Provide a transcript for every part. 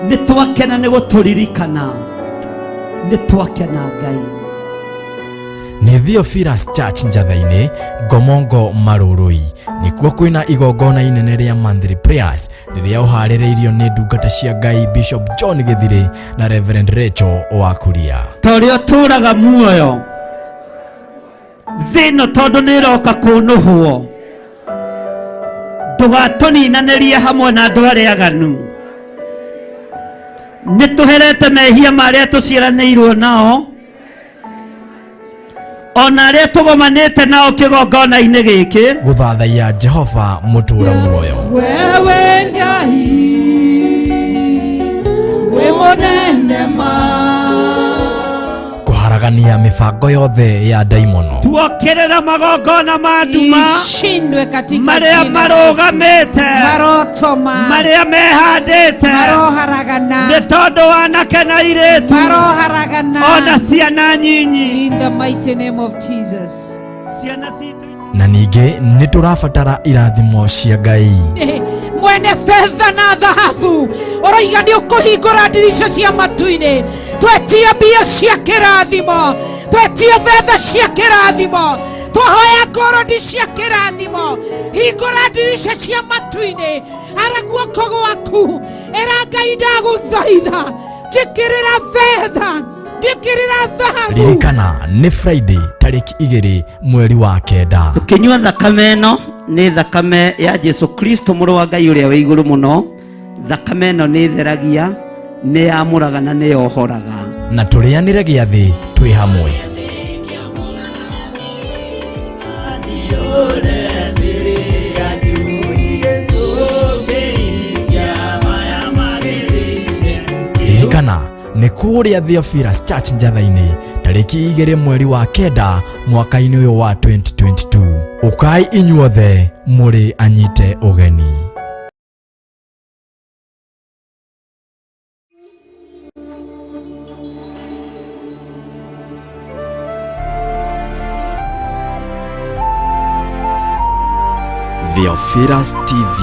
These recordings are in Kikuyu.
Nĩ twakena nĩ gũtũririkana, nĩ twakena Ngai. Nĩ Theophilus Church Njatha-inĩ, Ngomongo Marũrũi. Nĩkuo kwĩna igongona inene rĩa monthly prayers rĩrĩa ũharĩrĩirio nĩ ndungata cia Ngai Bishop John Gĩthirĩ na Reverend Rachel wa Kuria. Ta ũrĩa ũtũũraga muoyo thĩ ĩno, tondũ nĩ ĩroka kũnũhwo, ndũgatũninanĩrie hamwe na andũ arĩa aganu. Nĩ tũherete mehia marĩa tũciaranĩirwo nao, ona arĩa tũgomanĩte nao kĩgongona-inĩ gĩkĩ. Gũthathaiya Jehova mũtũũra muoyo. Wewe Ngai wĩ mũnene ma. Kũharagania mĩbango yothe ya ndaimono. Tuokĩrĩra magongona ma nduma Ishindwe katika marĩa jina la Yesu. marũgamĩte, Maroto ma marĩa mehandĩte maroharagana, nĩ tondũ wanake na airĩtu maroharagana, ona ciana nyinyi. In the mighty name of Jesus. Ciana citũ. Na ningĩ nĩ tũrabatara irathimo cia Ngai. Mwene betha na thahabu, ũroiga nĩ ũkũhingũra ndirica cia matu-inĩ. Twetia mbia cia kĩrathimo, twetia betha cia kĩrathimo, twahoya ngorodi cia kĩrathimo. Hingũra ndirica cia matu-inĩ, ara guoko gwaku, ĩra Ngai, ndagũthaitha, njĩkĩrĩra betha, njĩkĩrĩra thahabu. Ririkana nĩ Friday tarĩki 2 mweri wa 9. Tũkĩnyua thakame ĩno, nĩ thakame ya Jesu Kristo, mũrũ wa Ngai ũrĩa wĩ igũrũ mũno. Thakame ĩno nĩ ĩtheragia, nĩ yamũraga na nĩ yohoraga. Na tũrĩanĩre gĩathĩ twĩ hamwe. Ririkana nĩ kũrĩa Theophilus Church Njatha-inĩ tarĩki 2 mweri wa 9 mwaka-inĩ ũyũ wa 2022. Ũkai inyuothe mũrĩ anyite ũgeni. Theophilus TV,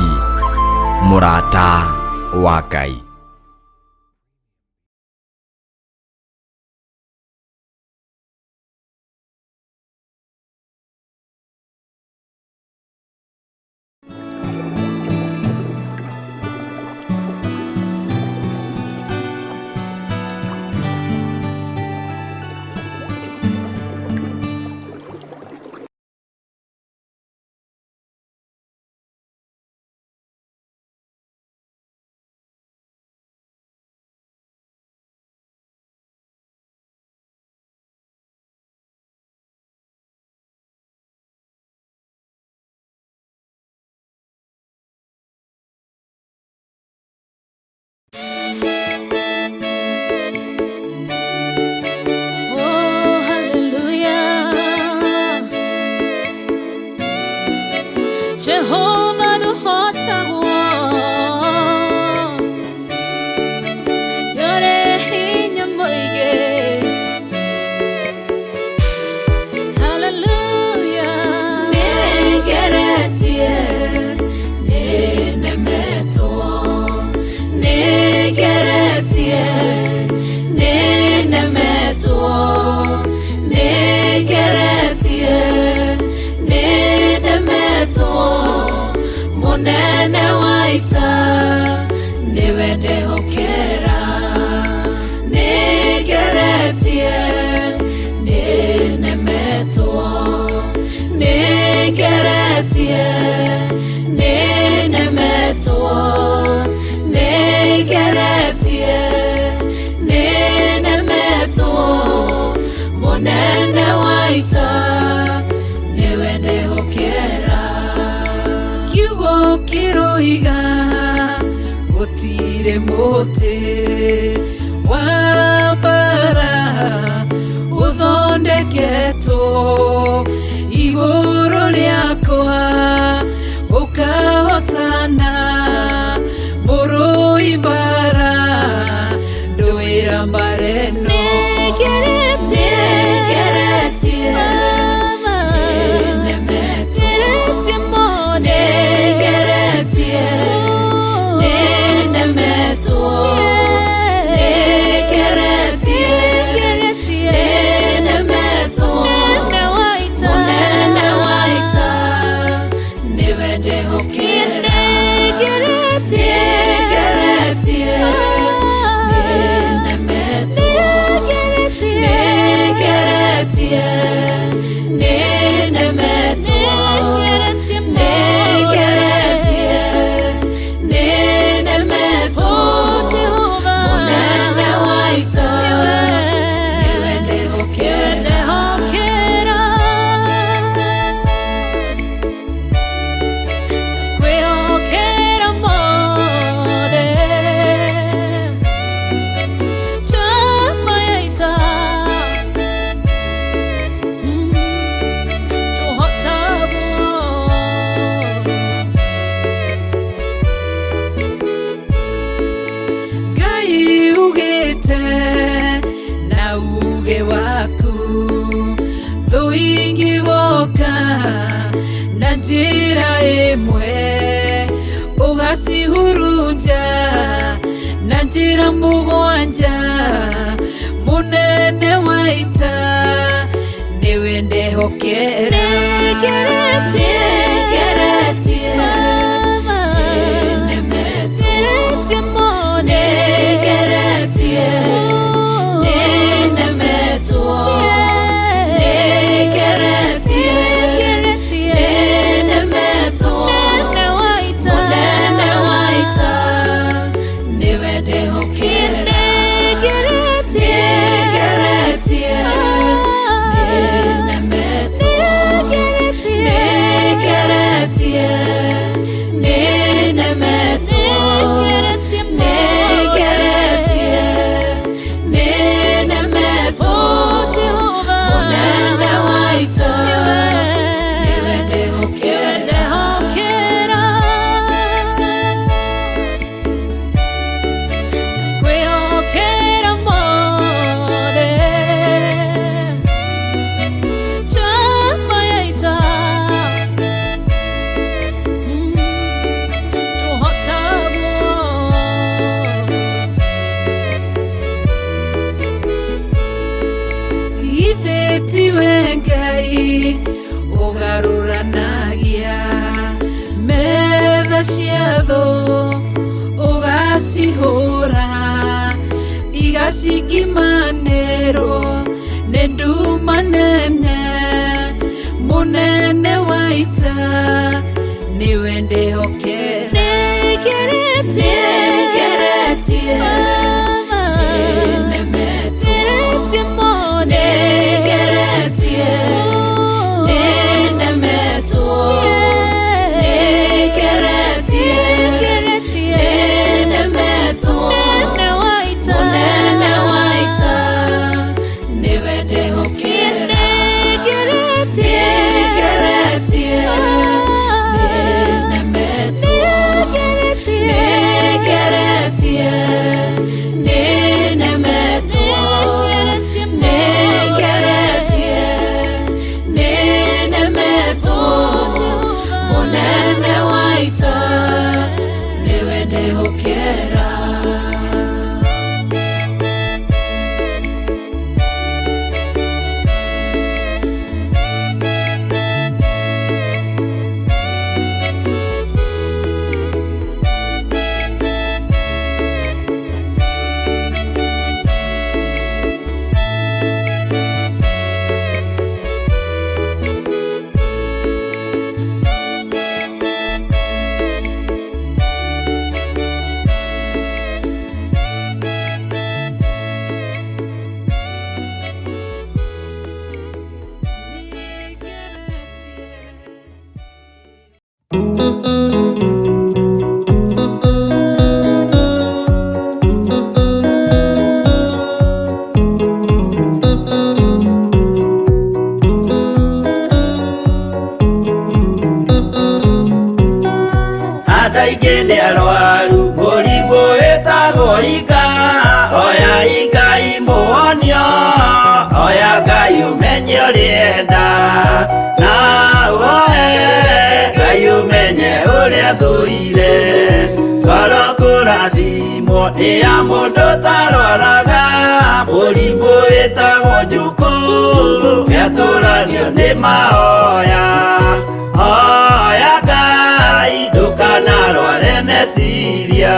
mũrata wa Ngai. Oh, hallelujah. Jehovah nũhotagwo. Nĩũrĩ hinya mũingĩ. Hallelujah. Nĩngeretie, nĩnemetwo. Nĩngeretie, nĩnemetwo. Nĩngeretie, nĩnemetwo. Mũnene wa ita nĩwe ndehokera. Nĩngeretie, nĩnemetwo. Nĩngeretie, nĩnemetwo. Nĩngeretie, nĩnemetwo. Mũnene wa ita nĩwe ndehokera. Kiugo kĩroiga gũtirĩ mũtĩ wa mbara ũthondeketwo igũrũ rĩakwa ũkahotana. Mũrũi mbara ndũĩra mbara ĩno. Nĩngeretie, nĩnemetwo. Nĩngeretie, nĩnemetwo. Nĩngeretie, nĩnemetwo. Nĩngeretie, nĩnemetwo. Mũnene wa ita, nĩwe ndĩhokera. Kwĩhokera mothe njamba ya ita tũhotagwo. Ngai ugĩte na uge waku thũ ingĩgoka na njĩra ĩmwe ũgacihurunja na njĩra mũgwanja mũnene wa ita nĩwe ndehokera. Nĩngeretie, Nĩngeretie, nĩnemetwo. Nĩngeretie mothe. Nĩngeretie, nĩnemetwo. Nĩngeretie, nĩnemetwo. Mũnene wa ita. Mũnene wa ita, nĩwe ndehokera. Nĩngeretie, Nĩngeretie, nĩnemetwo. Nĩngeretie, nĩnemetwo. Nĩngeretie, nĩnemetwo. Mũnene wa ita, nĩwe ndehokera. Kwĩhokera mothe njamba ya ita tũhotagwo. Githĩ tiwe Ngai ũgarũranagia metha cia thũ ũgacihũra igacingimanĩrwo nĩ nduma nene mũnene wa ita nĩwe ndĩhokera. Nĩngeretie, Nĩngeretie, nĩnemetwo. Nĩngeretie mothe. Nĩngeretie, nĩnemetwo. Nĩngeretie, nĩnemetwo. Mũnene wa ita. Mũnene wa ita, nĩwe ndĩhokera. Nĩngeretie, Nĩngeretie, nĩnemetwo. Nĩngeretie, nĩnemetwo. Nĩngeretie, nĩnemetwo. Mũnene wa ita, nĩwe ndĩhokera. Andũ aingĩ nĩ arwaru mũrimũ wĩtagwo ika oya ikai mũhonio oya Ngai ũmenye ũrĩenda na ũhoe Ngai ũmenye ũrĩa thũire ngoro kũrathimwo nĩ ya mũndũ tarwaraga mũrimũ wĩtagwo njukũ nĩatũragio nĩ mahoya hoya Ngai ndũkanarware meciria.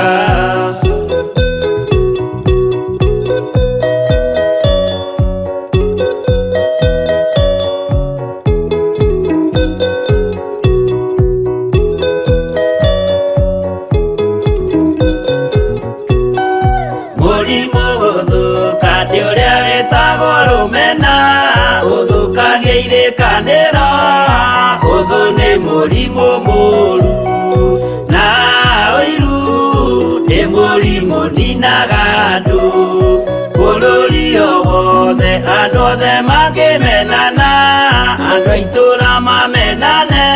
Irĩkanĩro ũthũ nĩ mũrimũ mũru na ũiru nĩ mũrimũ ninaga andũ bũrũri o wothe andũ othe makĩmenana andũ a itũũra mamenane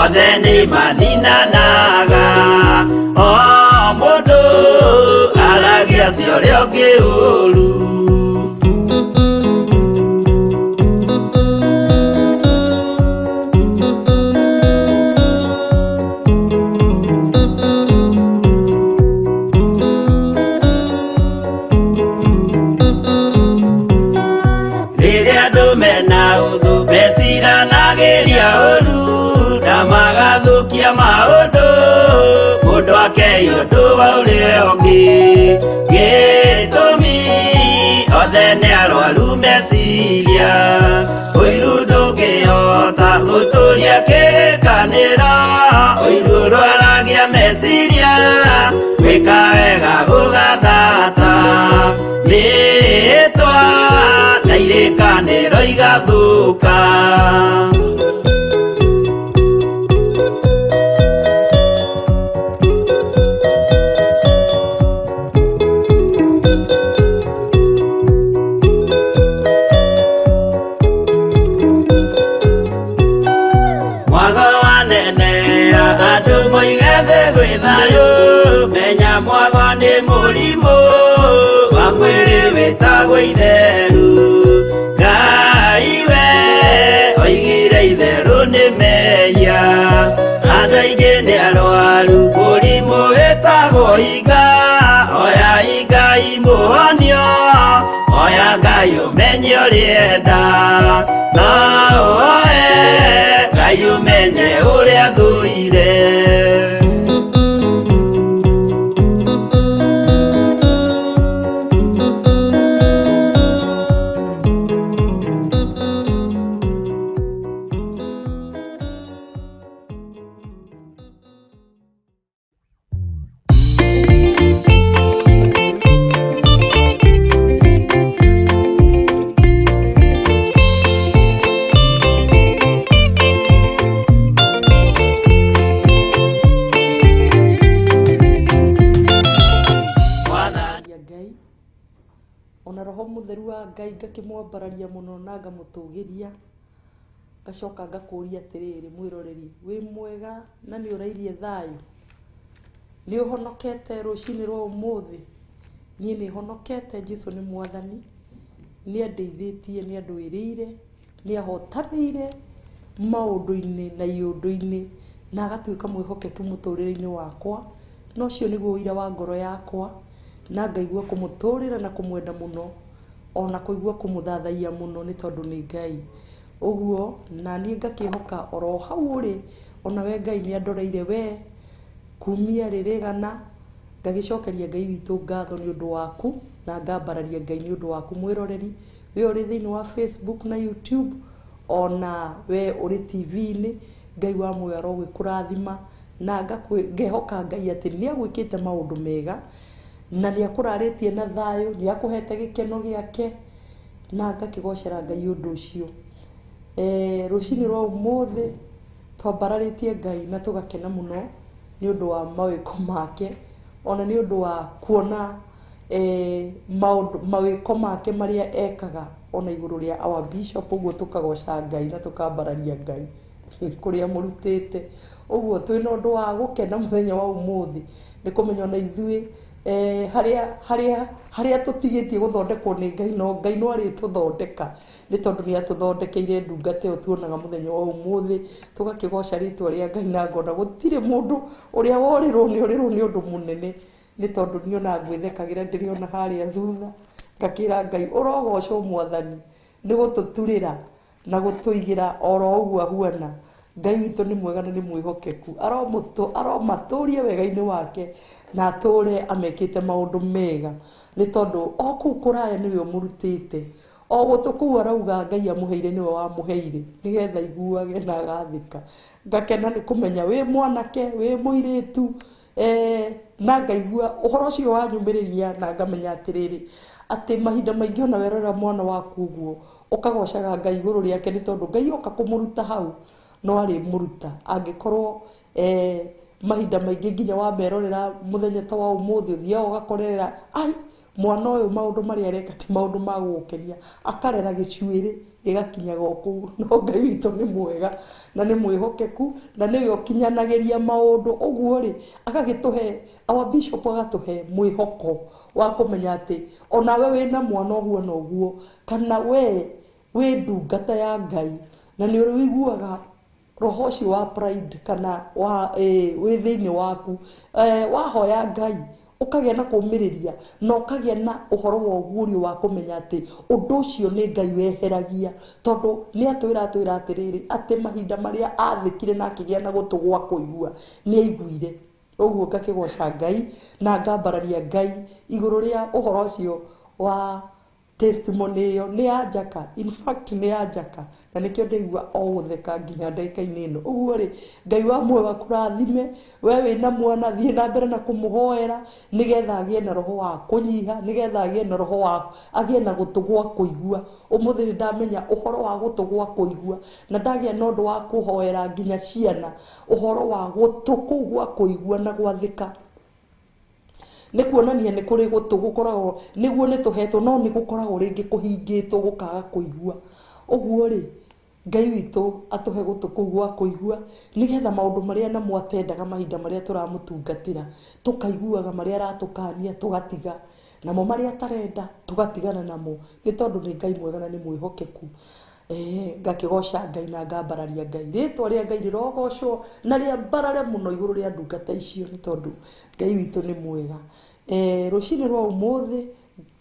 othe nĩ maninanaga o mũndũ aragia cia ũrĩa ũngĩ ũru. Rĩrĩa andũ mena ũthũ meciranagĩria ũru na magathũkia maũndũ mũndũ akei ũndũ wa ũrĩa ũngĩ gĩtũmi othe nĩ arwaru meciria ũiru ndũngĩhota gũtũria kĩrĩkanĩro ũiru ũrwaragia meciria gwĩka wega gũgathata mĩĩtwa na irĩkanĩro igathũka. Mwago wanenea andũ moige thĩ gwĩ thayũ menya mwago nĩ mũrimũ wa mwĩrĩ wĩtagwo itheru Ngai we oigire itherũ nĩ mehia andũ aingĩ nĩ arwaru mũrimũ wĩtagwo inga oya Ngai mũhonio oya Ngai ũmenye ũrĩenda no ũoe Ngai ũmenye ũrĩa thũire. Ya Ngai ona roho mutheru wa Ngai ngakĩmwambararia mũno na ngamũtũgĩria ngacoka ngakũria atĩrĩrĩ mwĩroreri wĩ mwega na nĩ ũrairie thayũ nĩ ũhonokete rũcinĩ rwa ũmũthĩ niĩ nĩ honokete Jesũ nĩ mwathani nĩ andeithĩtie nĩ andũĩrĩire nĩ ahotanĩire maũndũ-inĩ na iũndũ-inĩ na agatuĩka mwĩhokeku mũtũrĩre-inĩ wakwa na ũcio nĩguo ũira wa ngoro yakwa na ngaigua kũmũtũrĩra na kũmwenda mũno ona kũigua kũmũthathaiya mũno nĩ tondũ nĩ Ngai ũguo na niĩ ngakĩhoka oro hau ũrĩ ona we Ngai nĩ andoreire we kumia rĩrĩgana ngagĩcokeria Ngai witũ ngatho nĩ ũndũ waku na ngambararia Ngai nĩ ũndũ waku mwĩroreri we ũrĩ thĩinĩ wa Facebook na YouTube ona we ũrĩ TV-inĩ Ngai wa muoyo arogĩkũrathima na ngehoka Ngai atĩ nĩ agwĩkĩte maũndũ mega na nĩ akũrarĩtie na thayũ nĩ akũhete gĩkeno gĩake na ngakĩgocera Ngai ũndũ ũcio. Rũcinĩ rwa ũmũthĩ twambararĩtie Ngai na tũgakena mũno nĩ ũndũ wa mawĩko make ona nĩ ũndũ wa kuona maũndũ mawĩko make marĩa ekaga ona igũrũ rĩa our bishop ũguo tũkagoca Ngai na tũkambararia Ngai kũrĩa mũrutĩte ũguo twĩna ũndũ wa gũkena mũthenya wa ũmũthĩ nĩ kũmenya ona ithuĩ harĩa tũtigĩtie gũthondekwo nĩ Ngai no Ngai no arĩtũthondeka nĩ tondũ nĩ atũthondekeire ndungata ĩyo tuonaga mũthenya wa ũmũthĩ tũgakĩgoca rĩtwa rĩa Ngai na ngona gũtirĩ mũndũ ũrĩa worĩrwo nĩ orĩrwo nĩ ũndũ mũnene nĩ tondũ niĩ ona ngwĩthekagĩra ndĩrĩona harĩa thutha ngakĩra Ngai ũrogocwo mwathani nĩ gũtũturĩra na gũtũigĩra oro ũguo ahuana Ngai witũ nĩ mwega na nĩ mwĩhokeku aromatũria wega-inĩ wake na atũre amekĩte maũndũ mega nĩ tondũ o kũu kũraya nĩwe ũmũrutĩte o gũtũ kũu arauga Ngai amũheire nĩwe wamũheire nĩgetha aiguage na agathĩka ngakena nĩ kũmenya wĩ mwanake wĩ mũirĩtu na ngaigua ũhoro ũcio wanyũmĩrĩria na ngamenya atĩrĩrĩ atĩ mahinda maingĩ ona werorera mwana waku ũguo Ũkagocaga Ngai igũrũ rĩake nĩ tondũ Ngai oka kũmũruta hau no arĩmũruta angĩkorwo mahinda maingĩ nginya wamerorera mũthenya ta wa ũmũthĩ ũthiaga ũgakorerera ai mwana ũyũ maũndũ marĩa areka ti maũndũ ma gũgũkenia, akarera gĩcuĩrĩ gĩgakinyaga o kũu. No Ngai witũ nĩ mwega na nĩ mwĩhokeku na nĩwe ũkinyanagĩria maũndũ. Ũguo rĩ, agagĩtũhe our bishop agatũhe mwĩhoko wa kũmenya atĩ onawe wĩna mwana ũguo na ũguo, kana we wĩ ndungata ya Ngai na nĩ ũiguaga roho ũcio wa pride kana wa wĩ thĩinĩ waku, wahoya Ngai ũkagĩa na kũmĩrĩria na ũkagĩa na ũhoro wa ũguũrio wa kũmenya atĩ ũndũ ũcio nĩ Ngai weheragia, tondũ nĩ atwĩra atwĩra atĩrĩrĩ atĩ mahinda marĩa athĩkire na akĩgĩa na gũtũ gwa kũigua nĩ aiguire. Ũguo ngakĩgoca Ngai na ngambararia Ngai igũrũ rĩa ũhoro ũcio wa testimony ĩyo nĩ ya njaka, in fact nĩ ya njaka, na nĩkĩo ndaigua o gũtheka nginya ndagĩka-inĩ ĩno. Ũguo rĩ, Ngai wa muoyo akũrathime we wĩna mwana, thiĩ na mbere na kũmũhoera nĩgetha agĩe na roho wa kũnyiha, nĩgetha agĩe na roho wa agĩe na gũtũ gwa kũigua. Ũmũthĩ nĩ ndamenya ũhoro wa gũtũ gwa kũigua na ndagĩa na ũndũ wa kũhoera nginya ciana ũhoro wa gũtũ kũu gwa kũigua na gwathĩka. Nĩ kuonania nĩ kũrĩ gũtũ gũkoragwo nĩguo nĩ tũhetwo, no nĩ gũkoragwo rĩngĩ kũhingĩtwo gũkaga kũigua. Ũguo rĩ, Ngai witũ atũhe gũtũ kũu gwa kũigua nĩgetha maũndũ marĩa namo atendaga mahinda marĩa tũramũtungatĩra tũkaiguaga marĩa aratũkania tũgatiga, namo marĩa atarenda tũgatigana namo, nĩ tondũ nĩ Ngai mwega na nĩ mwĩhokeku. Ngakĩgoca Ngai na ngambararia Ngai, rĩtwa rĩa Ngai rĩrogocwo na rĩambarare mũno igũrũ rĩa ndungata icio, nĩ tondũ Ngai witũ nĩ mwega. Rũcinĩ rwa ũmũthĩ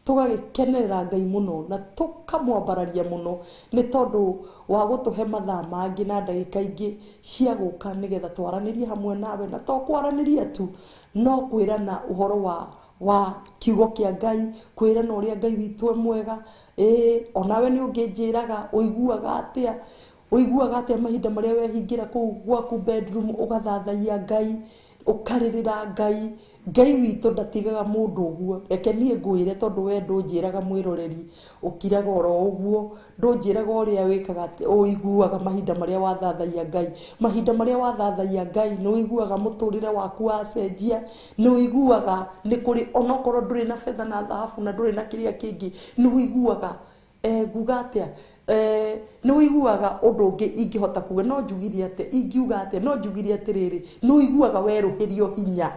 tũgagĩkenerera Ngai mũno na tũkamwambararia mũno nĩ tondũ wa gũtũhe mathaa mangĩ na ndagĩka ingĩ cia gũka nĩgetha twaranĩrie hamwe nawe, na to kwaranĩria tu, no kwĩrana ũhoro wa kiugo kĩa Ngai, kwĩrana ũrĩa Ngai witũ e mwega. Onawe nĩ ũngĩnjĩraga ũiguaga atĩa, ũiguaga atĩa mahinda marĩa wehingĩra kũu gwaku bedroom ũgathathaia Ngai, ũkarĩrĩra Ngai. Ngai witũ ndatigaga mũndũ ũguo. Reke niĩ ngwĩre, tondũ we ndũnjĩraga mwĩroreri, ũkiraga oro ũguo, ndũnjĩraga ũrĩa wĩkaga, ũiguaga mahinda marĩa wathathaia Ngai. Mahinda marĩa wathathaia Ngai nĩ ũiguaga mũtũrĩre waku wacenjia, nĩ ũiguaga nĩ kũrĩ onokorwo ndũrĩ na betha na thahabu na ndũrĩ na kĩrĩa kĩngĩ, nĩ ũiguaga nguga atĩa, nĩ ũiguaga ũndũ ũngĩ ingĩhota kuga, no njugire atĩa, ingiuga atĩa, no njugire atĩrĩrĩ, nĩ ũiguaga werũhĩrio hinya,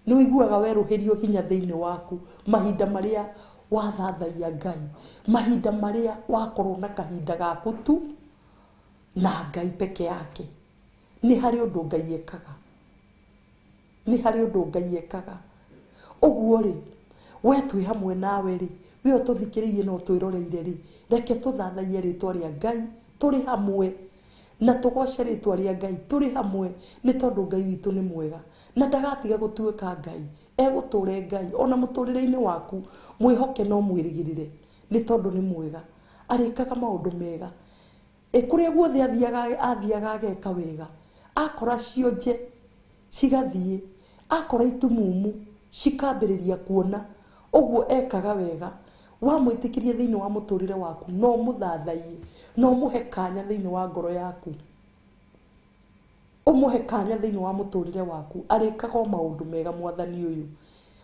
nĩ ũiguaga werũhĩrio hinya thĩinĩ waku mahinda marĩa wathathaia Ngai, mahinda marĩa wakorwo na kahinda gaku tu na Ngai peke yake. Nĩ harĩ ũndũ Ngai ekaga, nĩ harĩ ũndũ Ngai ekaga. Ũguo rĩ, we twĩ hamwe nawe rĩ, we ũtũthikĩrĩirie na ũtwĩroreire rĩ, reke tũthathaie rĩtwa rĩa Ngai tũrĩ hamwe na tũgoce rĩtwa rĩa Ngai tũrĩ hamwe, nĩ tondũ Ngai witũ nĩ mwega na ndagatiga gũtuĩka Ngai, egũtũre Ngai ona mũtũrĩre-inĩ waku. Mwĩhoke no mwĩrĩgĩrĩre, nĩ tondũ nĩ mwega, arĩkaga maũndũ mega. Kũrĩa guothe athiaga ageka wega, akora cionje cigathiĩ, akora itumumu cikambĩrĩria kuona, ũguo ekaga wega. Wamwĩtĩkĩria thĩinĩ wa mũtũrĩre waku, no mũthathaiye, no mũhe kanya thĩinĩ wa ngoro yaku, ũmũhe kanya thĩinĩ wa mũtũrĩre waku, arĩkaga o maũndũ mega. Mwathani ũyũ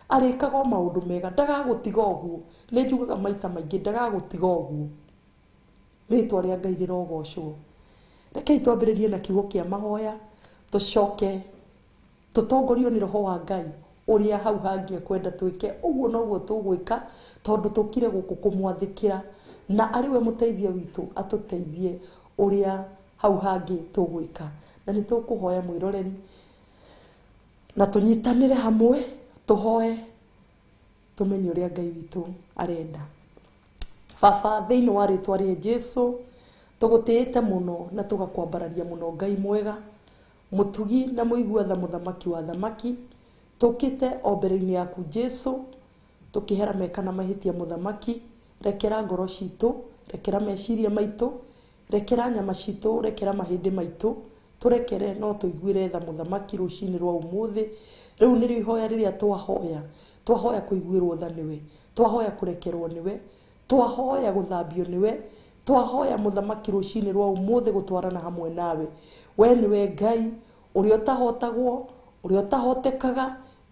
arĩkaga o maũndũ mega, ndagagũtiga ũguo. Nĩ njugaga maita maingĩ, ndagagũtiga ũguo. Rĩtwa rĩa Ngai rĩrogocwo. Rekei twambĩrĩrie na kiugo kĩa mahoya, tũcoke tũtongorio nĩ roho wa Ngai ũrĩa hau hangĩ ekwenda twĩke. Ũguo noguo tũgwĩka, tondũ tũkire gũkũ kũmwathĩkĩra, na arĩ we mũteithia witũ atũteithie ũrĩa hau hangĩ tũgwĩka. Na nĩ tũkũhoya mwĩroreri na tũnyitanĩre hamwe, tũhoe tũmenye ũrĩa Ngai witũ arenda. Baba, thĩinĩ wa rĩtwa rĩa Jesu, tũgũtĩĩte mũno na tũgakwambararia mũno, Ngai mwega, mũtugi na mũigua tha, mũthamaki wa thamaki. Tũkĩte o mbere-inĩ yaku Jesu, tũkĩhera meka na mahĩtia. Mũthamaki, rekera ngoro citũ, rekera meciria maitũ, rekera nyama citũ, rekera mahĩndĩ maitũ, tũrekere no tũiguĩre tha mũthamaki rũcinĩ rwa ũmũthĩ. Rĩu nĩrĩo ihoya rĩrĩa twahoya, twahoya kũiguĩrwo tha nĩwe. Twahoya kũrekerwo nĩwe, twahoya gũthambio nĩwe, twahoya mũthamaki rũcinĩ rwa ũmũthĩ gũtwarana hamwe nawe. We nĩwe Ngai ũrĩa ũtahotagwo, ũrĩa ũtahotekaga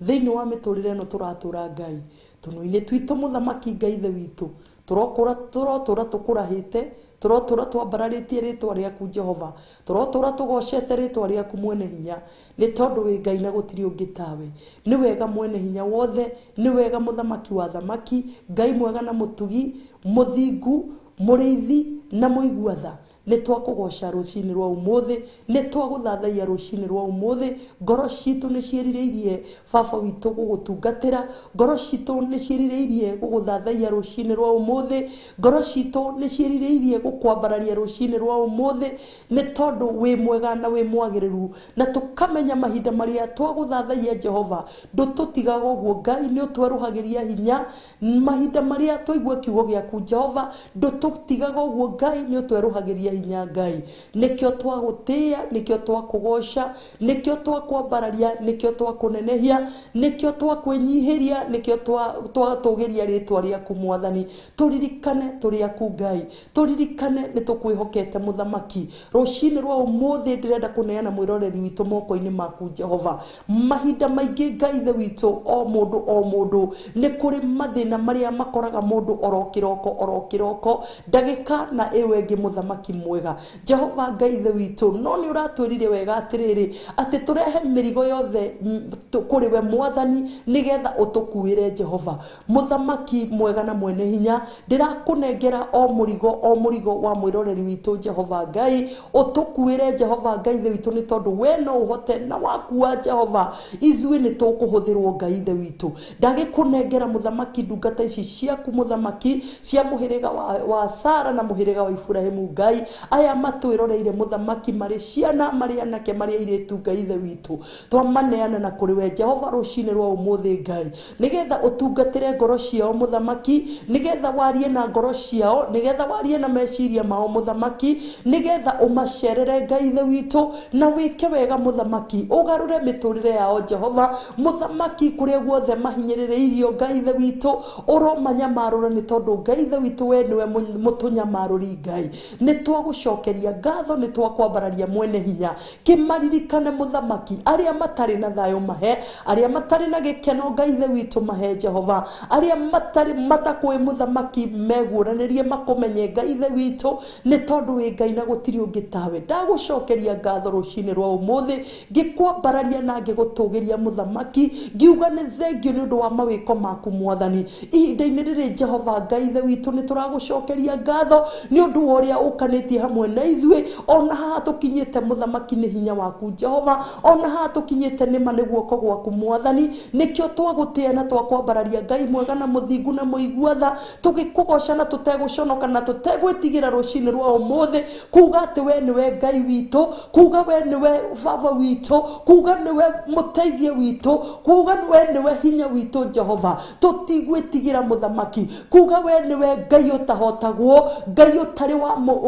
thĩinĩ wa mĩtũrĩre ĩno tũratũra Ngai. Tũnua-inĩ twitũ mũthamaki Ngai ithe witũ, tũrotũra tũkũrahĩte, tũrotũra twambararĩtie rĩtwa rĩaku Jehova, tũrotũra tũgocete rĩtwa rĩaku mwene hinya, nĩ tondũ wĩ Ngai na gũtirĩ ũngĩ tawe. Nĩ wega mwene hinya wothe, nĩ wega mũthamaki wa thamaki, Ngai mwega na mũtugi, mũthingu, mũrĩithi na mũigua tha. Nĩ twakũgoca rũcinĩ rwa ũmũthĩ, nĩ twagũthathaiya rũcinĩ rwa ũmũthĩ. Ngoro citũ nĩ ciĩrirĩirie baba witũ gũgũtungatĩra, ngoro citũ nĩ ciĩrirĩirie gũgũthathaiya rũcinĩ rwa ũmũthĩ, ngoro citũ nĩ ciĩrirĩirie gũkwambararia rũcinĩ rwa ũmũthĩ, nĩ tondũ wĩ mwega na wĩ mwagĩrĩru, na tũkamenya mahinda marĩa twagũthathaiya Jehova ndũtũtigaga ũguo. Ngai nĩ ũtwerũhagĩria hinya mahinda marĩa twaigua kiugo gĩaku Jehova, ndũtũtigaga ũguo. Ngai nĩ ũtwerũhagĩria hinya Ngai, nĩkĩo twagũtĩĩa, nĩkĩo twakũgoca, nĩkĩo twakwambararia, nĩkĩo twakũnenehia, nĩkĩo twakwĩnyihĩria, nĩkĩo twatũgĩria rĩtwa rĩaku mwathani. Tũririkane tũrĩ aku Ngai, tũririkane nĩ tũkwĩhokete mũthamaki. Rũcinĩ rwa ũmũthĩ ndĩrenda kũneana mwĩroreri witũ moko-inĩ maku Jehova. Mahinda maingĩ Ngai ithe witũ, o mũndũ o mũndũ nĩ kũrĩ mathĩna marĩa makoraga mũndũ oro kĩroko oro kĩroko, ndagĩka na ĩyo ĩngĩ mũthamaki mwega Jehova Ngai ithe witũ. No nĩ ũratwĩrire wega atĩrĩrĩ, atĩ tũrehe mĩrigo yothe kũrĩ we mwathani, nĩgetha ũtũkuĩre Jehova. Mũthamaki mwega na mwene hinya, ndĩrakũnengera o mũrigo o mũrigo wa mwĩroreri witũ Jehova Ngai, ũtũkuĩre Jehova Ngai ithe witũ, nĩ tondũ we no ũhote na wakua Jehova ithuĩ nĩ tũkũhũthĩrwo Ngai ithe witũ. Ndagĩkũnengera mũthamaki ndungata ici ciaku mũthamaki, cia mũhĩrĩga wa Sara na mũhĩrĩga wa Iburahĩmu Ngai, aya matwĩroreire mũthamaki, marĩ ciana, marĩ anake, marĩ airĩtu Ngai ithe witũ, twamaneana na kũrĩ we Jehova rũcinĩ rwa ũmũthĩ Ngai, nĩgetha ũtungatĩre ngoro ciao mũthamaki, nĩgetha warie na ngoro ciao, nĩgetha warie na meciria mao mũthamaki, nĩgetha ũmacerere Ngai ithe witũ na wĩke wega mũthamaki, ũgarũre mĩtũrĩre yao Jehova mũthamaki, kũrĩa guothe mahinyĩrĩrĩirio Ngai ithe witũ ũromanyamarũra, nĩ tondũ Ngai ithe witũ we nĩwe mũtũnyamarũri Ngai. Nĩ twagũcokeria ngatho, nĩ twakwambararia mwene hinya. Kĩmaririkane mũthamaki, arĩa matarĩ na thayũ mahe, arĩa matarĩ na gĩkeno Ngai ithe witũ mahe Jehova, arĩa matarĩ matakũĩ mũthamaki meguũranĩrie makũmenye Ngai ithe witũ, nĩ tondũ wĩ Ngai na gũtirĩ ũngĩ tawe. Ndagũcokeria ngatho rũcinĩ rwa ũmũthĩ, ngĩkwambararia na ngĩgũtũgĩria mũthamaki, ngiuga nĩ thengio nĩ ũndũ wa mawĩko maku mwathani. Ihinda-inĩ rĩrĩ Jehova Ngai ithe witũ nĩ tũragũcokeria ngatho nĩ ũndũ wa ũrĩa ũkanĩtie hamwe na ithuĩ, ona haha tũkinyĩte mũthamaki nĩ hinya waku Jehova, ona haha tũkinyĩte nĩma nĩ guoko gwaku mwathani. Nĩkĩo twagũtĩĩa na twakwambararia Ngai mwega na mũthingu na mũigua tha, tũgĩkũgoca na tũtegũconoka na tũtegwĩtigĩra rũcinĩ rwa ũmũthĩ, kuga atĩ we nĩwe Ngai witũ, kuga we nĩwe baba witũ, kuga nĩwe mũteithia witũ, kuga we nĩwe hinya witũ Jehova. Tũtigwĩtigĩra mũthamaki, kuga we nĩwe Ngai ũtahotagwo, Ngai ũtarĩ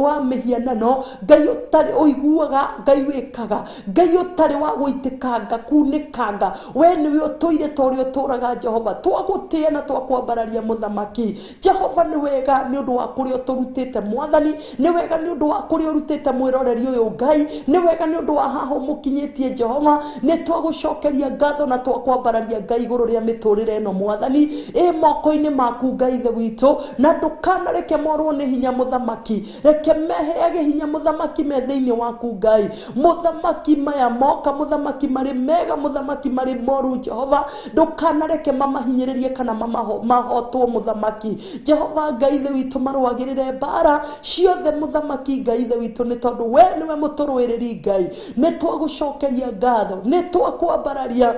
wa mĩhianano, Ngai ũtarĩ ũiguaga, Ngai wĩkaga, Ngai ũtarĩ wa gũitĩkanga kunĩkanga, we nĩwe ũtũire ta ũrĩa ũtũraga Jehova. Twagũtĩĩa na twakwambararia mũthamaki Jehova. Nĩ wega nĩ ũndũ wa kũrĩa ũtũrutĩte mwathani, nĩ wega nĩ ũndũ wa kũrĩa ũrutĩte mwĩroreri ũyũ Ngai, nĩ wega nĩ ũndũ wa haha ũmũkinyĩtie Jehova. Nĩ twagũcokeria ngatho na twakwambararia Ngai igũrũ rĩa mĩtũrĩre ĩno mwathani, ĩ moko-inĩ maku Ngai ithe witũ, na ndũkanareke morwo nĩ hinya mũthamaki, reke meheage hinya mũthamaki me thĩinĩ waku Ngai. Mũthamaki maya moka mũthamaki marĩ mega, mũthamaki marĩ moru Jehova, ndũkanareke mamahinyĩrĩrie kana mahotwo mũthamaki Jehova Ngai ithe witũ. Marũagĩrĩre mbara ciothe mũthamaki Ngai ithe witũ, nĩ tondũ we nĩwe mũtũrũĩrĩri Ngai. Nĩ twagũcokeria ngatho, nĩ twakwambararia,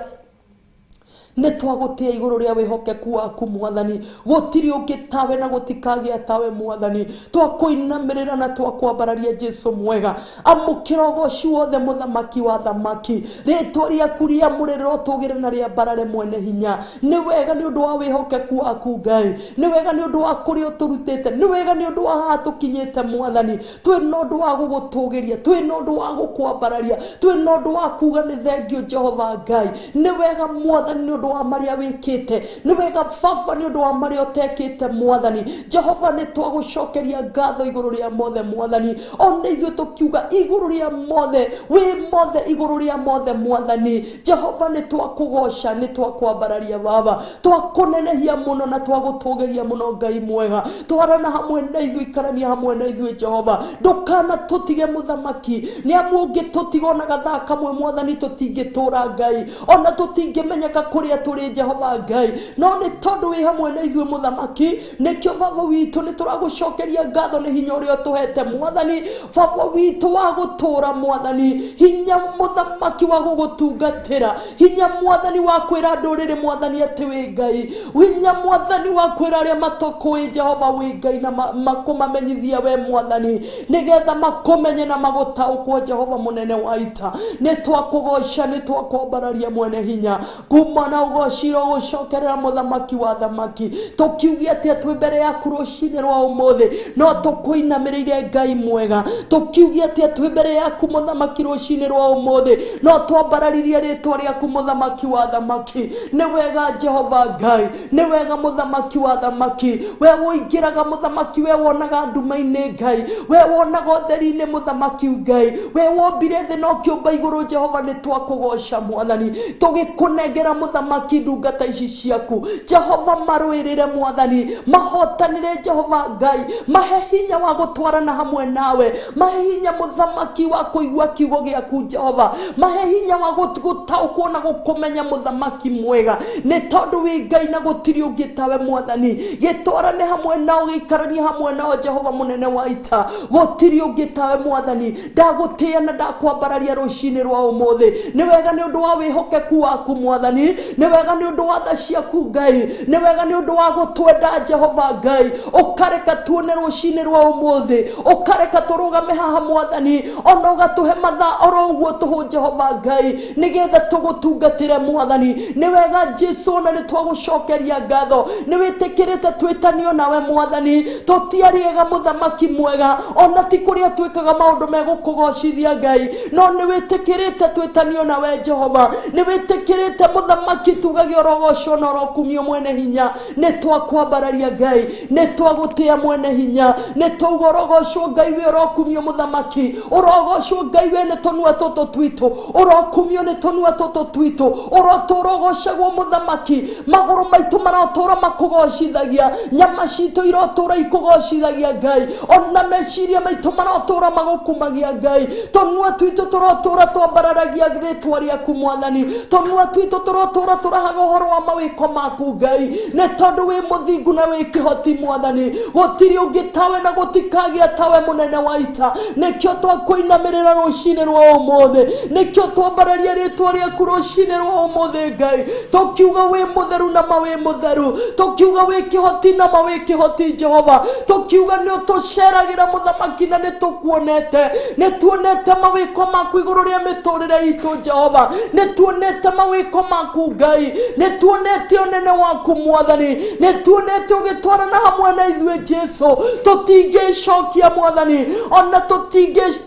nĩ twagũtĩa igũrũ rĩa wĩhokeku waku mwathani. Gũtirĩ ũngĩ tawe na gũtikagĩa tawe mwathani. Twakũinamĩrĩra na twakwambararia Jesu mwega. Amũkĩra ũgoci wothe mũthamaki wa thamaki, rĩtwa rĩaku rĩamũrĩrĩro tũgĩre na rĩambarare mwene hinya. Nĩ wega nĩ ũndũ wa wĩhokeku waku Ngai, nĩ wega nĩ ũndũ wa kũrĩa ũtũrutĩte, nĩ wega nĩ ũndũ wa haha tũkinyĩte mwathani. Twĩ na ũndũ wa gũgũtũgĩria, twĩ na ũndũ wa gũkwambararia, twĩ na ũndũ wa kuga nĩ thengio Jehova Ngai. Nĩ wega mwathani nĩ ũndũ ũndũ wa marĩa wĩkĩte, nĩ wega baba nĩ ũndũ wa marĩa ũtekĩte mwathani. Jehova nĩ twagũcokeria ngatho igũrũ rĩa mothe mwathani, ona ithuĩ tũkiuga igũrũ rĩa mothe, wĩ mothe igũrũ rĩa mothe mwathani. Jehova nĩ twakũgoca, nĩ twakwambararia baba, twakũnenehia mũno na twagũtũgĩria mũno Ngai mwega. Twarana hamwe na ithuĩ, ikarania hamwe na ithuĩ Jehova, ndũkana tũtige mũthamaki, nĩ amu ũngĩtũtiga ona gathaa kamwe mwathani tũtingĩtũra Ngai, ona tũtingĩmenyeka kũrĩa tũrĩ Jehova Ngai, no nĩ tondũ wĩ hamwe na ithuĩ mũthamaki, nĩkĩo baba witũ nĩ tũragũcokeria ngatho nĩ hinya ũrĩa ũtũhete mwathani, baba witũ wa gũtũra mwathani, hinya mũthamaki wa gũgũtungatĩra, hinya mwathani wa kwĩra ndũrĩrĩ mwathani atĩ wĩ Ngai, hinya mwathani wa kwĩra arĩa matokũĩ Jehova wĩ Ngai na makũmamenyithia we mwathani, nĩgetha makũmenye na magũtaũkwo Jehova mũnene wa ita. Nĩ twakũgoca, nĩ twakwambararia mwene hinya, kuma na ũgociro gũcokerera mũthamaki wa thamaki, tũkiuge atĩa twĩ mbere yaku rũcinĩ rwa ũmũthĩ, no tũkũinamĩrĩire Ngai mwega, tũkiuge atĩa twĩ mbere yaku mũthamaki rũcinĩ rwa ũmũthĩ, no twambararirie rĩtwa rĩaku mũthamaki wa thamaki. Nĩ wega Jehova Ngai, nĩ wega mũthamaki wa thamaki, we ũingĩraga mũthamaki, we wonaga nduma-inĩ Ngai, we wonaga ũtheri-inĩ mũthamaki Ngai, we wombire thĩ na ũkĩũmba igũrũ Jehova, nĩ twakũgoca mwathani, tũgĩkũnengera mũthamaki ndungata ici ciaku Jehova, marũĩrĩre mwathani, mahotanĩre Jehova Ngai, mahe hinya wa gũtwarana hamwe nawe, mahe hinya mũthamaki wa kũigua kiugo gĩaku Jehova, mahe hinya wa gũtaũkwo na gũkũmenya mũthamaki mwega, nĩ tondũ wĩ Ngai na gũtirĩ ũngĩ tawe mwathani. Gĩtwarane hamwe nao, gĩikaranie hamwe nao Jehova mũnene wa ita, gũtirĩ ũngĩ tawe mwathani. Ndagũtĩĩa na ndakwambararia rũcinĩ rwa ũmũthĩ, nĩ wega nĩ ũndũ wa wĩhokeku waku mwathani, nĩ wega nĩ ũndũ wa tha ciaku Ngai, nĩ wega nĩ ũndũ wa gũtwenda Jehova Ngai, ũkareka tuone rũcinĩ rwa ũmũthĩ, ũkareka tũrũgame haha mwathani, ona ũgatũhe mathaa oro ũguo tũhũ Jehova Ngai, nĩgetha tũgũtungatĩre mwathani. Nĩ wega Jesu, ona nĩ twagũcokeria ngatho, nĩ wĩtĩkĩrĩte twĩtanio nawe mwathani, tũtiarĩega mũthamaki mwega, ona ti kũrĩa twĩkaga maũndũ megũkũgocithia Ngai, no nĩ wĩtĩkĩrĩte twĩtanio nawe Jehova, nĩ wĩtĩkĩrĩte mũthamaki tugage ũrogocwo na ũrokumio mwene hinya. Nĩ twakwambararia Ngai, nĩ twagũtĩa mwene hinya, nĩ twauga ũrogocwo Ngai, wĩ ũrokumio mũthamaki, ũrogocwo Ngai we nĩ tũnua tũtũ twitũ, ũrokumio nĩ tũnua tũtũ twitũ, ũrotũra ũgocagwo mũthamaki, magũrũ maitũ marotũra makũgocithagia, nyama citũ irotũra ikũgocithagia Ngai, ona meciria maitũ marotũra magũkumagia Ngai, tũnua twitũ tũrotũra twambararagia rĩtwa rĩaku mwathani, tũnua twitũ tũrotũra tũrahaga ũhoro wa mawĩko maku Ngai, nĩ tondũ wĩ mũthingu na wĩ kĩhoti mwathani, gũtirĩ ũngĩ tawe na gũtikagĩa tawe mũnene wa ita. Nĩkĩo twakũinamĩrĩra rũcinĩ rwa ũmũthĩ, nĩkĩo twambararia rĩtwa rĩaku rũcinĩ rwa ũmũthĩ Ngai, tũkiuga wĩ mũtheru na ma wĩ mũtheru, tũkiuga wĩ kĩhoti na ma wĩ kĩhoti Jehova, tũkiuga nĩ ũtũceragĩra mũthamaki na nĩ tũkuonete, nĩ tuonete mawĩko maku igũrũ rĩa mĩtũrĩre itũ Jehova, nĩ tuonete mawĩko maku Ngai, nĩ tuonete ũnene waku mwathani, nĩ tuonete ũgĩtwarana hamwe na ithuĩ Jesu, tũtingĩcokia mwathani, ona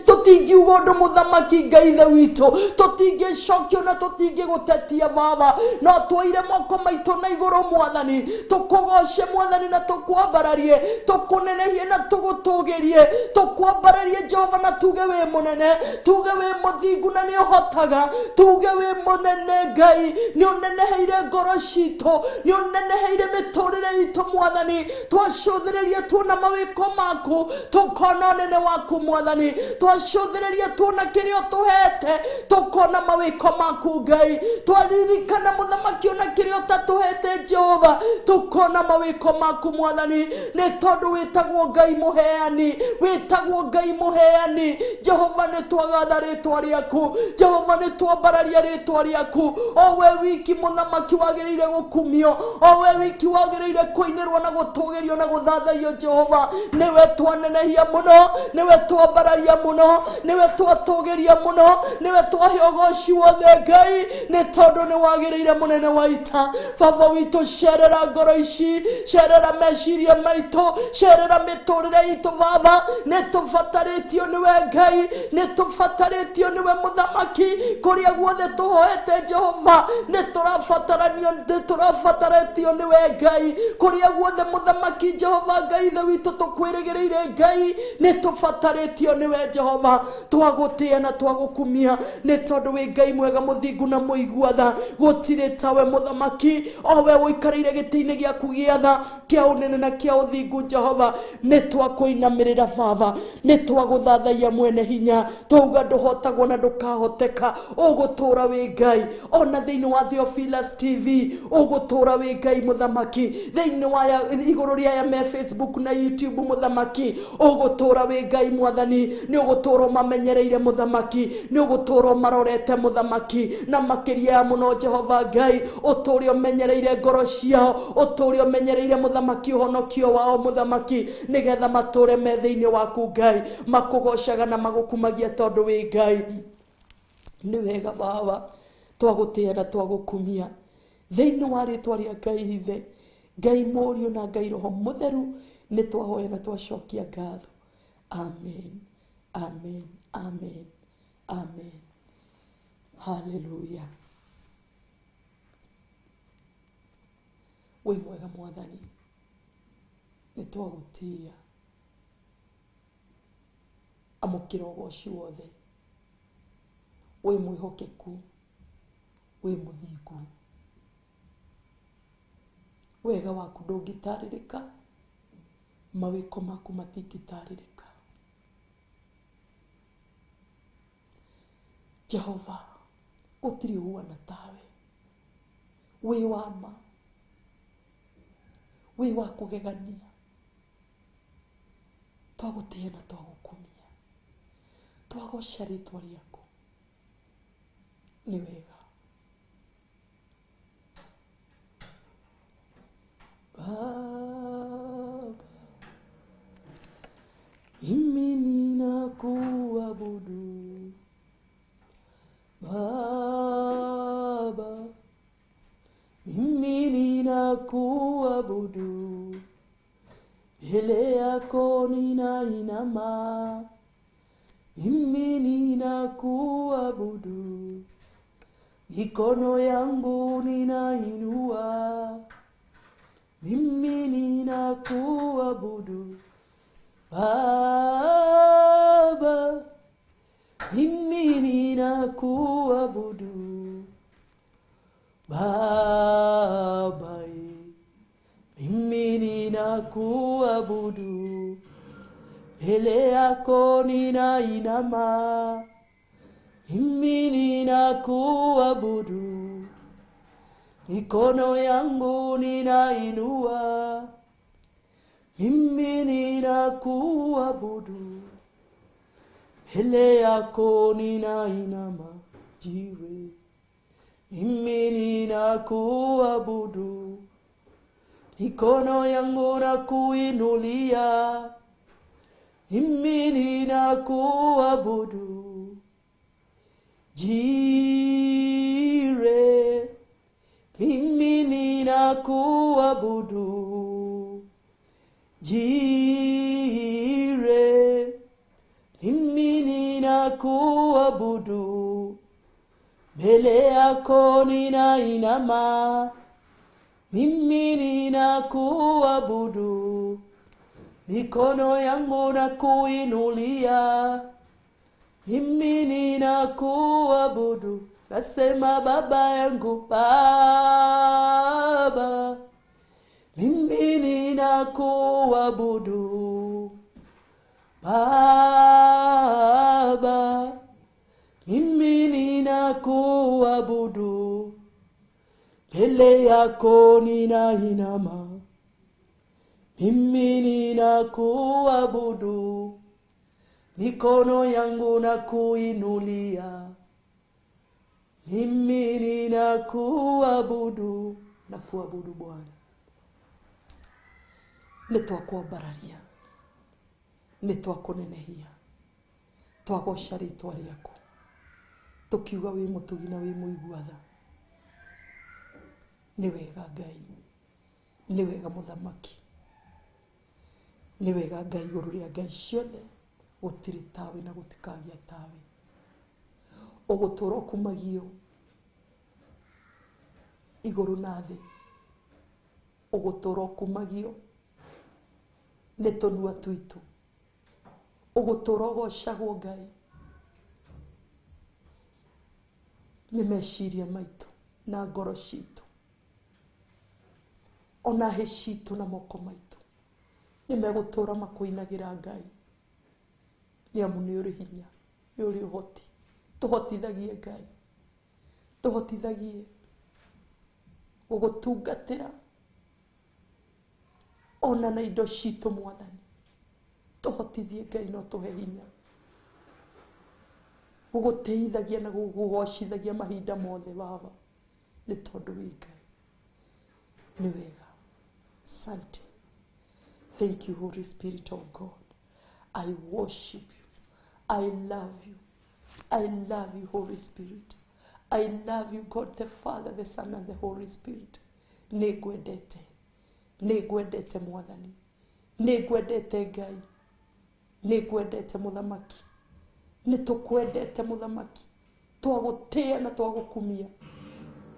tũtingiuga ũndũ mũthamaki Ngai ithe witũ, tũtingĩcokia na tũtingĩgũtetia baba, no twoire moko maitũ na igũrũ mwathani, tũkũgoce mwathani na tũkwambararie, tũkũnenehie na tũgũtũgĩrie, tũkwambararie Jehova na tuge wĩ mũnene, tuge wĩ mũthingu na nĩ ũhotaga, tuge wĩ mũnene Ngai, nĩ ũneneheire ngoro citũ, nĩ ũneneheire mĩtũrĩre itũ mwathani, twacũthĩrĩria tuona mawĩko maku, tũkona ũnene waku mwathani, twacũthĩrĩria tuona kĩrĩa ũtũhete, tũkona mawĩko maku Ngai, twaririkana mũthamaki ona kĩrĩa ũtatũhete Jehova, tũkona mawĩko maku mwathani, nĩ tondũ wĩtagwo Ngai mũheani, wĩtagwo Ngai mũheani Jehova, nĩ twagatha rĩtwa rĩaku Jehova, nĩ twambararia rĩtwa rĩaku, o we wiki mũthamaki wagĩrĩire gũkumio, o we wiki wagĩrĩire kũinĩrwo na gũtũgĩrio na gũthathaiyo Jehova, nĩwe twanenehia mũno, nĩwe twambararia mũno, nĩwe twatũgĩria mũno, nĩwe twahe ũgoci wothe Ngai, nĩ tondũ nĩ wagĩrĩire mũnene wa ita. Jehova. Baba witũ, cerera ngoro ici, cerera meciria maitũ, cerera mĩtũrĩre itũ Baba. Nĩ tũbatarĩtio nĩwe Ngai, nĩ tũbatarĩtio nĩwe Mũthamaki. Kũrĩa guothe tũhoete Jehova, nĩ tũrabataranio, nĩ tũrabatarĩtio nĩwe Ngai. Kũrĩa guothe Mũthamaki Jehova Ngai Ithe witũ tũkwĩrĩgĩrĩire Ngai, nĩ tũbatarĩtio nĩwe Jehova. Twagũtĩĩa na twagũkumia nĩ tondũ wĩ Ngai mwega, mũthingu na mũigua tha. Gũtirĩ tawe Mũthamaki, o we ũikarĩire gĩtĩ-inĩ gĩaku gĩa tha, kĩa ũnene na kĩa ũthingu. Jehova, nĩ twakũinamĩrĩra Baba, nĩ twagũthathaiya mwene hinya. Twauga ndũhotagwo na ndũkahoteka, ũgũtũra wĩ Ngai. Ona thĩinĩ wa Theophilus TV ũgũtũra wĩ Ngai Mũthamaki. Thĩinĩ wa igũrũ rĩa aya me Facebook na YouTube, Mũthamaki, ũgũtũra wĩ Ngai. Mwathani, nĩ ũgũtũra ũmamenyereire Mũthamaki, nĩ ũgũtũra ũmarorete Mũthamaki, na makĩria ya mũno Jehova Ngai, ũtũre ũmenyereire ngoro ciao, ũtũre ũmenyereire Mũthamaki ũhonokio wao Mũthamaki, nĩgetha matũre me thĩinĩ waku Ngai, makũgocaga na magũkumagia tondũ wĩ Ngai. Nĩ wega Baba, twagũtĩĩa na twagũkumia thĩinĩ wa rĩtwa rĩa Ngai Ithe, Ngai Mũriũ na Ngai Roho Mũtheru. Nĩ twahoya na twacokia ngatho. Amen, amen, amen, amen. Haleluya. Wĩ mwega Mwathani, nĩ twagũtĩĩa. Amũkĩra ũgoci wothe. Wĩ mwĩhokeku, wĩ mũthingu, wega waku ndũngĩtarĩrĩka, mawĩko maku matingĩtarĩrĩka. Jehova, gũtirĩ ũhuana tawe. Wĩ wa ma, wĩ wa kũgegania. Twagũtĩĩa na twagũkumia, twagoca rĩtwa rĩaku. Nĩ wega Baba, mimi ninakuabudu Baba, mimi ninakuabudu, mbele yako ninainama, mimi ninakuabudu, mikono yangu ninainua, mimi ninakuabudu Baba, mimi ninakuabudu Baba, mimi ninakuabudu, mbele yako ninainama, mimi ninakuabudu, mikono yangu ninainua, mimi ninakuabudu, mbele yako ninainama jiwe, mimi ninakuabudu, mikono yangu nakuinulia, mimi ninakuabudu Jire, mimi ninakuabudu Jire, mimi ninakuabudu, mbele yako ninainama, mimi ninakuabudu, mikono yangu nakuinulia, mimi ninakuabudu. Nasema baba yangu Baba, mimi ninakuabudu Baba, mimi ninakuabudu, mbele yako ninainama, mimi ninakuabudu, mikono yangu nakuinulia, mimi ninakuabudu. Nakuabudu Bwana. Nĩ twakwambararia, nĩ twakũnenehia, twagoca rĩtwa rĩaku, tũkiuga wĩ mũtugi na wĩ mũigua tha. Nĩ wega Ngai, nĩ wega mũthamaki, nĩ wega Ngai igũrũ rĩa ngai ciothe, gũtirĩ tawe na gũtikagĩa tawe. Ũgũtũra ũkumagio igũrũ na thĩ, ũgũtũra ũkumagio nĩ tũnua twitũ, ũgũtũra ũgocagwo Ngai nĩ meciria maitũ na ngoro citũ, ona hĩ citũ na moko maitũ nĩ megũtũra makũinagĩra Ngai, nĩ amu nĩ ũrĩ hinya, nĩ ũrĩ ũhoti. Tũhotithagie Ngai, tũhotithagie gũgũtungatĩra ona na indo citũ Mwathani. Tũhotithie Ngai no tũhe hinya gũgũtĩithagia na gũgũgocithagia mahinda mothe Baba, nĩ tondũ wĩ Ngai. Nĩ wega. Asante. Thank you, Holy Spirit of God. I worship you. I love you. I love you, Holy Spirit. I love you, God the Father, the Son, and the Holy Spirit. Nĩ ngwendete, nĩ ngwendete Mwathani, nĩ ngwendete Ngai, nĩ ngwendete Mũthamaki, nĩ tũkwendete Mũthamaki, twagũtĩĩa na twagũkumia,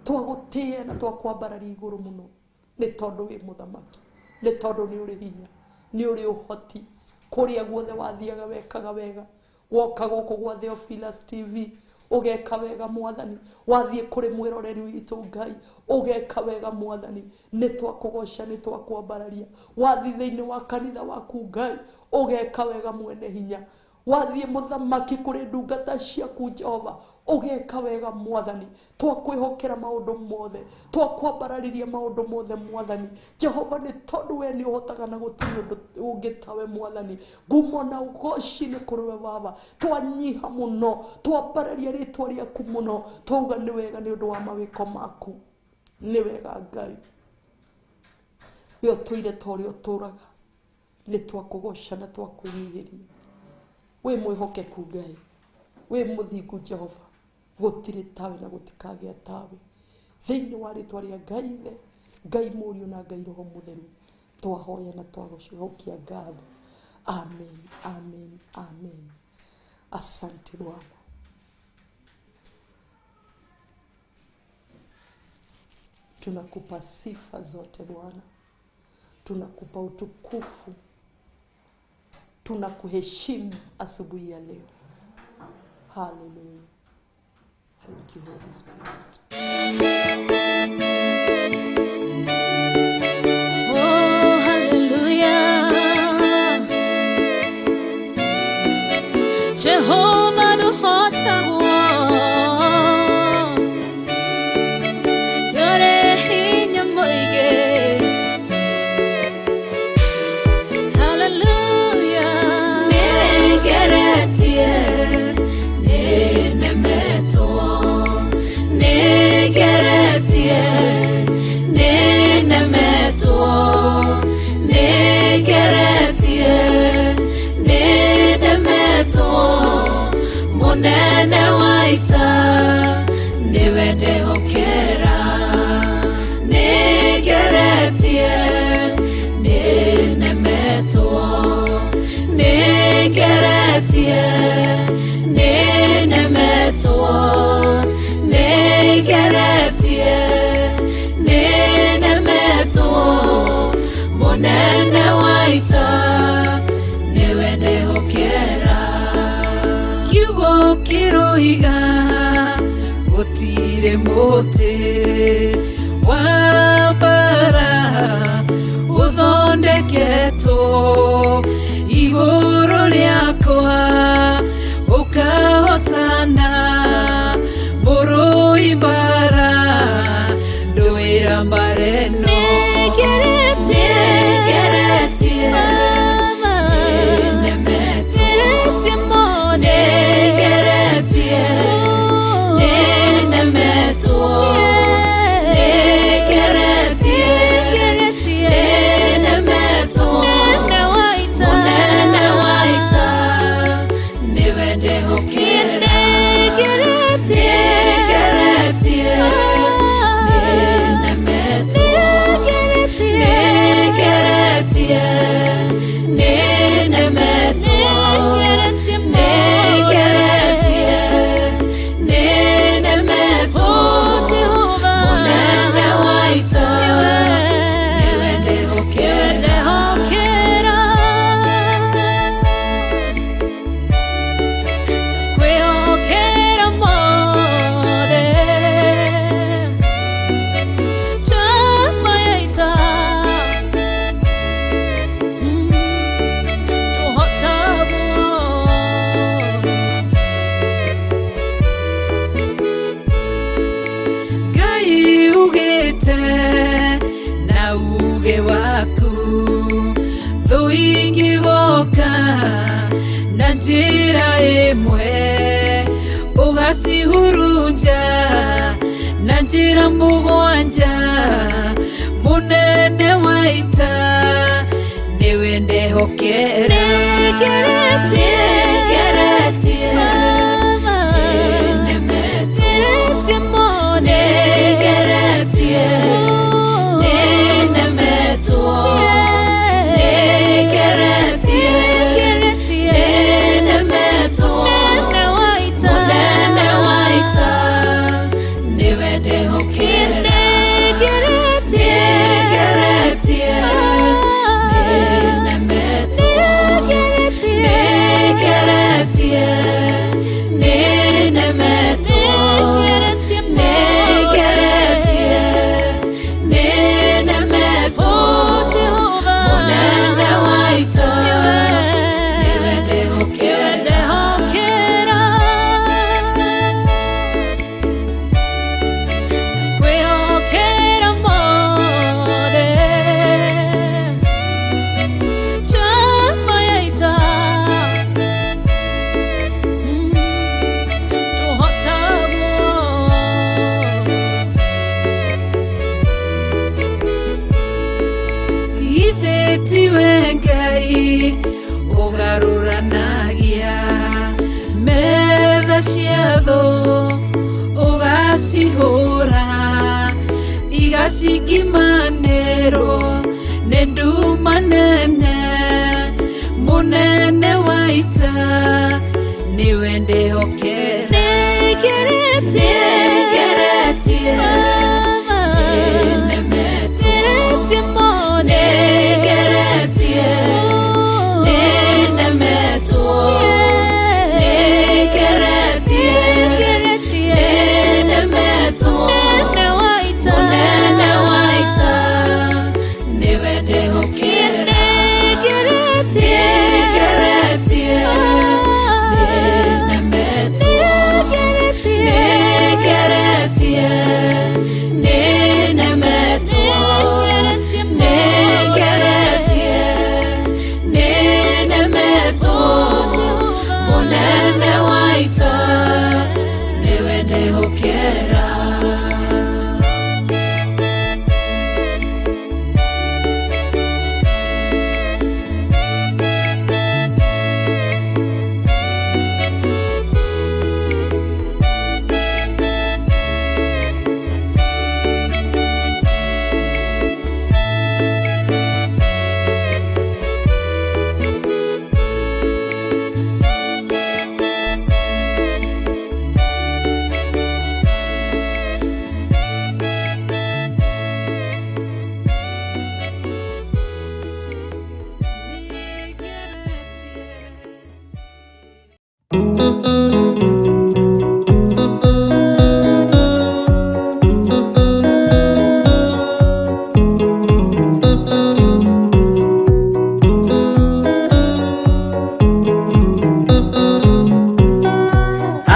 twagũtĩĩa na twakwambararia igũrũ mũno, nĩ tondũ wĩ Mũthamaki, nĩ tondũ nĩ ũrĩ hinya, nĩ ũrĩ ũhoti. Kũrĩa guothe wathiaga wekaga wega, woka gũkũ gwa Theophilus TV ũgeka wega Mwathani, wathiĩ kũrĩ mwĩroreri witũ Ngai ũgeka wega Mwathani, nĩ twakũgoca, nĩ twakwambararia. Wathiĩ thĩinĩ wa kanitha waku Ngai ũgeka wega mwene hinya, wathiĩ mũthamaki kũrĩ ndungata ciaku Jehova ũgeka wega Mwathani. Twakwĩhokera maũndũ mothe, twakwambarariria maũndũ mothe Mwathani Jehova, nĩ tondũ we nĩ ũhotaga na gũtirĩ ũndũ ũngĩ tawe Mwathani. Ngumo na ũgoci nĩ kũrĩ we Baba. Twanyiha mũno, twambararia rĩtwa rĩaku mũno, twauga nĩ wega nĩ ũndũ wa mawĩko maku. Nĩ wega Ngai, we ũtũire ta ũrĩa ũtũraga, nĩ twakũgoca na twakũnyihĩria. Wĩ mwĩhokeku Ngai, wĩ mũthingu Jehova, gũtirĩ tawe na gũtikagĩa tawe. Thĩinĩ wa rĩtwa rĩa Ngai Ithe, Ngai Mũriũ na Ngai Roho Mũtheru, twahoya na twagũcokia ngatho. Amen, amen, amen. Asante Bwana. Tunakupa sifa zote Bwana, tunakupa utukufu, tunakuheshimu asubuhi ya leo. Hallelujah. Thank you, Holy Spirit. Oh, hallelujah. Jehovah nũhotagwo, ndũrĩ hinya mũingĩ. Hallelujah. Nĩngeretie, nĩnemetwo, nĩngeretie, nĩnemetwo, nĩngeretie, nĩnemetwo. Mũnene wa ita nĩwe ndehokera. Nĩngeretie, nĩnemetwo, nĩngeretie, nĩnemetwo, nĩngeretie, nĩnemetwo. Mũnene wa ita nĩwe ndehokera. Kiugo kĩroiga gũtirĩ mũtĩ wa mbara ũthondeketwo igũrũ rĩakwa ũkahotana, mũrũi mbara ndũĩra mbara ĩno. Nĩngeretie, nĩnemetwo, nĩngeretie, nĩnemetwo, nĩngeretie, nĩnemetwo. Mũnene wa ita nĩwe ndehokera. Nĩngeretie, nĩnemetwo, Waku thũ ingĩgoka na njĩra ĩmwe ũgacihurunja na njĩra mũgwanja. Mũnene wa ita nĩwe ndehokera. Nĩngeretie, nĩnemetwo, nĩngeretie, nĩnemetwo, nĩngeretie, nĩnemetwo. Mũnene wa ita nĩwe ndehokera. Nĩngeretie, nĩnemetwo, nĩngeretie, nĩnemetwo, nĩngeretie, nĩnemetwo. Mũnene wa ita nĩwe ndehokera. Kwĩhokera mothe njamba ya ita tũhotagwo. Ithe tiwe Ngai ũgarũranagia metha cia thũ, ũgacihũra igacikimanĩrwo nĩ nduma nene. Mũnene wa ita nĩwe ndehokera. Nĩngeretie, Nĩngeretie, nĩnemetwo, nĩngeretie, nĩnemetwo, nĩngeretie, nĩnemetwo. Mũnene wa ita nĩwe ndehokera. Nĩngeretie, nĩnemetwo, nĩngeretie, nĩnemetwo, nĩngeretie, nĩnemetwo. Mũnene wa ita nĩwe ndehokera.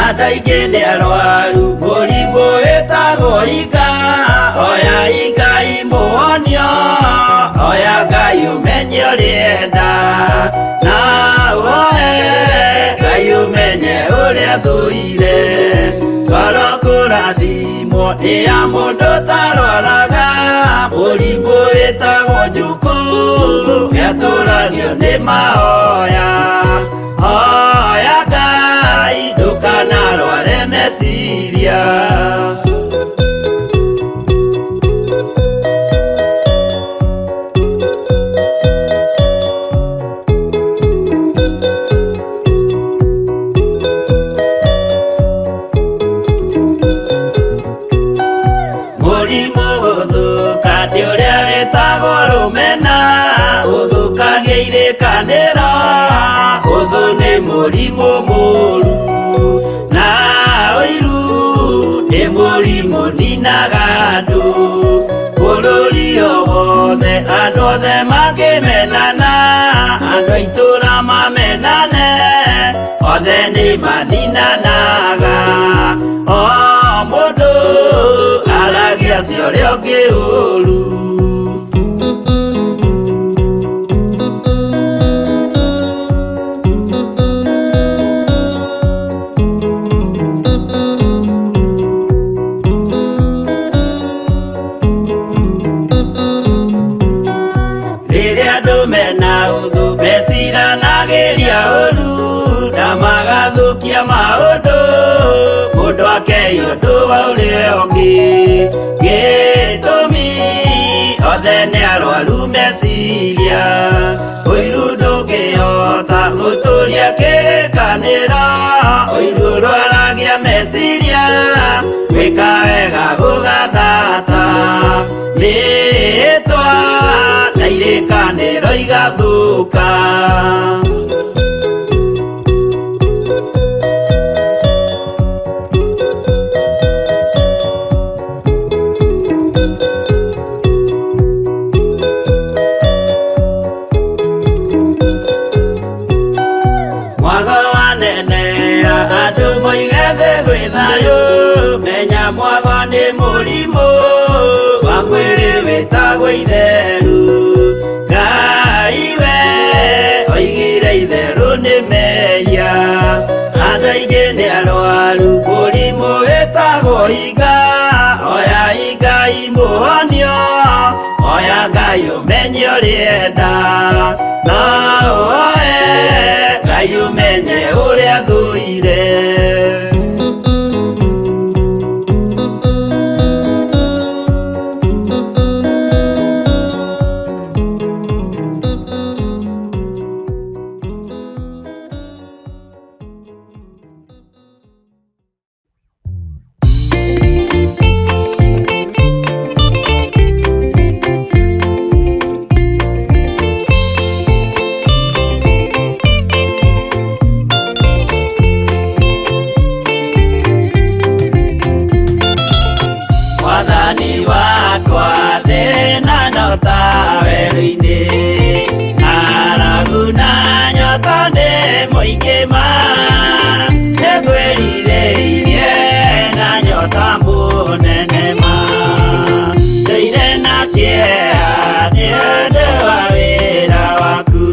Andũ aingĩ nĩ arwaru mũrimũ wĩtagwo inga. Oya Ngai mũhonio, oya Ngai ũmenye ũrĩenda, na ũhoe Ngai ũmenye ũrĩa thũire. Ngoro kũrathimwo nĩ ya mũndũ ũtarwaraga mũrimũ wĩtagwo njukũ, nĩatũragio nĩ mahoya. Hoya Ngai ndũkanarware meciria. Mũrimũ gũthũka nĩ ũrĩa wĩtagwo rũmena, ũthũkagia irĩkanĩro, ũthũ nĩ mũrimũ mũru, na ũiru nĩ mũrimũ ninaga andũ. Bũrũri o wothe andũ othe mangĩmenana, andũ a itũũra mamenane, othe nĩ maninanaga. O mũndũ aragia cia ũrĩa ũngĩ ũru. Andũ mena ũthũ meciranagĩria ũru na magathũkia maũndũ mũndũ akei ũndũ wa ũrĩa ũngĩ gĩtũmi othe nĩ arwaru meciria ũiru ndũngĩhota gũtũria kĩkanĩra ũiru ũrwaragia meciria gwĩka wega gũgathata mĩĩtwa na irĩkanĩro igathũka. Mwago wanenea andũ moige thĩ gwĩ thayũ menya mwago nĩ mũrimũ wa mwĩrĩ wĩtagwo itheru Ngai we oigire itherũ nĩ mehia andũ aingĩ nĩ arwaru mũrimũ wĩtagwo hinga oya Ngai mũhonio oya Ngai ũmenye ũrĩenda no ũoe Ngai ũmenye ũrĩa thũire. Mwathani wakwa thĩna no ta werũ-inĩ ng'aragu na nyota nĩ mũingĩ ma nĩngwĩrirĩirie na nyota mũnene ma ndũire na kĩeha nĩ ũndũ wa wĩra waku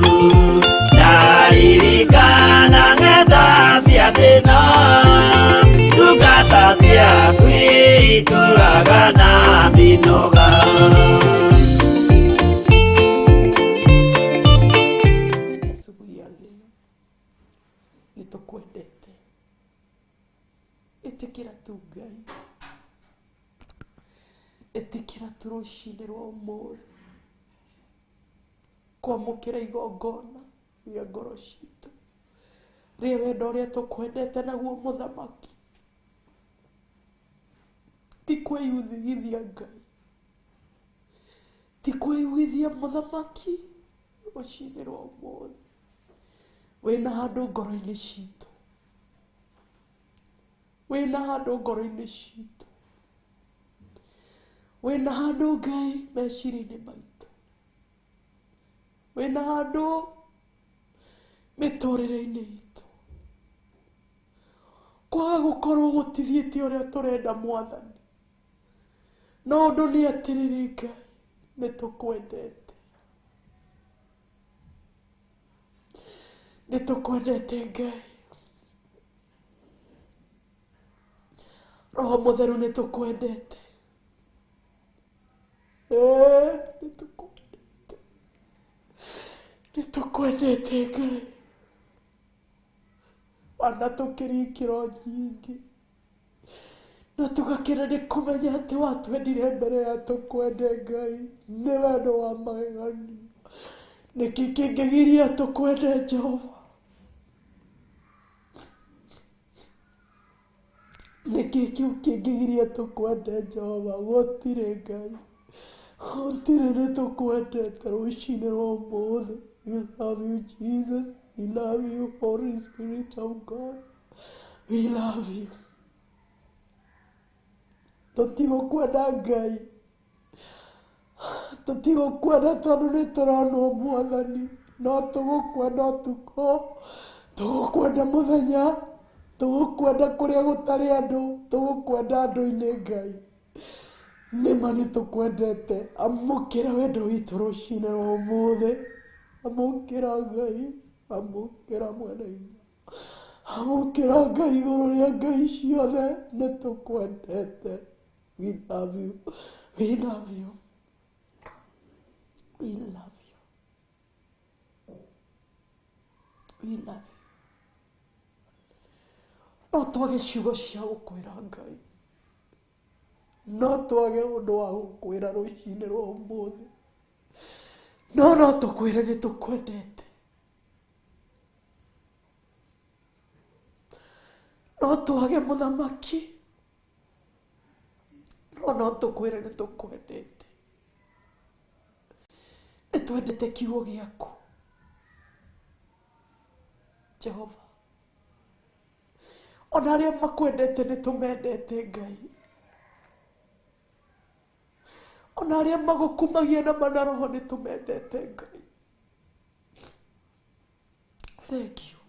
ndaririkana ng'enda cia thĩna ndungata ciaku itũraga na mĩnoga. Asubuhi ya leo nĩtũkwendete ĩtĩkĩra tu Ngai ĩtĩkĩra tu rũcinĩ rwa ũmũthĩ kwamũkĩra igongona rĩa ngoro citũ rĩa wendo ũrĩa tũkwendete naguo mũthamaki ti kwĩyuthigithia Ngai ti kwĩyugithia mũthamaki rũcinĩ rwa ũmũthĩ wĩna handũ ngoro-inĩ citũ wĩna handũ ngoro-inĩ citũ wĩna handũ Ngai meciria-inĩ maitũ wĩna handũ mĩtũrĩre-inĩ itũ kwaga gũkorwo gũtithiĩte ũrĩa tũrenda mwathani no ũndũ nĩ atĩrĩrĩ Ngai nĩtũkwendete nĩtũkwendete Ngai Roho Mũtheru nĩtũkwendete nĩtũkwendete nĩtũkwendete Ngai wanatũkĩria ikĩro nyingĩ na tũgakena nĩ kũmenya atĩ watwendire mbere ya tũkwende Ngai nĩ wendo wa magegania nĩkĩ kĩngĩgiria tũkwende Jehova nĩkĩ kĩu kĩngĩgiria tũkwende Jehova gũtirĩ Ngai gũtirĩ nĩtũkwendete rũcinĩ rwa ũmũthĩ. We love you Jesus, we love you Holy Spirit of God, we love you. Tũtigũkwenda Ngai tũtigũkwenda tondũ nĩtũronwo mwathani no tũgũkwenda ũtukũ tũgũkwenda mũthenya tũgũkwenda kũrĩa gũtarĩ andũ tũgũkwenda andũ-inĩ Ngai nĩma nĩtũkwendete amũkĩra wendo witũ rũcinĩ rwa ũmũthĩ amũkĩra Ngai amũkĩra mwene hinya amũkĩra Ngai igũrũ rĩa ngai ciothe nĩtũkwendete. We love you, we love you, we love you. We love you. No twage ciugo cia gũkwĩra Ngai, no twage ũndũ wa gũkwĩra rũcinĩ rwa ũmũthĩ, no no tũkwĩre nĩ tũkwendete. No twage mũthamaki, no no tũkwĩre nĩ tũkwendete. Nĩ twendete kiugo gĩaku Jehova. Ona arĩa makwendete nĩ tũmendete Ngai. Ona arĩa magũkumagia na mana roho nĩ tũmendete Ngai. Thank you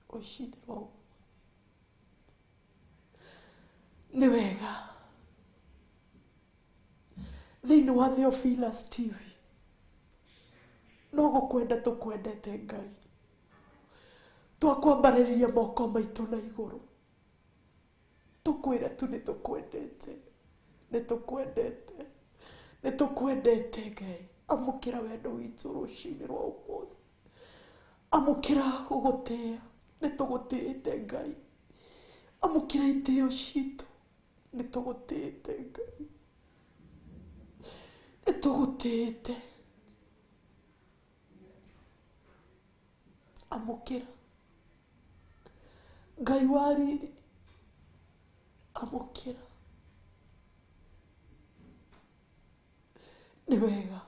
rũcinĩ rwa ũmũthĩ. Nĩ wega thĩinĩ wa Theophilus TV no gũkwenda tũkwendete Ngai. Twakwambarĩria moko maitũ na igũrũ, tũkwĩre tu nĩ tũkwendete, nĩ tũkwendete, nĩ tũkwendete Ngai. Amũkĩra wendo witũ rũcinĩ rwa ũmũthĩ, amũkĩra gũgũtĩĩa, nĩ tũgũtĩĩte Ngai. Amũkĩra itĩo citũ, nĩ tũgũtĩĩte Ngai, nĩ tũgũtĩĩte. Amũkĩra Ngai wa riri, amũkĩra. Nĩ wega,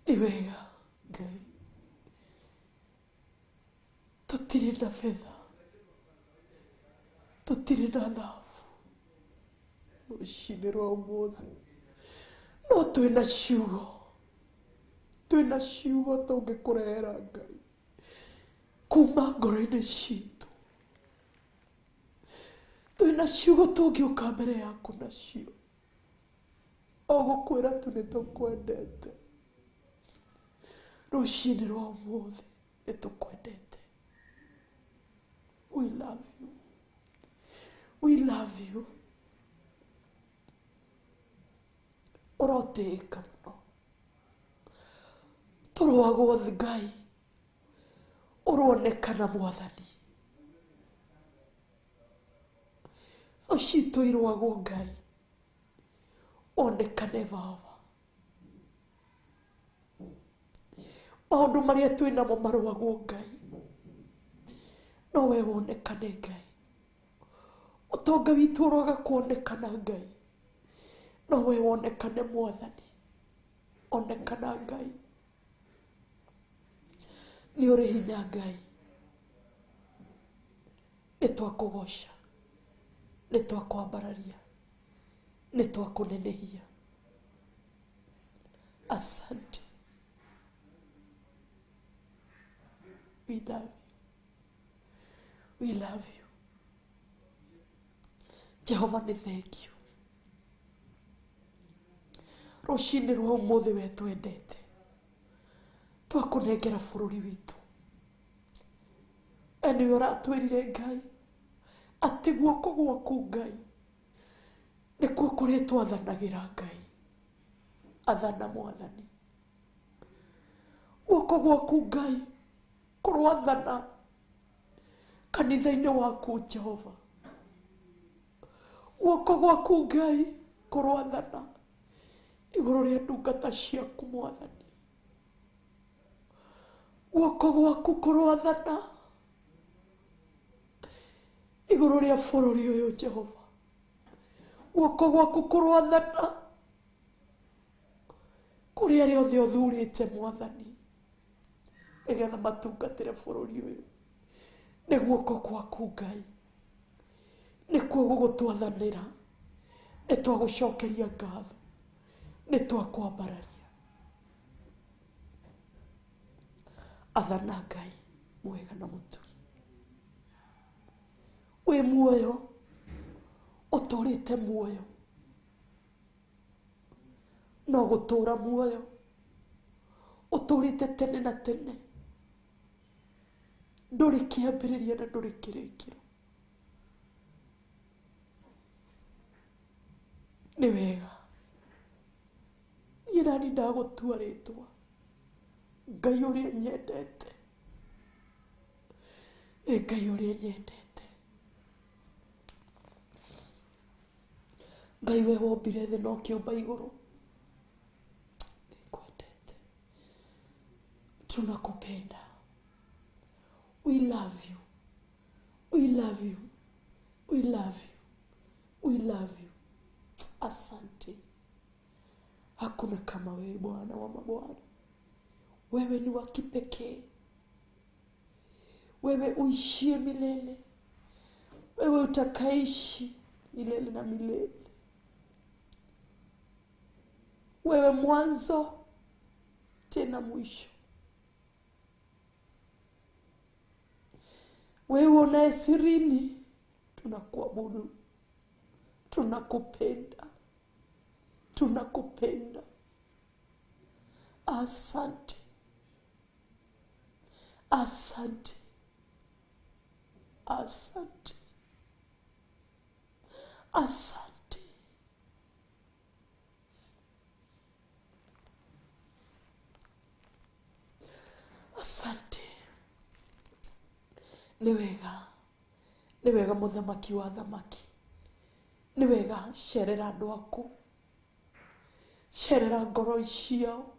nĩ wega Ngai. Tũtirĩ na betha, tũtirĩ na thahabu rũcinĩ rwa ũmũthĩ, no twĩna ciugo, twĩna ciugo tũngĩkũrehera Ngai kuma ngoro-inĩ citũ. Twĩna ciugo tũngĩũka mbere yaku nacio, o gũkwĩra tu nĩ tũkwendete. Rũcinĩ rwa ũmũthĩ nĩ tũkwendete. We love you, we love you. Ũrotĩĩka mũno, tũrũagwo Ngai, ũronekana Mwathani. Thũ citũ irũagwo Ngai, onekane Baba. Maũndũ marĩa twĩ namo marũagwo Ngai, no we wonekane Ngai. Ũtonga witũ ũroga kuonekana Ngai, no we wonekane Mwathani. Onekana Ngai, nĩ ũrĩ hinya Ngai. Nĩ twakũgoca, nĩ twakwambararia, nĩ twakũnenehia. Asante. We love you. We love you. Jehova nĩ thank you. Rũcinĩ rwa ũmũthĩ we twendete, twakũnengera bũrũri witũ. We nĩwe ũratwĩrire Ngai atĩ guoko gwaku Ngai nĩkuo kũrĩa twathanagĩra Ngai. Athana Mwathani. Guoko gwaku Ngai kũrwathana kanitha-inĩ waku Jehova. Guoko gwaku Ngai kũrwathana igũrũ rĩa ndungata ciaku Mwathani. Guoko gwaku kũrwathana igũrũ rĩa bũrũri ũyũ Jehova. Guoko gwaku kũrwathana kũrĩ arĩa othe ũthurĩte Mwathani, nĩgetha matungatĩre bũrũri ũyũ. Nĩ guoko gwaku Ngai nĩkuo gũgũtwathanĩra. Nĩ twagũcokeria ngatho, nĩ twakwambararia. Athana Ngai mwega na mũtugi, wĩ muoyo, ũtũrĩte muoyo, no gũtũra muoyo, ũtũrĩte tene na tene, ndũrĩ kĩambĩrĩria na ndũrĩ kĩrĩkĩro. Nĩ wega niĩ nani ndagũtua rĩtwa Ngai ũrĩa nyendete. Wĩ Ngai ũrĩa nyendete. Ngai we wombire thĩ na ũkĩũmba igũrũ. Nĩngwendete. Tunakupenda. We love you. We love you. We love you. We love you. Asante. Hakuna kama wewe Bwana wa mabwana. Wewe ni wa kipekee. Wewe uishie milele. Wewe utakaishi milele na milele. Wewe mwanzo tena mwisho. Wewe unaye sirini, tunakuabudu, tunakupenda, tunakupenda. Asante, asante, asante, asante. Asante. Nĩ wega, nĩ wega mũthamaki wa thamaki. Nĩ wega, cerera andũ aku, cerera ngoro ciao,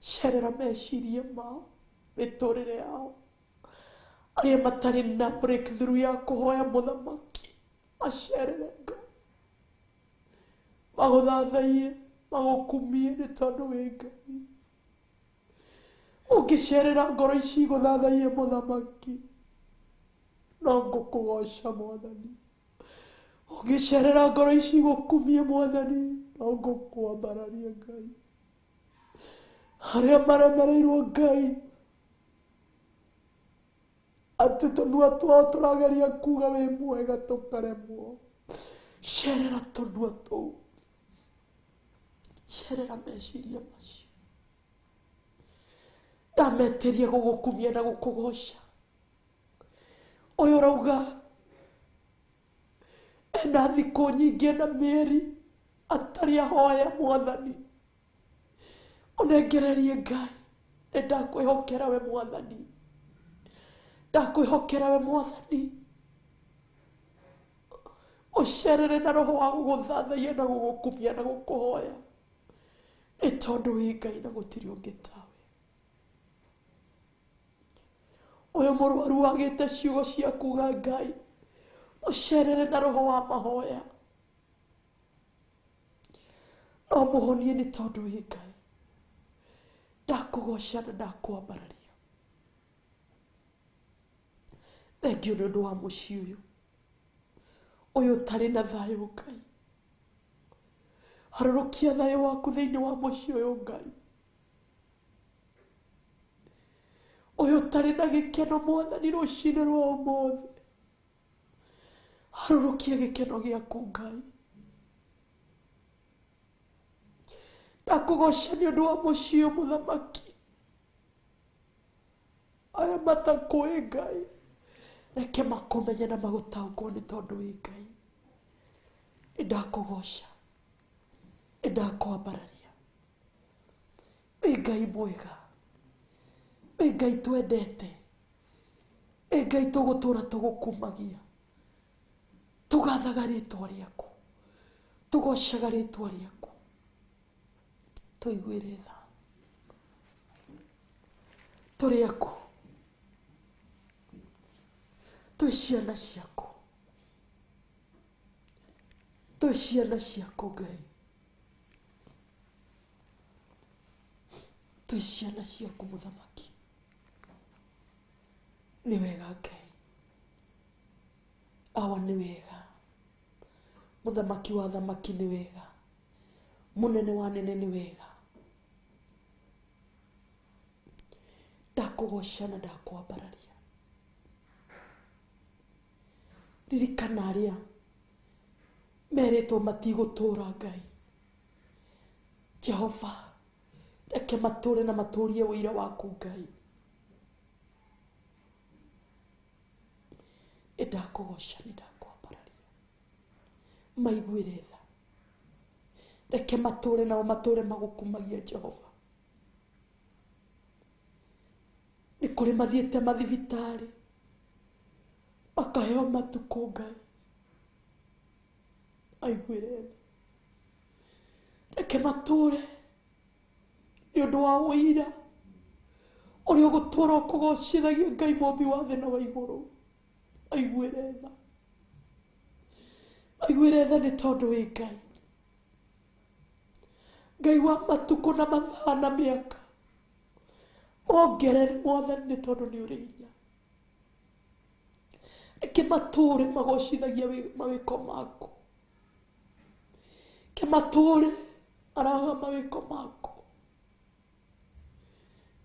cerera meciria mao, mĩtũrĩre yao. Arĩa matarĩ na breakthrough ya kũhoya mũthamaki, macerere Ngai, magũthathaiye, magũkumie nĩ tondũ wĩ Ngai. Ũngĩcerera ngoro ici igũthathaiye mũthamaki, no ngũkũgoca mwathani. Ũngĩcerera ngoro ici igũkumie mwathani, no ngũkwambararia Ngai. Arĩa maremereirwo Ngai, atĩ tũnua twao tũrageria kuga wĩ mwega tũkaremwo, cerera tũnua tũu, cerera meciria macio. Ndametĩria gũgũkumia na gũkũgoca. Ũyũ ũrauga ena thikũ nyingĩ na mĩeri atarĩ ahoya mwathani, ũnengererie Ngai. Nĩ ndakwĩhokera we mwathani, ndakwĩhokera we mwathani. Ũcerere na roho wa gũgũthathaiya na gũgũkumia na gũkũhoya, nĩ tondũ wĩ Ngai na gũtirĩ ũngĩ tawe. Ũyũ mũrwaru wagĩte ciugo cia kuga Ngai, ũcerere na roho wa mahoya, no mũhonie nĩ tondũ wĩ Ngai. Ndakũgoca na ndakwambararia. Thengiũ nĩ ũndũ wa mũciĩ ũyũ, ũyũ ũtarĩ na thayũ Ngai. Harũrũkia thayũ waku thĩinĩ wa mũciĩ ũyũ Ngai. Ũyũ ũtarĩ na gĩkeno mwathani rũcinĩ rwa ũmũthĩ, harũrũkia gĩkeno gĩaku Ngai. Ndakũgoca nĩ ũndũ wa mũciĩ ũyũ mũthamaki. Arĩa matakũĩ Ngai, reke makũmenye na magũtaũkwo nĩ tondũ wĩ Ngai. Nĩ ndakũgoca, nĩ ndakwambararia. Wĩ Ngai mwega, wĩ Ngai twendete, wĩ Ngai tũgũtũra tũgũkumagia, tũgathaga rĩtwa rĩaku, tũgocaga rĩtwa rĩaku. Tũiguĩre tha, tũrĩ aku, twĩ ciana ciaku, twĩ ciana ciaku Ngai, twĩ ciana ciaku mũthamaki. Nĩ wega Ngai, awa nĩ wega, mũthamaki wa thamaki nĩ wega, mũnene wa nene nĩ wega. Ndakũgoca na ndakwambararia. Ririkana arĩa merĩtwo matigũtũra Ngai. Jehova, reke matũre na matũrie ũira waku Ngai. Nĩ ndakũgoca, nĩ ndakwambararia. Maiguĩre tha, reke matũre nao matũre magũkumagia Jehova. Nĩ kũrĩ mathiĩte mathibitarĩ, Makaheo matukũ Ngai aiguĩre tha. Reke matũre nĩ ũndũ wa ũira ũrĩa ũgũtũũra ũkũgocithagia Ngai mũmbi wa thĩ na wa igũrũ. Aiguĩre tha, aiguĩre tha nĩ tondũ wĩ Ngai, Ngai wa matukũ na mathaa na mĩaka. Mongerere Mwathani nĩ tondũ nĩ ũrĩ hinya. Reke matũũre magocithagia mawĩko maku. Reke matũũre maraga mawĩko maku.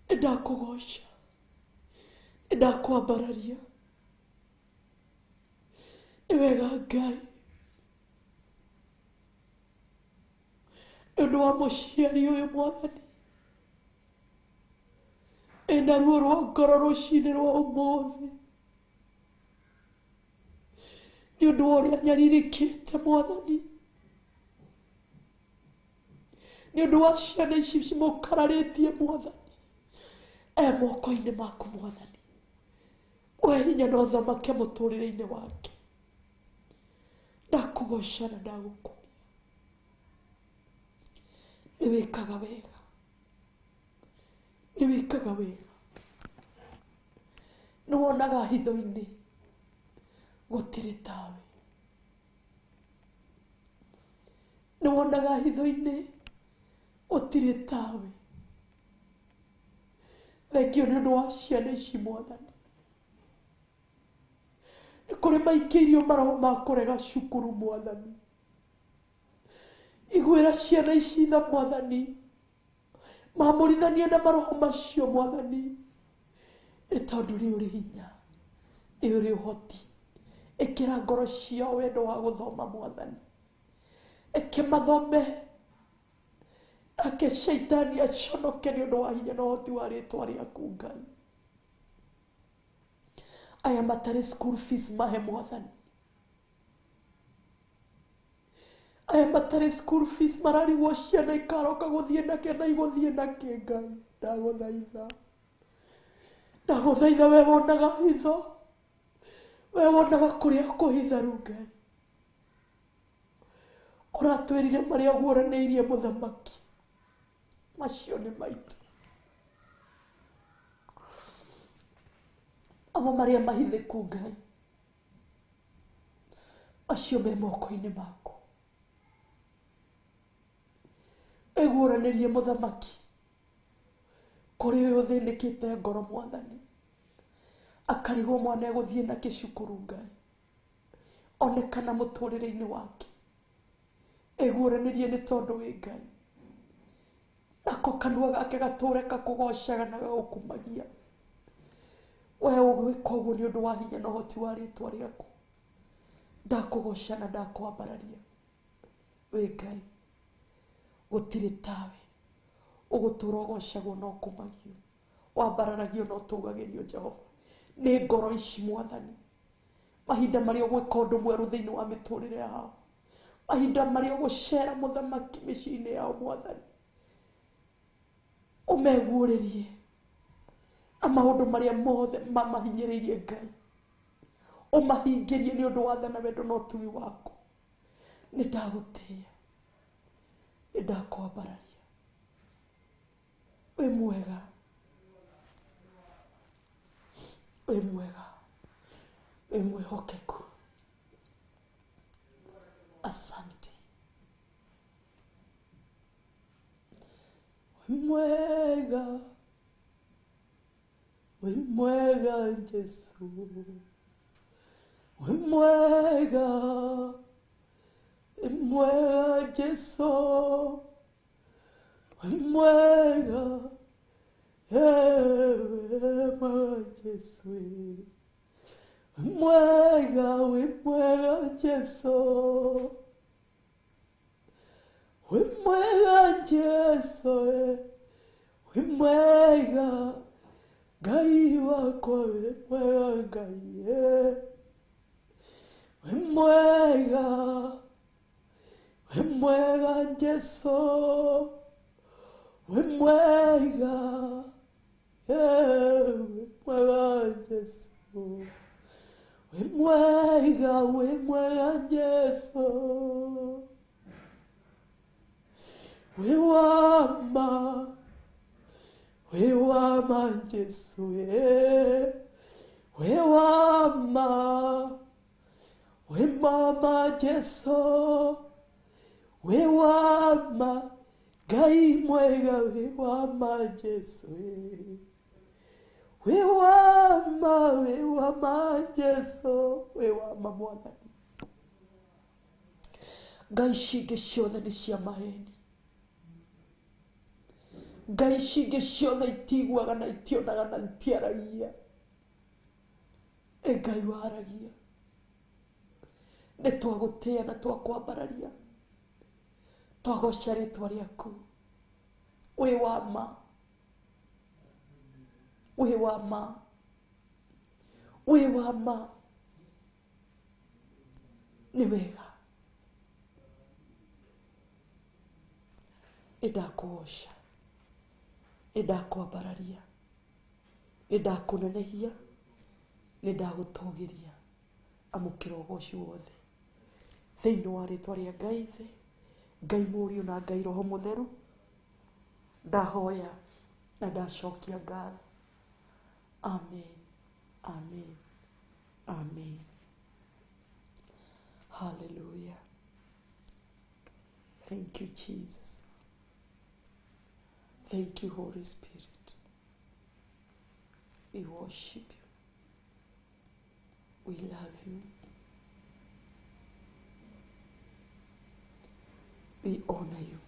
Nĩ ndakũgoca, nĩ ndakwambararia. Nĩ wega Ngai nĩ ũndũ wa mũciari ũyũ Mwathani ĩna ruo rwa ngoro rũcinĩ rwa ũmũthĩ nĩ ũndũ wa ũrĩa nyarirĩkĩte Mwathani, nĩ ũndũ wa ciana ici cimũkararĩtie Mwathani. E moko-inĩ maku Mwathani, we hinya na ũthamake mũtũrĩre-inĩ wake. Ndakũgoca na ndagũkumia, nĩ wĩkaga wega, nĩ wĩkaga wega. Nĩ wonaga hitho-inĩ gũtirĩ tawe, nĩ wonaga hitho-inĩ gũtirĩ tawe. Thengio nĩ ũndũ wa ciana ici Mwathani. Nĩ kũrĩ maikĩirio maroho ma kũrega cukuru Mwathani. Iguĩra ciana ici tha Mwathani, mamũrithanie na maroho macio Mwathani, nĩ tondũ nĩ ũrĩ hinya, nĩ ũrĩ ũhoti. Ĩkĩra ngoro ciao wendo wa gũthoma Mwathani, reke mathome nake shaitani aconoke nĩ ũndũ wa hinya na ũhoti wa rĩtwa rĩaku Ngai. Aya matarĩ school fees mahe Mwathani, aya matarĩ school fees mararigwo ciana ikaroka gũthiĩ nake na igũthiĩ nake Ngai. Ndagũthaitha, ndagũthaitha, we wonaga hitho, we wonaga kũrĩa kũhitharu Ngai. Ũratwĩrire marĩa ũguũranĩirie mũthamaki, macio nĩ maitũ. Amo marĩa mahithĩku Ngai, macio me moko-inĩ maku. Ĩguũranĩrie mũthamaki kũrĩ ũyũ ũthĩnĩkĩte ngoro Mwathani, akarigwo mwana egũthiĩ nake cukuru Ngai, onekana mũtũrĩre-inĩ wake. Ĩguũranĩrie nĩ tondũ wĩ Ngai, nako kanua gake gatũre kakũgocaga na gagũkumagia. We ũgwĩka ũguo nĩ ũndũ wa hinya na ũhoti wa rĩtwa rĩaku. Ndakũgoca na ndakwambararia. Wĩ Ngai, gũtirĩ tawe. Ũgũtũra ũgocagwo na ũkumagio, wambararagio na ũtũgagĩrio Jehova nĩ ngoro ici Mwathani. Mahinda marĩa ũgwĩka ũndũ mwerũ thĩinĩ wa mĩtũrĩre yao, mahinda marĩa ũgũcera mũthamaki mĩciĩ-inĩ yao Mwathani, ũmeguũrĩrie na maũndũ marĩa mothe mamahinyĩrĩirie Ngai, ũmahingĩrie nĩ ũndũ wa tha na wendo na ũtugi waku. Nĩ ndagũtĩĩa, nĩ ndakwambararia. Wĩ mwega, wĩ mwega, wĩ mwĩhokeku. Asante. Wĩ mwega, wĩ mwega Jesu, wĩ mwega, wĩ mwega Jesu, wĩ mwega, wĩ mwega Jesu, wĩ mwega, wĩ mwega Jesu, wĩ mwega Jesu, wĩ mwega Ngai wakwa, wĩ mwega Ngai, wĩ mwega, wĩ mwega Jesu, wĩ mwega, wĩ mwega Jesu, Wĩ mwega, wĩ mwega Jesu. Wĩ wa ma, wĩ wa ma Jesu, eh. Wĩ wa ma, wĩ mama Jesu. Wĩ wa ma, Ngai mwega, wĩ wa ma Jesu, eh. Wĩ wa ma, wĩ wa ma Jesu, wĩ wa ma Mwathani. Ngai ici ingĩ ciothe nĩ cia maheni. Ngai ici ingĩ ciothe itiguaga na itionaga na itiaragia. Ĩ Ngai waragia. Nĩ twagũtĩa na twakwambararia. Twagoca rĩtwa rĩaku. Wĩ wa ma. Wĩ wa ma. Wĩ wa ma. Nĩ wega. Nĩ ndakũgoca. Nĩ ndakwambararia. Nĩ ndakũnenehia. Nĩ ndagũtũgĩria. Amũkĩra ũgoci wothe. Thĩinĩ wa rĩtwa rĩa Ngai Ithe, Ngai Mũriũ na Ngai Roho Mũtheru, ndahoya na ndacokia ngatho. Amen. Amen. Amen. Hallelujah. Thank you, Jesus. Thank you, Holy Spirit. We worship you. We love you. We honor you.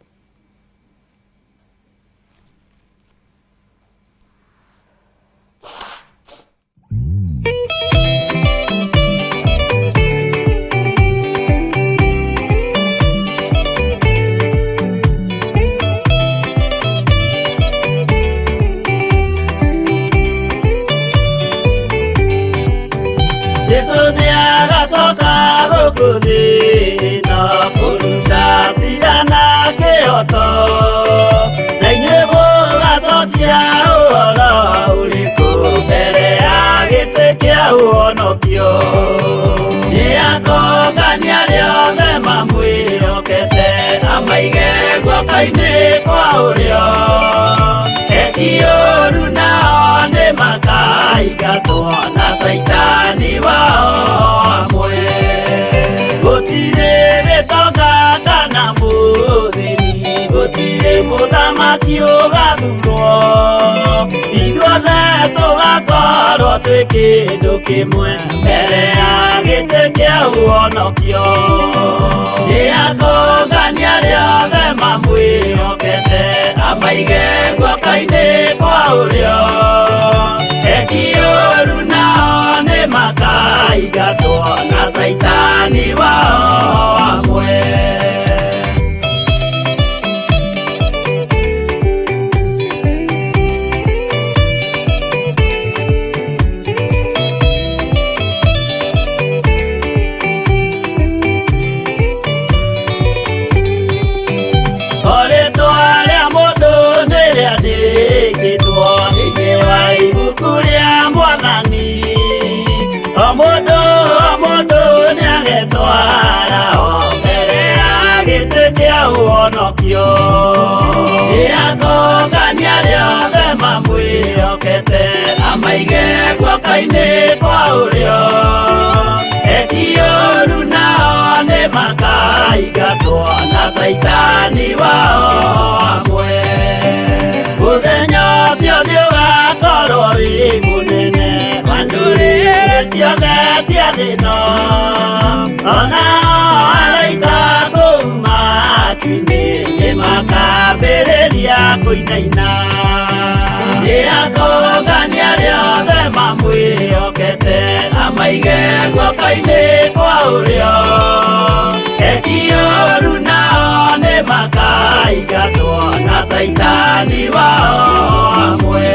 Jesu nĩ agacoka gũkũ thĩ ĩno kũruta cira na kĩhoto na inyuĩ mũgacokia ũhoro ũrĩkũ mbere ya gĩtĩ kĩa ũhonokio. Nĩ akongania arĩa othe mamwĩhokete amaige guoko-inĩ kwa ũrĩo. Eki ũũru nao nĩ makaingatwo na caitani wao amwe. Gũtirĩ gĩtonga kana mũthĩni, gũtirĩ mũthamaki ũgathurwo. Ithuothe tũgakorwo twĩ kĩndũ kĩmwe mbere ya gĩtĩ kĩa ũhonokio. Nĩ akongania arĩa othe mamwĩhokete amaige guoko-inĩ kwa ũrĩo. Eki ũũru nao nĩ makaingatwo na caitani wao amwe. O rĩtwa rĩa mũndũ nĩ rĩandĩkĩtwo thĩinĩ wa ibuku rĩa Mwathani. O mũndũ o mũndũ nĩagetwara o mbere ya gĩtĩ kĩa ũhonokio. Nĩ akongania arĩa othe mamwĩhokete amaige guoko-inĩ kwa ũrĩo. Eki ũũru nao nĩ makaingatwo na caitani wao amwe. Mũthenya ũcio nĩ ũgakorwo wĩ mũnene wa ndũrĩrĩ ciothe cia thĩ ĩno. Onao araika kũu matu-inĩ nĩ makambĩrĩria kũinaina. Nĩ akongania arĩa othe mamwĩhokete amaige guoko-inĩ kwa ũrĩo. Eki ũũru nao nĩ makaingatwo na caitani wao amwe.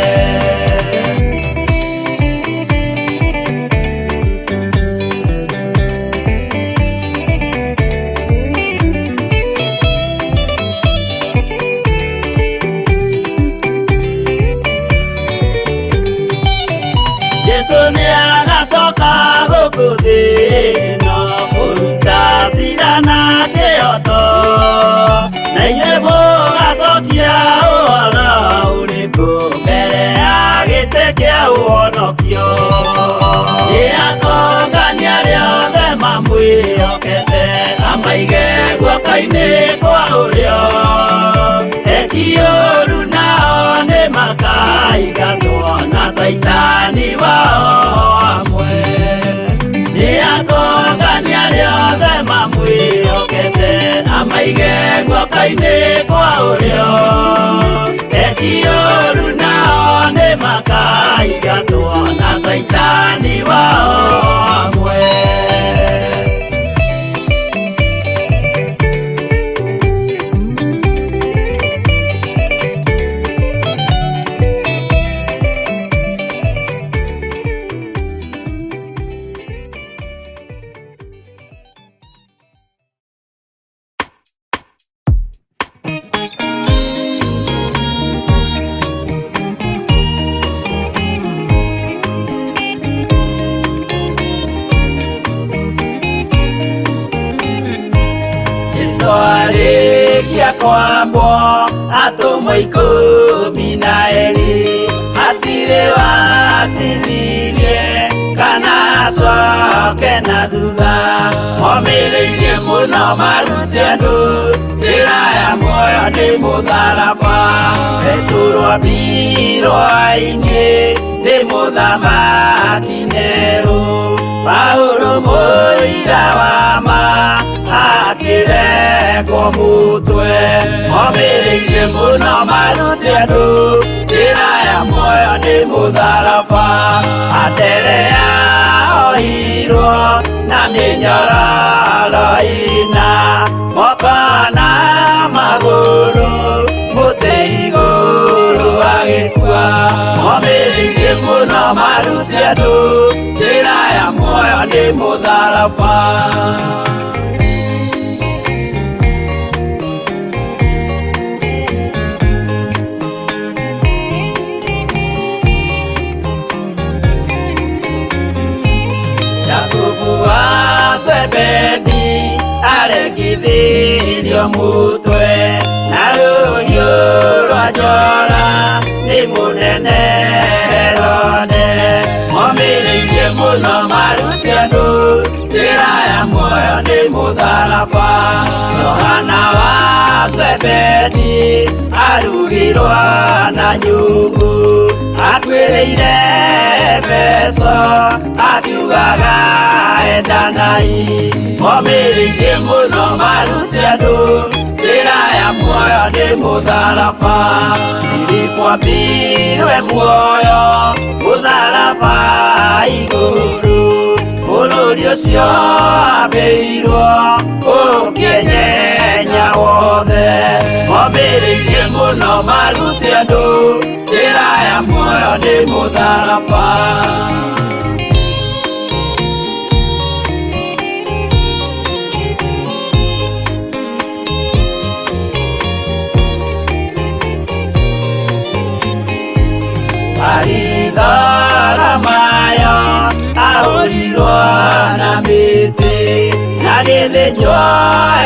Jesu nĩ agacoka gũkũ Gũkũ thĩ ĩno kũruta cira na kĩhoto, na inyuĩ mũgacokia ũhoro ũrĩkũ mbere ya gĩtĩ kĩa ũhonokio? Nĩ akongania arĩa othe mamwĩhokete, amaige guoko-inĩ kwa ũrĩo. Eki ũru nao nĩ makaingatwo na caitani wao hamwe. Nĩ akongania arĩa othe mamwĩhokete, amaige guoko-inĩ kwa ũrĩo. Eki ũru nao nĩ makaingatwo na caitani wao hamwe. Jesu arĩkia kwambwo, atũmwo 12 hatirĩ watithirie kana acoke na thutha. Momĩrĩirie mũno marute andũ njĩra ya muoyo nĩ mũtharaba. Petero ambirwo-inĩ nĩ mũthamaki Nero, Paulo mũira wa ma akĩrekwo mũtwe. Momĩrĩirie mũno marute andũ njĩra ya muoyo nĩ mũtharaba. Anderea ohirwo na mĩnyororo ĩna moko na magũrũ, mũtĩ igũrũ agĩkua. Momĩrĩirie mũno marute andũ njĩra ya muoyo nĩ mũtharaba. Jakubu wa Zebedi arekithirio mũtwe na rũhiũ rwa njora nĩ mũnene Herode. Momĩrĩirie mũno marute andũ njĩra ya muoyo nĩ mũtharaba. Johana wa Zebedi arugirwo na nyungu, akuĩrĩire Efeso akiugaga endanai. Momĩrĩirie mũno marute andũ njĩra ya muoyo nĩ mũtharaba. Filipo ambirwe muoyo mũtharaba igũrũ, bũrũri ũcio ambĩirwo ũkĩenyenya wothe. Momĩrĩirie mũno marute andũ njĩra ya muoyo nĩ mũtharaba. Baritholomayo ahũrirwo na mĩtĩ, na gĩthĩnjwo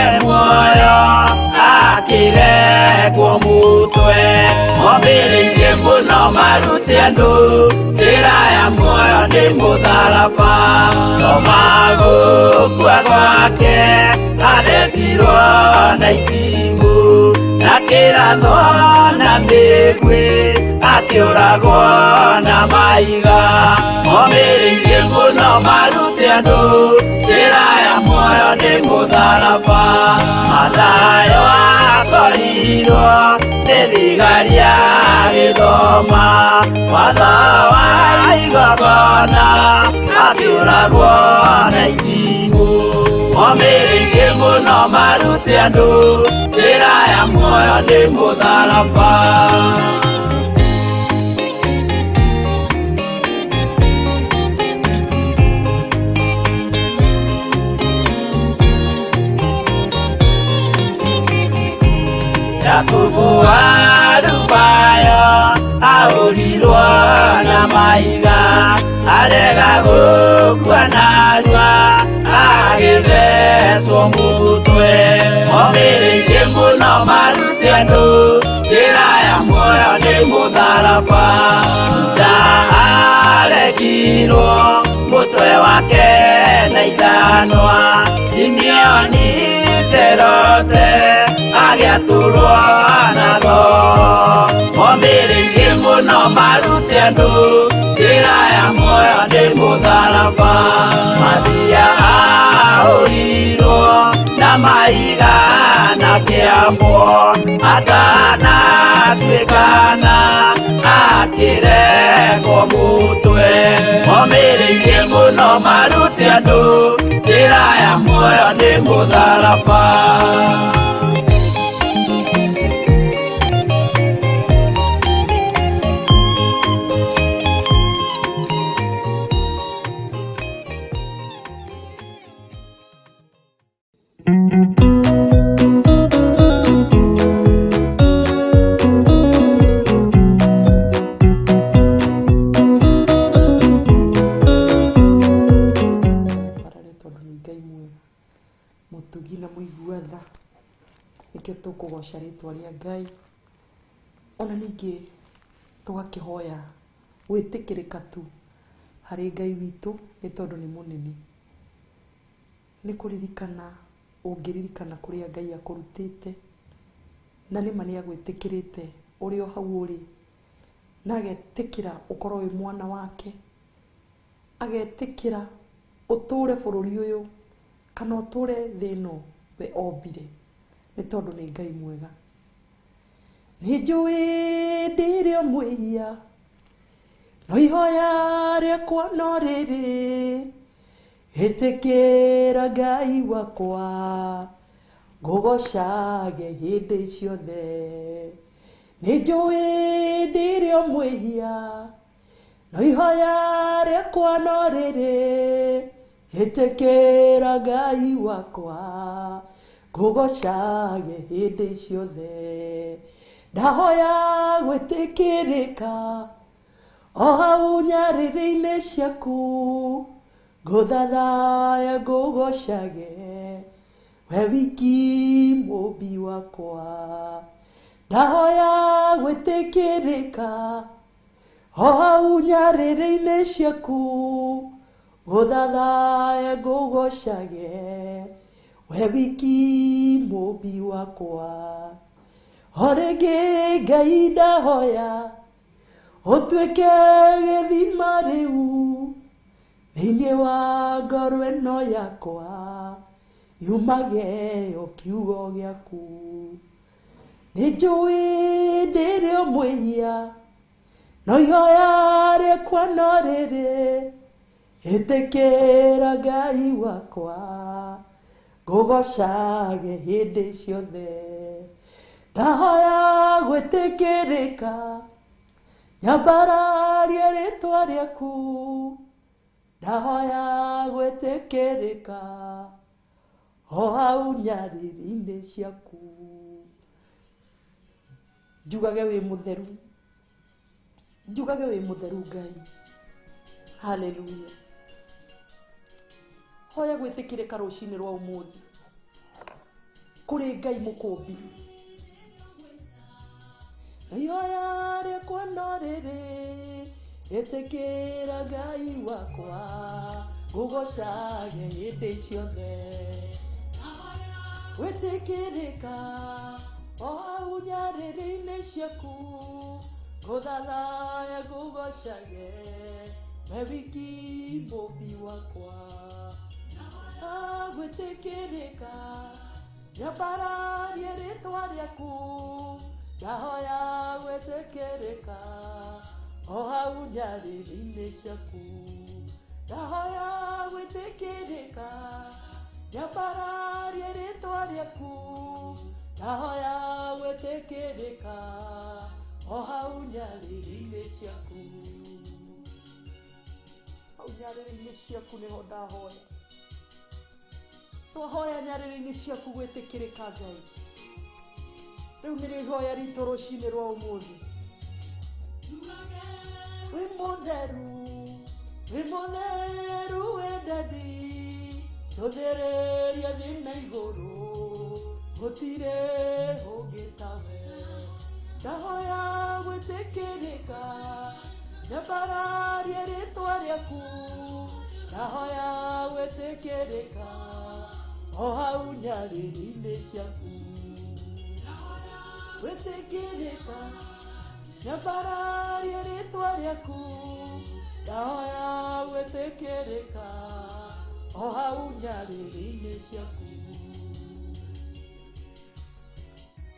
e muoyo akĩrekwo mũtwe. Momĩrĩirie mũno marute andũ njĩra ya muoyo nĩ mũtharaba. Toma gũkua gwake athecirwo na itimũ, na kĩrathwo na mĩguĩ akĩũragwo na mahiga. Momĩrĩirie mũno marute andũ njĩra ya muoyo nĩ mũtharaba. Mathayo akorirwo nĩ thigari agĩthoma watho wa igongona, akĩũragwo na itimũ. Momĩrĩirie mũno marute andũ njĩra ya muoyo nĩ mũtharaba. Jakubu wa Alufayo ahũrirwo na mahiga, Arega gũkua narua agĩthecwo mũtwe. Omĩrĩirie mũno marute andũ njĩra ya muoyo nĩ mũtharaba. Juda aregirwo mũtwe wake na ithanwa. Simeoni Zerote agĩatũrwo na thoo. Omĩrĩirie mũno marute andũ njĩra ya muoyo nĩ mũtharaba. Mathia ahũrirwo na mahiga na kĩambo atanatuĩkana akĩrekwo mũtwe. Omĩrĩirie mũno marute andũ njĩra ya muoyo nĩ mũtharaba. Barare tondũ nĩ Ngai mwega mũtugi na mũigua tha, nĩkĩo tũkũgoca rĩtwa rĩa Ngai. Ona ningĩ tũgakĩhoya gwĩtĩkĩrĩka tu harĩ Ngai witũ nĩ tondũ nĩ mũnene. Nĩ kũririkana ũngĩririkana kũrĩa Ngai akũrutĩte, na nĩma nĩ agwĩtĩkĩrĩte ũrĩ o hau ũrĩ, na agetĩkĩra ũkorwo wĩ mwana wake, agetĩkĩra ũtũre bũrũri ũyũ kana ũtũre thĩ ĩno we ombire, nĩ tondũ nĩ Ngai mwega. Nĩ njũĩ ndĩrĩ o mwĩhia, no ihoya rĩakwa no rĩrĩ, ĩtĩkĩra Ngai wakwa ngũgocage hĩndĩ ciothe. Nĩ njũĩ ndĩrĩ o mwĩhia, no ihoya rĩakwa no rĩrĩ, ĩtĩkĩra Ngai wakwa ngũgocage hĩndĩ ciothe. Ndahoya gwĩtĩkĩrĩka o hau nyarĩrĩ-inĩ ciaku, ngũthathaya ngũgocage we wiki mũmbi wakwa. Ndahoya gwĩtĩkĩrĩka o hau nyarĩrĩ-inĩ ciaku, ngũthathaya ngũgocage we wiki mũmbi wakwa. O rĩngĩ Ngai ndahoya ũtuĩke gĩthima rĩu thĩinĩ wa ngoro ĩno yakwa, yumage o kiugo gĩaku. Nĩ njũĩ ndĩrĩ o mwĩhia, no ihoya rĩakwa no rĩrĩ, ĩtĩkĩra Ngai wakwa ngũgocage hĩndĩ ciothe. Ndahoya gwĩtĩkĩrĩka nyambararie rĩtwa rĩaku, ndahoya gwĩtĩkĩrĩka o hau nyarĩrĩ-inĩ ciaku. Njugage wĩ mũtheru, njugage wĩ mũtheru Ngai. Haleluya. Hoya gwĩtĩkĩrĩka rũcinĩ rwa ũmũthĩ kũrĩ Ngai mũkũmbi. Ihoya rĩakwa no rĩrĩ, ĩtĩkĩra Ngai wakwa ngũgocage hĩndĩ ciothe. Gwĩtĩkĩrĩka o hau nyarĩrĩ-inĩ ciaku, ngũthathaya ngũgocage we wiki mũmbi wakwa. Gwĩtĩkĩrĩka nyambararie rĩtwa rĩaku, ndahoya gwĩtĩkĩrĩka o hau nyarĩrĩ-inĩ ciaku. Ndahoya gwĩtĩkĩrĩka nyambararie rĩtwa rĩaku, ndahoya gwĩtĩkĩrĩka o hau nyarĩrĩ-inĩ ciaku. Hau nyarĩrĩ-inĩ ciaku nĩho ndahoya. Twahoya nyarĩrĩ-inĩ ciaku gwĩtĩkĩrĩka Ngai. Rĩu nĩrĩo ihoya ritũ rũcinĩ rwa ũmũthĩ. Wĩ mũtheru, Wĩ mũtheru wendani tũthĩrĩrie thĩ na igũrũ gũtirĩ ũngĩ tawe ndahoya gwĩtĩkĩrĩka nyambararie rĩtwa rĩaku ndahoya gwĩtĩkĩrĩka o hau nyarĩrĩ-inĩ ciaku gwĩtĩkĩrĩka nyambararie rĩtwa rĩaku ndahoya gwĩtĩkĩrĩka o hau nyarĩrĩ-inĩ ciaku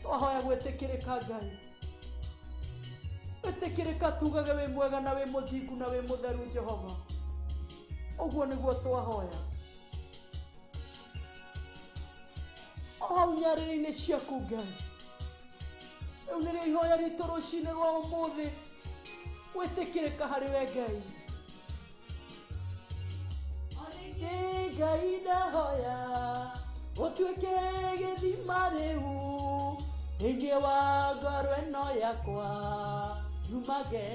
twahoya gwĩtĩkĩrĩka Ngai gwĩtĩkĩrĩka tugage wĩ mwega na wĩ mũthingu na wĩ mũtheru Jehova ũguo nĩguo twahoya o hau nyarĩrĩ-inĩ ciaku Ngai rĩu nĩrĩo ihoya ritũ rũcinĩ rwa ũmũthĩ gwĩtĩkĩrĩka harĩ we Ngai Rĩngĩ Ngai ndahoya ũtuĩke gĩthima rĩu thĩinĩ wa ngoro ĩno yakwa yumage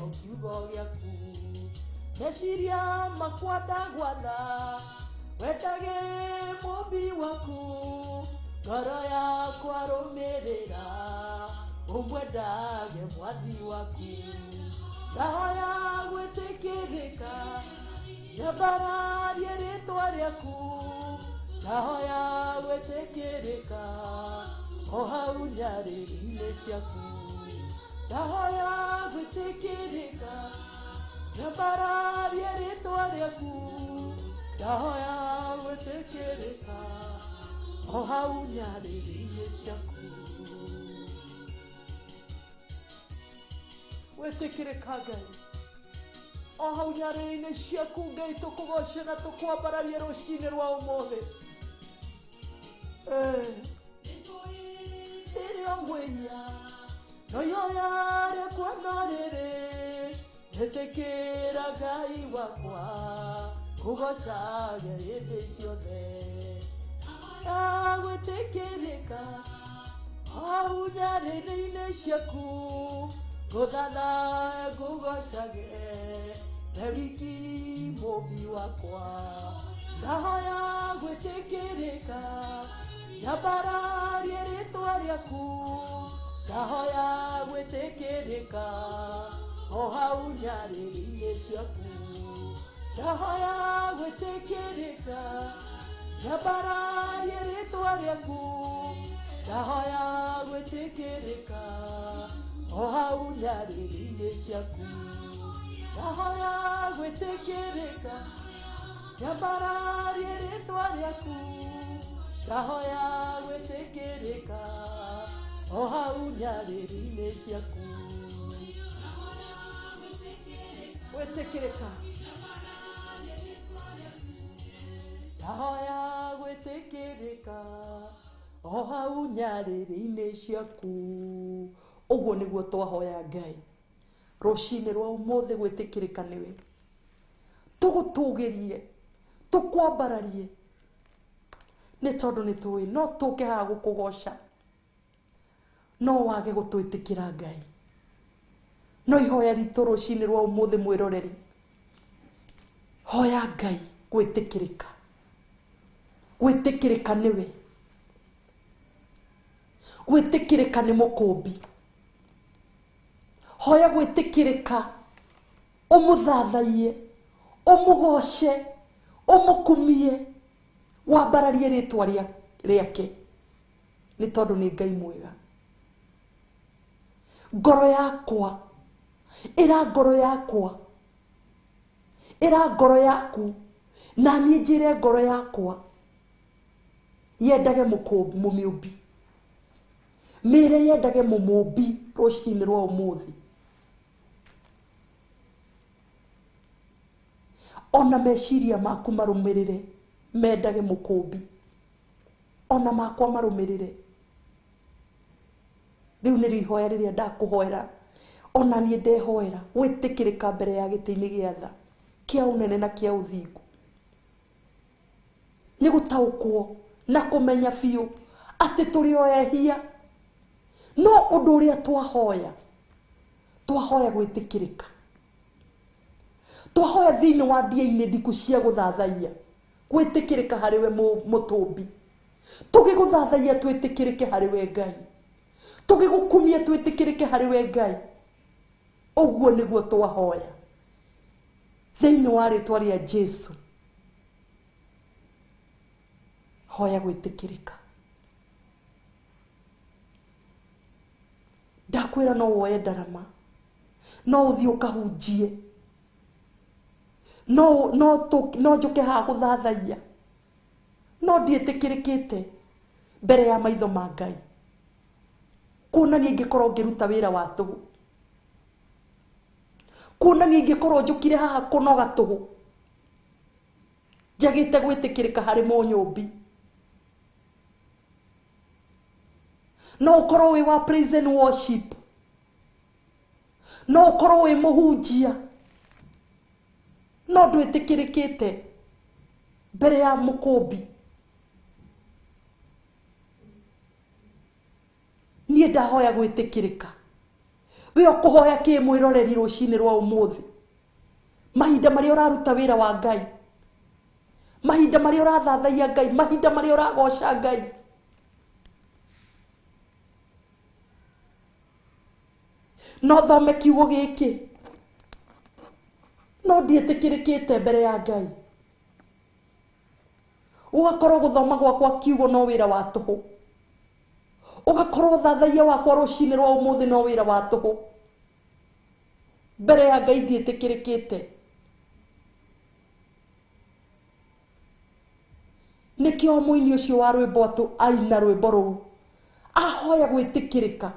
o kiugo gĩaku meciria makwa ndagwatha wendage mũmbi waku ngoro yakwa rũmĩrĩra ũmwendage mwathi waku ndahoya gwĩtĩkĩrĩka nyambararie rĩtwa rĩaku ndahoya gwĩtĩkĩrĩka o hau nyarĩrĩ-inĩ ciaku ndahoya gwĩtĩkĩrĩka nyambararie rĩtwa rĩaku ndahoya gwĩtĩkĩrĩka o hau nyarĩrĩ-inĩ ciaku gwĩtĩkĩrĩka Ngai o hau nyarĩrĩ-inĩ ciaku Ngai tũkũgoce na tũkwambararie rũcinĩ rwa ũmũthĩ rĩrĩa ngwĩhia no ihoya rĩakwa no rĩrĩ ĩtĩkĩra Ngai wakwa ngũgocage hĩndĩ ciothe gwĩtĩkĩrĩka hau nyarĩrĩ-inĩ ciaku ngũthatha ngũgocage we wiki mũmbi wakwa ndahoya gwĩtĩkĩrĩka nyambararie rĩtwa rĩaku ndahoya gwĩtĩkĩrĩka o hau nyarĩrĩ-inĩ ciaku ndahoya gwĩtĩkĩrĩka nyambararie rĩtwa rĩaku ndahoya gwĩtĩkĩrĩka o hau nyarĩrĩ-inĩ ciaku ndahoya gwĩtĩkĩrĩka nyambararie rĩtwa rĩaku ndahoya gwĩtĩkĩrĩka o hau nyarĩrĩ-inĩ ciaku gwĩtĩkĩrĩka ndahoya gwĩtĩkĩrĩka o hau nyarĩrĩ-inĩ ciaku ũguo nĩguo twahoya Ngai rũcinĩ rwa ũmũthĩ gwĩtĩkĩrĩka nĩwe tũgũtũgĩrie tũkwambararie nĩ tondũ nĩ tũĩ no tũke haha gũkũgoca no wage gũtwĩtĩkĩra Ngai no ihoya ritũ rũcinĩ rwa ũmũthĩ mwĩroreri hoya Ngai gwĩtĩkĩrĩka gwĩtĩkĩrĩka nĩwe gwĩtĩkĩrĩka nĩ mũkũmbi hoya gwĩtĩkĩrĩka ũmũthathaiye ũmũgoce ũmũkumie wambararie rĩtwa rĩake nĩ tondũ nĩ Ngai mwega ngoro yakwa ĩra ngoro yakwa ĩra ngoro yaku na niĩ njĩre ngoro yakwa yendage mũmĩũmbi mĩre yendage mũmũmbi rũcinĩ rwa ũmũthĩ ona meciria maku marũmĩrĩre mendage mũkũmbi ona makwa marũmĩrĩre rĩu nĩrĩo ihoya rĩrĩa ndakũhoera ona niĩ ndehoera gwĩtĩkĩrĩka mbere ya gĩtĩ-inĩ gĩa tha kĩa ũnene na kĩa ũthingu nĩ gũtaũkwo na kũmenya biũ atĩ tũrĩ o ehia no ũndũ ũrĩa twahoya twahoya gwĩtĩkĩrĩka Twahoya thĩinĩ wa ndia-inĩ ndiku cia gũthathaiya gwĩtĩkĩrĩka harĩ we mũtũmbi. Tũgĩgũthathaiya twĩtĩkĩrĩke harĩ we Ngai, tũgĩgũkumia twĩtĩkĩrĩke harĩ we Ngai. Ũguo nĩguo twahoya thĩinĩ wa rĩtwa rĩa Jesu. Hoya gwĩtĩkĩrĩka. Ndakwĩra no woe ndarama, no ũthiĩ ũkahunjie, no njũke haha gũthathaiya, no ndiĩtĩkĩrĩkĩte mbere ya maitho ma Ngai. Kuonania ingĩkorwo ngĩruta wĩra wa tũhũ, kuonania ingĩkorwo njũkire haha kũnoga tũhũ, njagĩte gwĩtĩkĩrĩka harĩ mũnyũmbi. No ũkorwo wĩ wa praise and worship, no ũkorwo wĩ mũhunjia, no ndwĩtĩkĩrĩkĩte mbere ya mũkũmbi. Niĩ ndahoya gwĩtĩkĩrĩka. We ũkũhoya kĩ mwĩroreri rũcinĩ rwa ũmũthĩ? Mahinda marĩa ũraruta wĩra wa Ngai, mahinda marĩa ũrathathaiya Ngai, mahinda marĩa ũragoca Ngai, no thome kiugo gĩkĩ, no ndiĩtĩkĩrĩkĩte mbere ya Ngai. Ũgakorwo gũthoma gwakwa kiugo no wĩra wa tũhũ, ũgakorwo ũthathaiya wakwa rũcinĩ rwa ũmũthĩ no wĩra wa tũhũ. Mbere ya Ngai ndiĩtĩkĩrĩkĩte. Nĩkĩo mũini ũcio wa rwĩmbo atũ aina rwĩmbo rũu ahoya gwĩtĩkĩrĩka.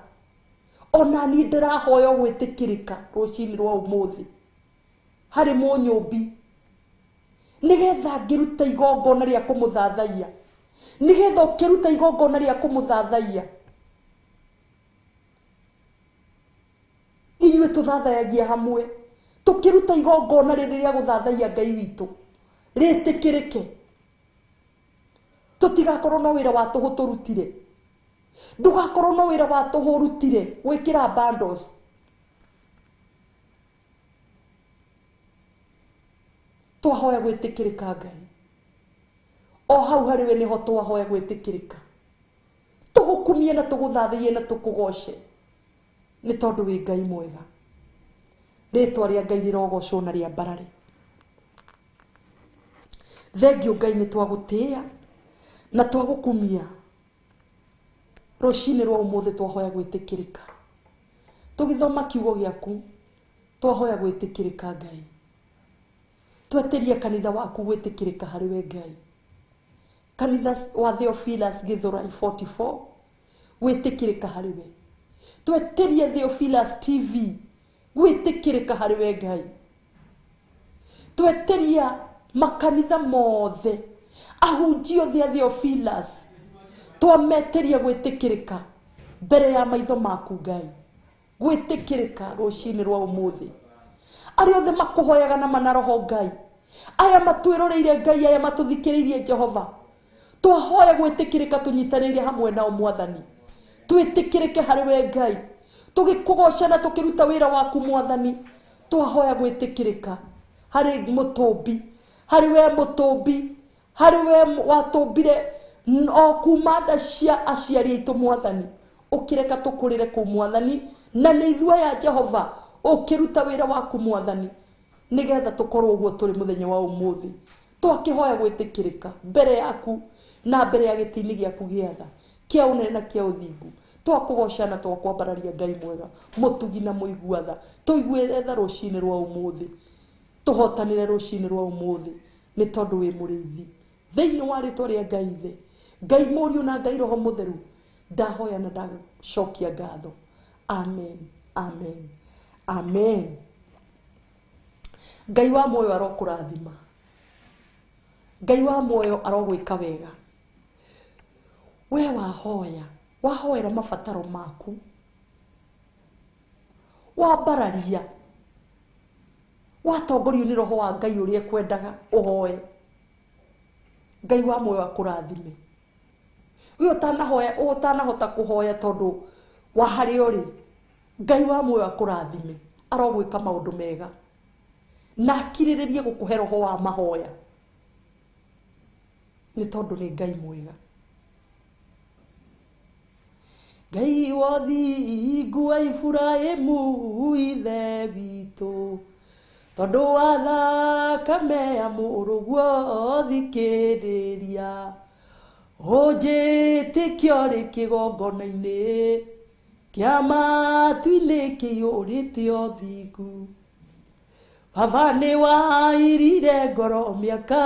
Ona niĩ ndĩrahoya gwĩtĩkĩrĩka rũcinĩ rwa ũmũthĩ harĩ mũnyũmbi, nĩgetha ngĩruta igongona rĩa kũmũthathaiya, nĩgetha ũkĩruta igongona rĩa kũmũthathaiya. Inyuĩ tũthathayagia hamwe, tũkĩruta igongona rĩrĩ rĩa gũthathaiya Ngai witũ rĩtĩkĩrĩke, tũtigakorwo no wĩra wa tũhũ tũrutire. Ndũgakorwo no wĩra wa tũhũ ũrutire gwĩkĩra bundles. Twahoya gwĩtĩkĩrĩka Ngai, o hau harĩ we nĩho twahoya gwĩtĩkĩrĩka. Tũgũkumie na tũgũthathaiye na tũkũgoce, nĩ tondũ wĩ Ngai mwega. Rĩtwa rĩa Ngai rĩrogocwo na rĩambarare. Thengiũ Ngai, nĩ twagũtĩĩa na twagũkumia rũcinĩ rwa ũmũthĩ. Twahoya gwĩtĩkĩrĩka tũgĩthoma kiugo gĩaku, twahoya gwĩtĩkĩrĩka Ngai. Tweteria kanitha waku gwĩtĩkĩrĩka harĩ we Ngai, kanitha wa Theophilus Githurai 44 gwĩtĩkĩrĩka harĩ we. Tweteria Theophilus TV gwĩtĩkĩrĩka harĩ we Ngai. Tweteria makanitha mothe, ahunjia othe a Theophilus, twameteria gwĩtĩkĩrĩka mbere ya maitho maku Ngai, gwĩtĩkĩrĩka rũcinĩ rwa ũmũthĩ. Arĩa othe makũhoyaga na mana roho Ngai, aya matwĩroreire Ngai, aya matũthikĩrĩirie Jehova, twahoya gwĩtĩkĩrĩka tũnyitanĩire hamwe nao Mwathani. Twĩtĩkĩrĩke harĩ we Ngai, tũgĩkũgoca na tũkĩruta wĩra waku Mwathani. Twahoya gwĩtĩkĩrĩka harĩ mũtũmbi, harĩ we mũtũmbi, harĩ we watũmbire o kuma nda cia aciari aitũ Mwathani, ũkĩreka tũkũrĩre kũu Mwathani, na nĩ ithuĩ aya Jehova ũkĩruta wĩra waku Mwathani, nĩgetha tũkorwo ũguo tũrĩ mũthenya wa ũmũthĩ. Twakĩhoya gwĩtĩkĩrĩka mbere yaku na mbere ya gĩtĩ-inĩ gĩaku gĩa tha, kĩa ũnene na kĩa ũthingu. Twakũgoca na twakwambararia Ngai mwega, mũtugi na mũigua tha. Tũiguĩre tha rũcinĩ rwa ũmũthĩ, tũhotanĩre rũcinĩ rwa ũmũthĩ, nĩ tondũ wĩ mũrĩithi. Thĩinĩ wa rĩtwa rĩa Ngai Ithe, Ngai Mũriũ na Ngai Roho Mũtheru, ndahoya na ndacokia ngatho. Amen, amen, amen. Ngai wa muoyo arokũrathima, Ngai wa muoyo arogwĩka wega. We wahoya, wahoera mabataro maku, wambararia, watongorio nĩ roho wa Ngai ũrĩa ekwendaga ũhoe, Ngai wa muoyo akũrathime. We ũtanahoya, ũtanahota kũhoya tondũ wa harĩa ũrĩ, Ngai wa muoyo akũrathime, arogwĩka maũndũ mega. Na akirĩrĩrie gũkũhe roho wa mahoya, nĩ tondũ nĩ Ngai mwega. Ngai wothingu wa Iburahĩmu ithe witũ, tondũ wa thakame ya mũrũguo thikĩrĩria, ũnjĩtĩkie ũrĩ kĩgongona-inĩ kĩa matu-inĩ kĩiyũrĩte ũthingu. Baba nĩ wairire ngoro mĩaka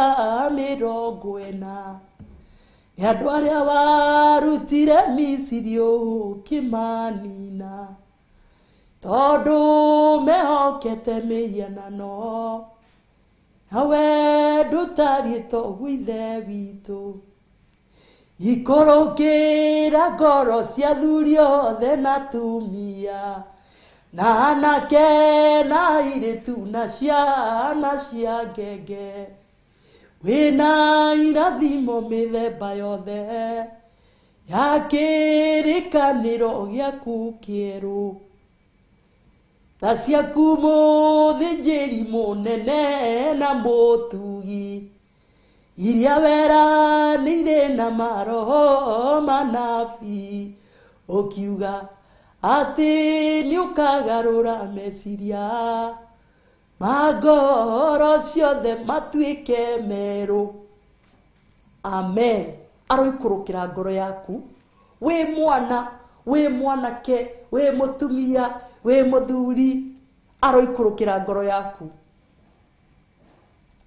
40, nĩ andũ arĩa warutire Misiri ũkĩmanina, tondũ mehokete mĩhianano, nawe ndũtariĩ toguo ithe witũ. Ikũrũkĩra ngoro cia athuri othe na atumia, na anake na airĩtu na ciana cia ngenge, wĩna irathimo mĩthemba yothe ya kĩrĩkanĩro gĩaku kĩerũ. Tha ciaku mũthĩnjĩri mũnene na mũtugi, iria weranĩire na maroho manabii, ũkiuga atĩ nĩũkagarũra meciria ma ngoro ciothe matuĩke merũ. Amen. Aroikũrũkĩra ngoro yaku, wĩ mwana, wĩ mwanake, wĩ mũtumia, wĩ mũthuri, aroikũrũkĩra ngoro yaku.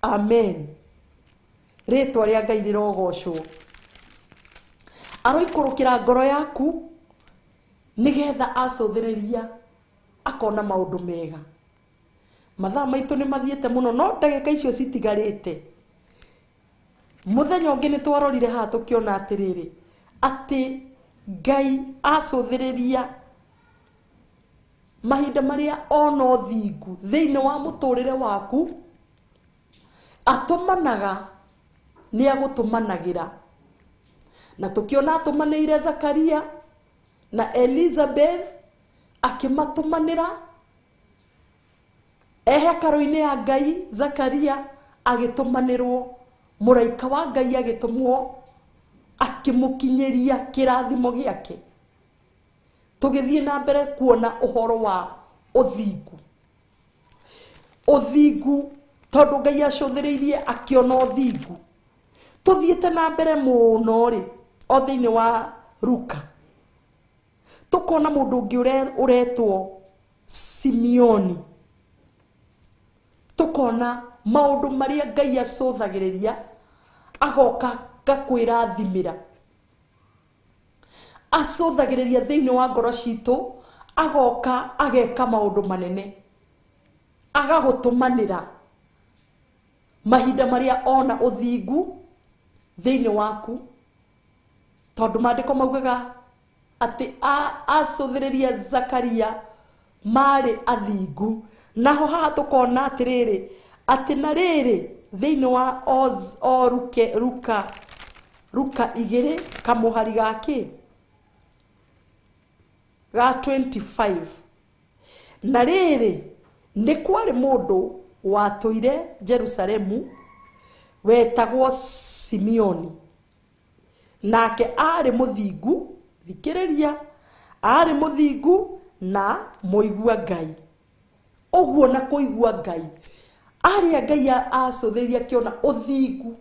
Amen. Rĩtwa rĩa Ngai rĩrogocwo. Aroikũrũkĩra ngoro yaku nĩgetha acũthĩrĩria akona maũndũ mega. Mathaa maitũ nĩ mathiĩte mũno, no ndagĩka icio citigarĩte. Mũthenya ũngĩ nĩ twarorire haha tũkĩona atĩrĩrĩ, atĩ Ngai acũthĩrĩria mahinda marĩa ona ũthingu thĩinĩ wa mũtũrĩre waku, atũmanaga, nĩ agũtũmanagĩra. Na tũkĩona atũmanĩire Zakaria na Elizabeth, akĩmatũmanĩra e hekarũ-inĩ ya Ngai. Zakaria agĩtũmanĩrwo, mũraika wa Ngai agĩtũmwo akĩmũkinyĩria kĩrathimo gĩake. Tũgĩthiĩ na mbere kuona ũhoro wa ũthingu. Ũthingu, tondũ Ngai acũthĩrĩirie akĩona ũthingu. Tũthiĩte na mbere mũno rĩ, o thĩinĩ wa Luka, tũkona mũndũ ũngĩ ũretwo Simeoni. Tũkona maũndũ marĩa Ngai acũthagĩrĩria agoka gakwĩrathimĩra. Acũthagĩrĩria thĩinĩ wa ngoro citũ, agoka ageka maũndũ manene, agagũtũmanĩra mahinda marĩa ona ũthingu thĩinĩ waku, tondũ maandĩko maugaga atĩ acũthĩrĩria Zakaria marĩ athingu. Naho haha tũkona atĩrĩrĩ, atĩ na rĩrĩ thĩinĩ wa o Ruka, Ruka 2 kamũhari gake ga 25, na rĩrĩ nĩ kwarĩ mũndũ watũire Jerusalemu wetagwo Simeoni, nake aarĩ mũthingu, thikĩrĩria, aarĩ mũthingu na mũigua Ngai. Ũguo na kũigua Ngai, arĩa Ngai acũthĩrĩria akĩona ũthingu.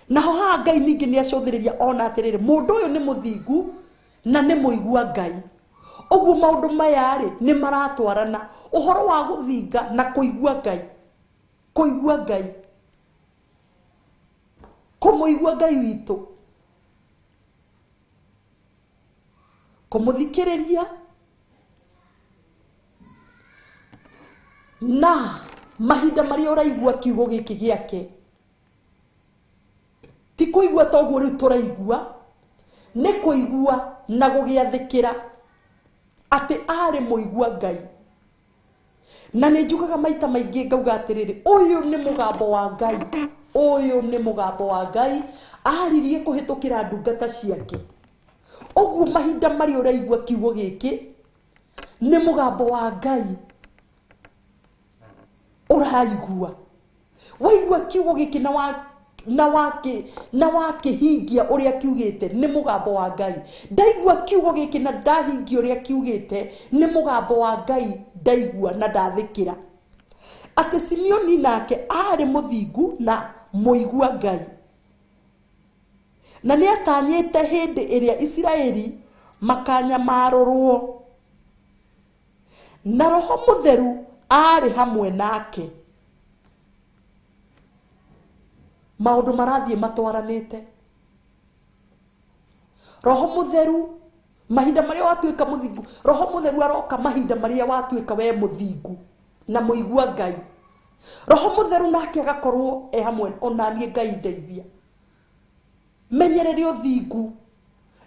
Naho haha Ngai ningĩ nĩ acũthĩrĩria ona atĩrĩrĩ, mũndũ ũyũ nĩ mũthingu na nĩ mũigua Ngai. Ũguo maũndũ maya rĩ nĩ maratwarana, ũhoro wa gũthinga na kũigua Ngai, kũigua Ngai, kũmũigua Ngai witũ, kũmũthikĩrĩria na mahinda marĩa ũraigua kiugo gĩkĩ gĩake. Ti kũigua ta ũguo rĩu tũraigua, nĩ kũigua na gũgĩathĩkĩra atĩ arĩ mũigua Ngai. Na nĩ njugaga maita maingĩ ngauga atĩrĩrĩ, ũyũ nĩ mũgambo wa Ngai, ũyũ nĩ mũgambo wa Ngai, aririe kũhĩtũkĩra ndungata ciake. Ũguo mahinda marĩa ũraigua kiugo gĩkĩ nĩ mũgambo wa Ngai. Ũraigua waigua kiugo gĩkĩ na wakĩhingia ũrĩa kiugĩte, nĩ mũgambo wa Ngai. Ndaigua kiugo gĩkĩ na ndahingia ũrĩa kiugĩte, nĩ mũgambo wa Ngai ndaigua na ndathĩkĩra. Atĩ Simeoni nake aarĩ mũthingu na mũigua Ngai, na nĩ atanyĩte hĩndĩ ĩrĩa Isiraeli makanyamarũrwo, na Roho Mũtheru aarĩ hamwe nake. Maũndũ marathiĩ matwaranĩte. Roho Mũtheru mahinda marĩa watuĩka mũthingu, Roho Mũtheru aroka mahinda marĩa watuĩka we mũthingu na mũigua Ngai. Roho Mũtheru nake agakorwo e hamwe ona niĩ. Ngai ndeithia menyerere ũthingu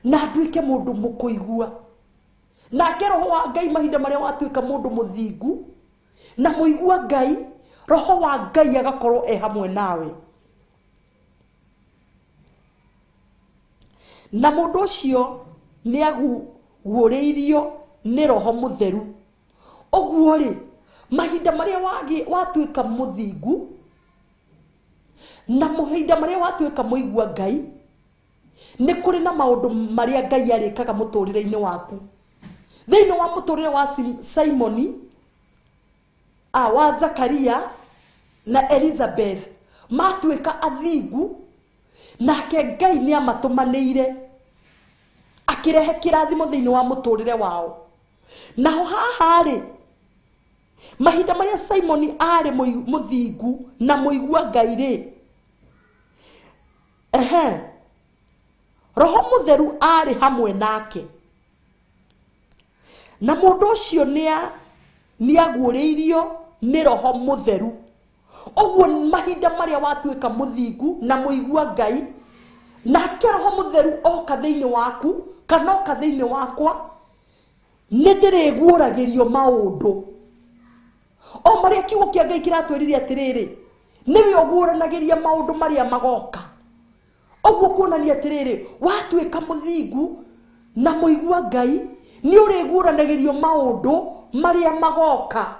na nduĩke mũndũ mũkũigua. Nake Roho wa Ngai mahinda marĩa watuĩka mũndũ mũthingu na mũigua Ngai, Roho wa Ngai agakorwo e hamwe nawe. Na mũndũ ũcio nĩ aguũrĩirio nĩ Roho Mũtheru. Ũguo rĩ, mahinda marĩa watuĩka mũthingu na mahinda marĩa watuĩka mũigua Ngai, nĩ kũrĩ na maũndũ marĩa Ngai arĩkaga mũtũrĩre-inĩ waku. Thĩinĩ wa mũtũrĩre wa Simoni, wa Zakaria na Elizabeth, matuĩka athingu, nake Ngai nĩ amatũmanĩire akĩrehe kĩrathimo thĩinĩ wa mũtũrĩre wao. Naho haha rĩ, mahinda marĩa Simoni arĩ mũthingu na mũigua Ngai rĩ, ehe, Roho Mũtheru arĩ hamwe nake, na mũndũ ũcio nĩ aguũrĩirio nĩ Roho Mũtheru. Ũguo mahinda marĩa watuĩka mũthingu na mũigua Ngai, nake Roho Mũtheru oka thĩinĩ waku kana oka thĩinĩ wakwa, nĩ ndĩrĩguũragĩrio maũndũ o marĩa kiugo kĩa Ngai kĩratwĩrire atĩrĩrĩ, nĩwe ũguũranagĩria maũndũ marĩa magoka. Ũguo kuonania atĩrĩrĩ, watuĩka mũthingu na mũigua Ngai, nĩ ũrĩguũranagĩrio maũndũ marĩa magoka.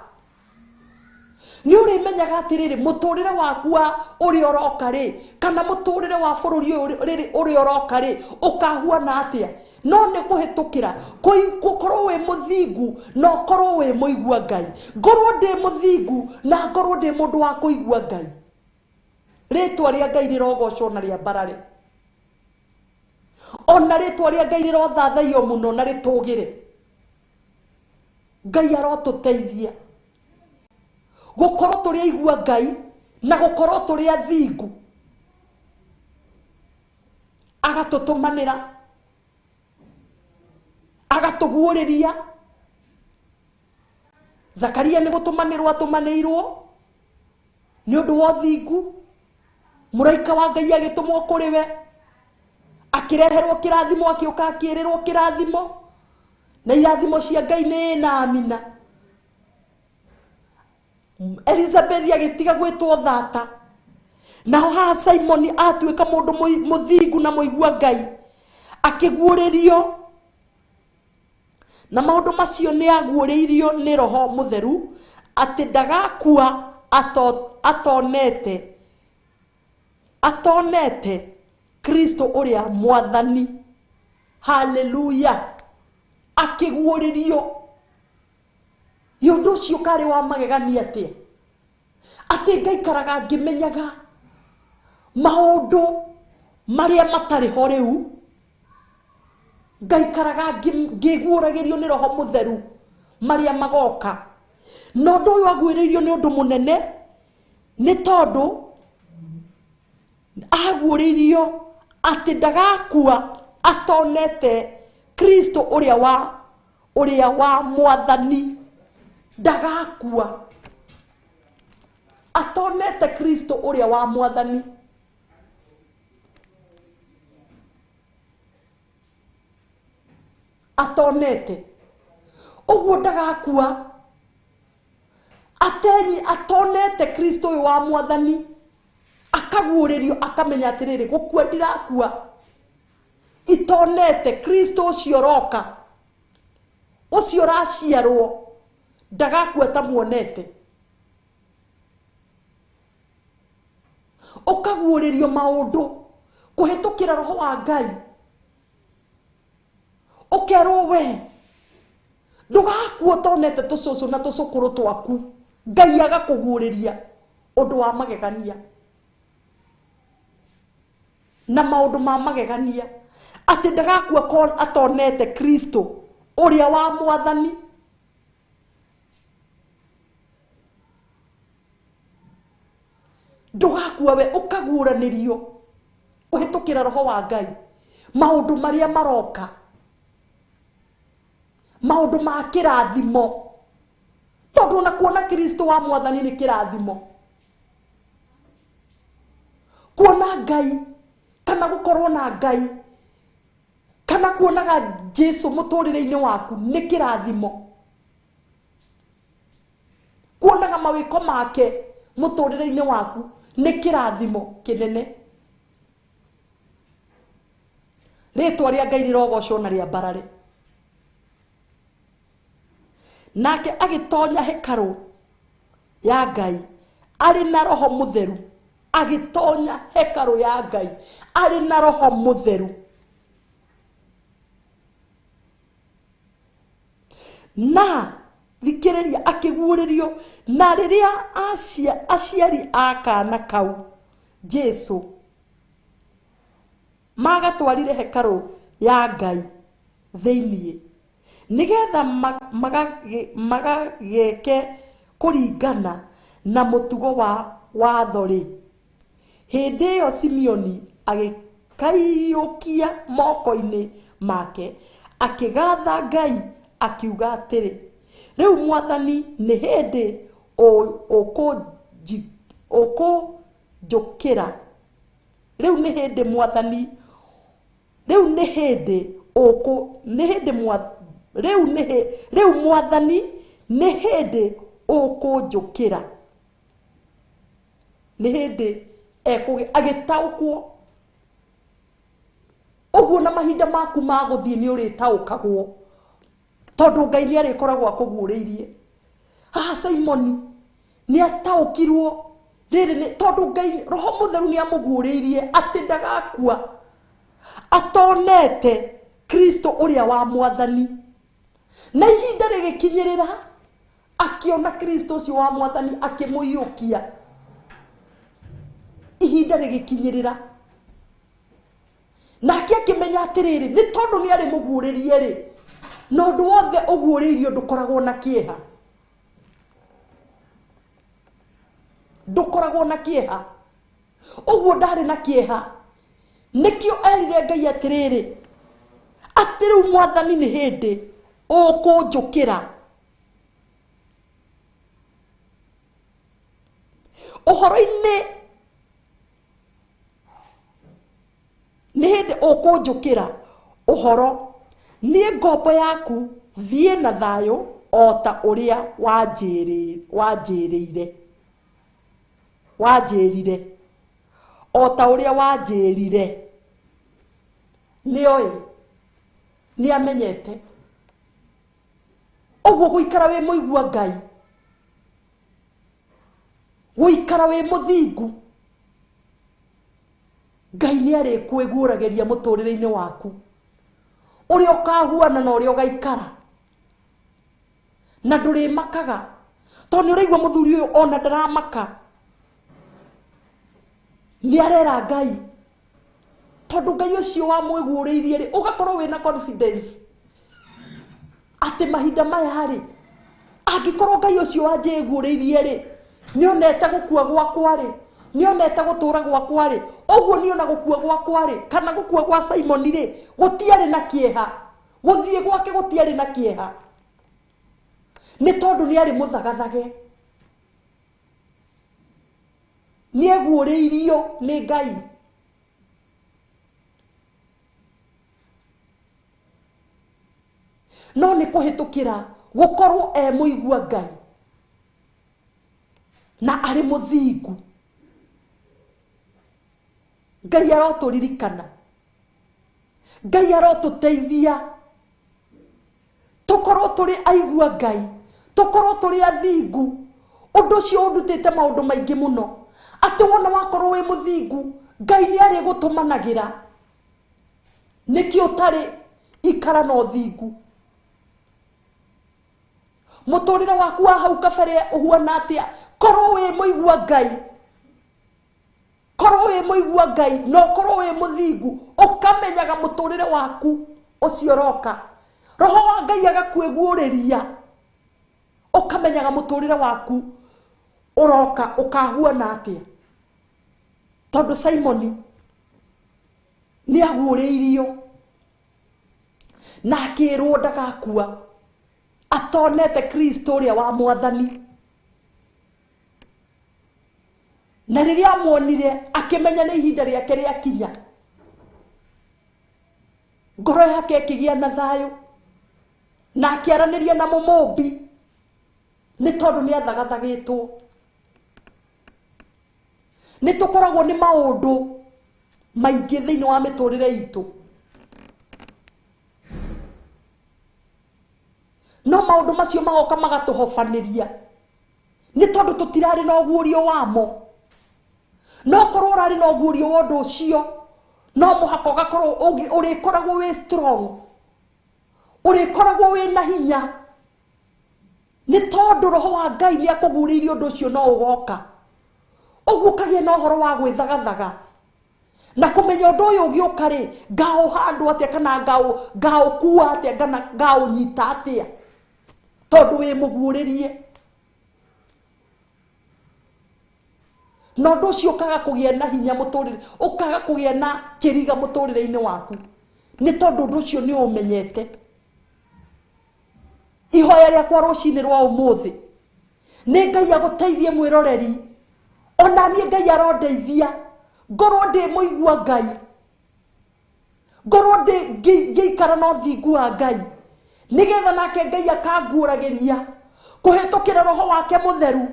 Nĩ ũrĩmenyaga atĩrĩrĩ, mũtũrĩre waku wa ũrĩa ũroka rĩ, kana mũtũrĩre wa bũrũri ũyũ rĩrĩ ũrĩa ũroka rĩ, ũkahuana atĩa. No nĩ kũhĩtũkĩra gũkorwo wĩ mũthingu na ũkorwo wĩ mũigua Ngai. Ngorwo ndĩ mũthingu na ngorwo ndĩ mũndũ wa kũigua Ngai, rĩtwa rĩa Ngai rĩrogocwo na rĩambarare, ona rĩtwa rĩa Ngai rĩrothathaiyo mũno na rĩtũgĩre. Ngai arotũteithia gũkorwo tũrĩ aigua Ngai na gũkorwo tũrĩ athingu. Agatũtũmanĩra, agatũguũrĩria. Zakaria nĩ gũtũmanĩrwo atũmanĩirwo nĩ ũndũ wa ũthingu. Mũraika wa Ngai agĩtũmwo kũrĩ we, akĩreherwo kĩrathimo, akĩũka akĩĩrĩrwo kĩrathimo, na irathimo cia Ngai nĩ na amina. Elizabeth agĩtiga gwĩtwo thata. Naho haha Simoni atuĩka mũndũ mũthingu na mũigua Ngai, akĩguũrĩrio, na maũndũ macio nĩ aguũrĩirio nĩ Roho Mũtheru atĩ ndagakua atonete Kristo ũrĩa Mwathani. Haleluya! Akĩguũrĩrio. Ũndũ ũcio karĩ wa magegania atĩa, atĩ ngaikaraga ngĩmenyaga maũndũ marĩa matarĩ ho rĩu, ngaikaraga ngĩguũragĩrio nĩ Roho Mũtheru marĩa magoka. Na ũndũ ũyũ aguũrĩirio nĩ ũndũ mũnene, nĩ tondũ aguũrĩirio atĩ ndagakua atonete Kristo ũrĩa wa Mwathani. Ndagakua atonete Kristo ũrĩa wa Mwathani. Atonete ũguo ndagakua ateni atonete Kristo ũyũ wa Mwathani. Akaguũrĩrio, akamenya atĩrĩrĩ, gũkua ndirakua itonete Kristo ũcio ũroka, ũcio ũraciarwo, ndagakua tamuonete. Ũkaguũrĩrio maũndũ kũhĩtũkĩra roho wa Ngai. Ũkerwo we ndũgakua ũtonete tũcũcũ na tũcũkũrũ twaku. Ngai agakũguũrĩria ũndũ wa magegania na maũndũ ma magegania, atĩ ndagakua atonete Kristo ũrĩa wa Mwathani. Ndũgakua we ũkaguũranĩrio kũhĩtũkĩra roho wa Ngai maũndũ marĩa maroka, maũndũ ma kĩrathimo, tondũ ona kuona Kristo wa Mwathani nĩ kĩrathimo. Kuona Ngai kana gũkorwo na Ngai kana kuonaga Jesu mũtũrĩre-inĩ waku nĩ kĩrathimo. Kuonaga mawĩko make mũtũrĩre-inĩ waku nĩ kĩrathimo kĩnene. Rĩtwa rĩa Ngai rĩrogocwo na rĩambarare. Nake agĩtonya hekarũ ya Ngai arĩ na roho mũtheru. Agĩtonya hekarũ ya Ngai arĩ na roho mũtheru. Na thikĩrĩria, akĩguũrĩrio na rĩrĩa aciari a kana kau Jesu magatwarire hekarũ ya Ngai thĩiniĩ nĩgetha magageke kũringana na mũtugo wa watho rĩ, hĩndĩ ĩyo Simeoni agĩkaiyũkia moko-inĩ make akĩgatha Ngai akiuga atĩrĩ, rĩu Mwathani nĩ hĩndĩ ũkũnjũkĩra. Rĩu nĩ hĩndĩ Mwathani, rĩu nĩ hĩndĩ ũkũ, nĩ hĩndĩ rĩu nĩ rĩu Mwathani nĩ hĩndĩ ũkũnjũkĩra. Nĩ hĩndĩ agĩtaũkwo. Ũguo na mahinda maku ma gũthiĩ nĩ ũrĩtaũkagwo, tondũ Ngai nĩ arĩkoragwo akũguũrĩirie. Haha Simoni nĩ ataũkirwo rĩrĩ nĩ tondũ Ngai roho mũtheru nĩ amũguũrĩirie atĩ ndagakua atonete Kristo ũrĩa wa Mwathani. Na ihinda rĩgĩkinyĩrĩra akĩona Kristo ũcio wa Mwathani akĩmũiyũkia. Ihinda rĩgĩkinyĩrĩra nake akĩmenya atĩrĩrĩ, nĩ tondũ nĩ arĩ mũguũrĩrie rĩ, na ũndũ wothe ũguũrĩirio ndũkoragwo na kĩeha. Ndũkoragwo na kĩeha. Ũguo ndarĩ na kĩeha. Nĩkĩo erire Ngai atĩrĩrĩ, atĩ rĩu Mwathani nĩ hĩndĩ ũkũnjũkĩra. Ũhoro-inĩ nĩ hĩndĩ ũkũnjũkĩra ũhoro, niĩ ngombo yaku thiĩ na thayũ o ta ũrĩa wanjĩrĩire. Wanjĩrire. O ta ũrĩa wanjĩrire. Nĩoĩ. Nĩamenyete. Ũguo gũikara wĩ mũigua Ngai, gũikara wĩ mũthingu, Ngai nĩ arĩkwĩguũragĩria mũtũrĩre-inĩ waku ũrĩa ũkahuana na ũrĩa ũgaikara, na ndũrĩmakaga tondũ nĩ ũraigua mũthuri ũyũ ona ndaramaka, nĩ arera Ngai, tondũ Ngai ũcio wamwĩguũrĩirie rĩ, ũgakorwo wĩna confidence atĩ mahinda maya rĩ, angĩkorwo Ngai ũcio wanjĩguũrĩirie rĩ, nĩonete gũkua gwakwa rĩ, nĩonete gũtũra gwakwa rĩ, ũguo nĩona gũkua gwakwa rĩ, kana gũkua gwa Simoni rĩ, gũtiarĩ na kĩeha, gũthiĩ gwake gũtiarĩ na kĩeha, nĩ tondũ nĩarĩ mũthagathage, nĩeguũrĩirio nĩ Ngai. No nĩ kũhĩtũkĩra gũkorwo e mũigua Ngai na arĩ mũthingu. Ngai arotũririkana, Ngai arotũteithia tũkorwo tũrĩ aigua Ngai, tũkorwo tũrĩ athingu. Ũndũ ũcio ũndutĩte maũndũ maingĩ mũno, Atĩ wona wakorwo wĩ mũthingu, Ngai nĩ arĩgũtũmanagĩra. Nĩkĩ ũtarĩ ikara na ũthingu? Mũtũrĩre waku wa hau kabere ũhuana atĩa? Korwo wĩ mũigua Ngai, korwo wĩ mũigua Ngai na ũkorwo wĩ mũthingu, ũkamenyaga mũtũrĩre waku ũcio ũroka. Roho wa Ngai agakwĩguũrĩria, ũkamenyaga mũtũrĩre waku ũroka ũkahuana atĩa. Tondũ Simoni nĩ aguũrĩirio na akĩrwo ndagakua atonete Kristo ũrĩa wa Mwathani. Na rĩrĩa amuonire akĩmenya nĩ ihinda rĩake rĩakinya, ngoro yake ĩkĩgĩa na thayũ na akĩaranĩria na mũmũmbi, nĩ tondũ nĩ athagathagĩtwo. Nĩ tũkoragwo nĩ maũndũ maingĩ thĩinĩ wa mĩtũrĩre itũ, no maũndũ macio magoka magatũhobanĩria nĩ tondũ tũtirarĩ na ũguũrio wamo. No korwo ũrarĩ na ũguũrio wa ũndũ ũcio, no mũhaka ũgakorwo ũrĩkoragwo wĩ strong, ũrĩkoragwo wĩ na hinya, nĩ tondũ roho wa Ngai nĩ akũguũrĩirie ũndũ ũcio no ũgoka. Ũguo ũkagĩa na ũhoro wa gwĩthagathaga na kũmenya ũndũ ũyũ ũgĩũka rĩ, ngaũhandwo atĩa kana ngaũkua atĩa kana ngaũnyita atĩa, tondũ wĩ mũguũrĩrie. Na ũndũ ũcio ũkaga kũgĩa na hinya mũtũrĩre, ũkaga kũgĩa na kĩriga mũtũrĩre-inĩ waku, nĩ tondũ ũndũ ũcio nĩ ũmenyete. Ihoya rĩakwa rũcinĩ rwa ũmũthĩ nĩ Ngai agũteithie mwĩroreri, ona niĩ Ngai arondeithia ngorwo ndĩ mũigua Ngai, ngorwo ndĩ ngĩikara na ũthingu wa Ngai, nĩgetha nake Ngai akanguũragĩria kũhĩtũkĩra roho wake mũtheru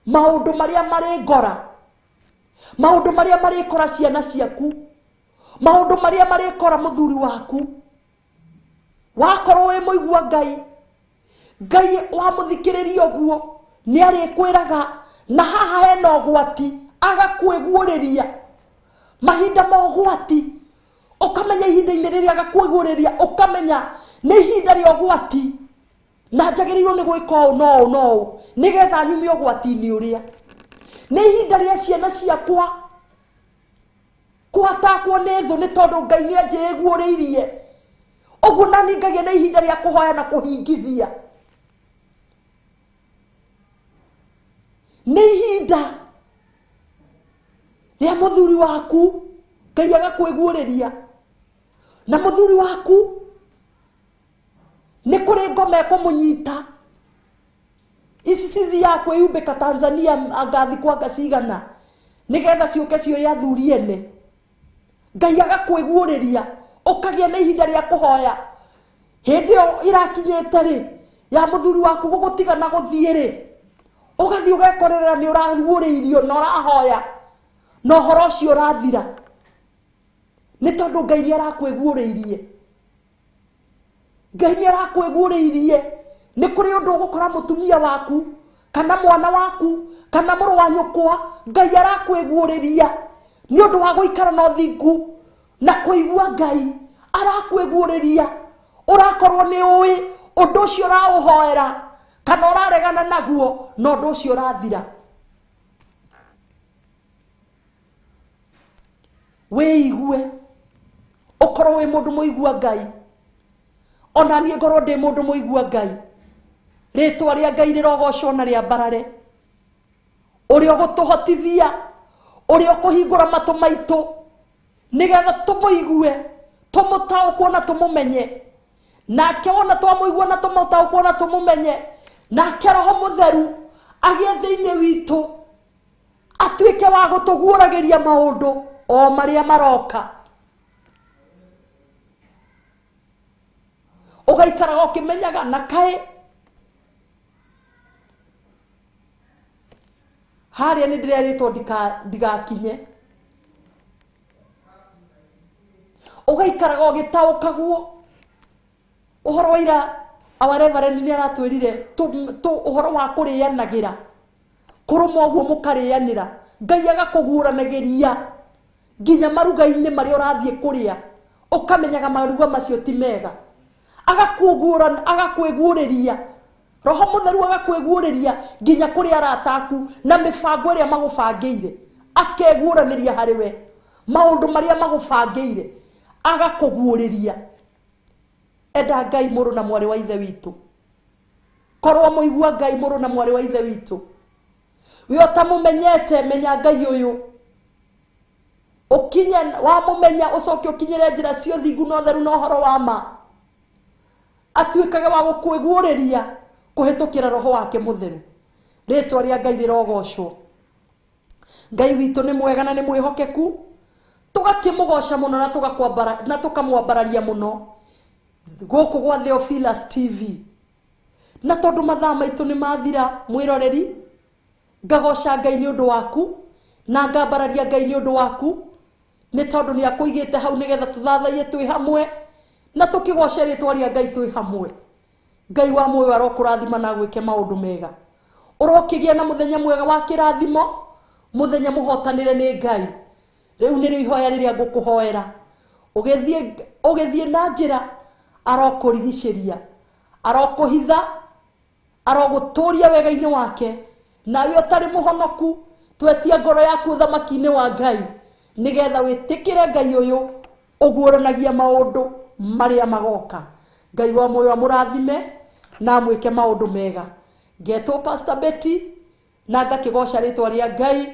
maũndũ marĩa marĩ ngora, maũndũ marĩa marĩkora ciana ciaku, maũndũ marĩa marĩkora mũthuri waku. Wakorwo wĩ mũigua Ngai, Ngai wamũthikĩrĩria ũguo nĩ arĩkwĩraga na haha hena ũgwati, agakwĩguũrĩria mahinda ma ũgwati, ũkamenya ihinda-inĩ rĩrĩa agakwĩguũrĩria, ũkamenya nĩ ihinda rĩa ũgwati na njagĩrĩirwo nĩ gwĩka ũũ na ũũ na ũũ nĩgetha nyume ũgwati-inĩ ũrĩa. Nĩ ihinda rĩa ciana ciakwa kũhatakwo nĩ thũ, nĩ tondũ Ngai nĩ anjĩguũrĩirie. Ũguo nani ngagĩa na ihinda rĩa kũhoya na kũhingithia. Nĩ ihinda rĩa mũthuri waku Ngai agakwĩguũrĩria, na mũthuri waku nĩ kũrĩ ngoma ĩkũmũnyita. Ici cithiaga kwĩyumbĩka Tanzania anga thikũ anga cigana nĩgetha ciũke cioye athuri ene. Ngai agakwĩguũrĩria, ũkagĩa na ihinda rĩa kũhoya. Hĩndĩ ĩyo ĩrakinyĩte rĩ, ya mũthuri waku gũgũtiga na gũthiĩ rĩ, ũgathiĩ ũgekorerera nĩ ũraguũrĩirio na ũrahoya na ũhoro ũcio ũrathira, nĩ tondũ Ngai nĩ arakwĩguũrĩirie. Ngai nĩ arakwĩguũrĩirie. Nĩ kũrĩ ũndũ ũgũkora mũtumia waku kana mwana waku kana mũrũ wa nyũkwa, Ngai arakwĩguũrĩria nĩ ũndũ wa gũikara na ũthingu na kũigua Ngai. Arakwĩguũrĩria, ũrakorwo nĩ ũĩ ũndũ ũcio ũraũhoera kana ũraregana naguo, na ũndũ ũcio ũrathira. Wĩigue, ũkorwo wĩ mũndũ mũigua Ngai. Ona niĩ ngorwo ndĩ mũndũ mũigua Ngai, rĩtwa rĩa Ngai rĩrogocwo na rĩambarare. Ũrĩa ũgũtũhotithia, ũrĩa ũkũhingũra matũ maitũ nĩgetha tũmũigue, tũmũtaũkwo na tũmũmenye. Nake wona twamũigua na tũmũtaũkwo na tũmũmenye, nake Roho Mũtheru agĩe thĩinĩ witũ, atuĩke wa gũtũguũragĩria maũndũ o marĩa maroka. Ũgaikaraga ũkĩmenyaga na kaĩ harĩa nĩ ndĩrerĩtwo ndigakinye. Ũgaikaraga ũgĩtaũkagwo ũhoro wa ira. Our reverend nĩ aratwĩrire ũhoro wa kũrĩanagĩra, kũrũma ũguo mũkarĩanĩra Ngai agakũguũranagĩria nginya maruga-inĩ marĩa ũrathiĩ kũrĩa, ũkamenyaga maruga macio ti mega. Agakwĩguũrĩria Roho Mũtheru, agakwĩguũrĩria nginya kũrĩ arata aku na mĩbango ĩrĩa magũbangĩire, akeguũranĩria harĩ we maũndũ marĩa magũbangĩire, agakũguũrĩria. Enda Ngai, mũrũ na mwarĩ wa Ithe witũ. Korwo mũigua Ngai, mũrũ na mwarĩ wa Ithe witũ, we ũtamũmenyete, menya Ngai ũyũ, ũkinye wamũmenya, ũcoke ũkinyĩre njĩra cia ũthingu na ũtheru na ũhoro wa ma, atuĩkage wa gũkwĩguũrĩria kũhĩtũkĩra Roho wake Mũtheru. Rĩtwa rĩa Ngai rĩrogocwo. Ngai witũ nĩ mwega na nĩ mwĩhokeku, tũgakĩmũgoca mũno na tũgakwambara na tũkamwambararia mũno gũkũ gwa Theophilus TV. Na tondũ mathaa maitũ nĩ mathira, mwĩroreri, ngagoca Ngai nĩ ũndũ waku na ngambararia Ngai nĩ ũndũ waku, nĩ tondũ nĩ akũigĩte hau nĩgetha tũthathaiye twĩ hamwe na tũkĩgoce rĩtwa rĩa Ngai twĩ hamwe. Ngai wa muoyo arokũrathima na agwĩke maũndũ mega. Ũrokĩgĩa na mũthenya mwega wa kĩrathimo, mũthenya mũhotanĩre nĩ Ngai. Rĩu nĩrĩo ihoya rĩrĩa ngũkũhoera. Ũgĩthiĩ na njĩra, arokũrigicĩria, arokũhitha, arogũtũria wega-inĩ wake. Nawe ũtarĩ mũhonoku, twetia ngoro yaku ũthamaki-inĩ wa Ngai, nĩgetha wĩtĩkĩre Ngai ũyũ ũguũranagia maũndũ marĩa magoka. Ngai wa muoyo amũrathime na amwĩke maũndũ mega. Ngetwo Pastor Betty na ngakĩgoca rĩtwa rĩa Ngai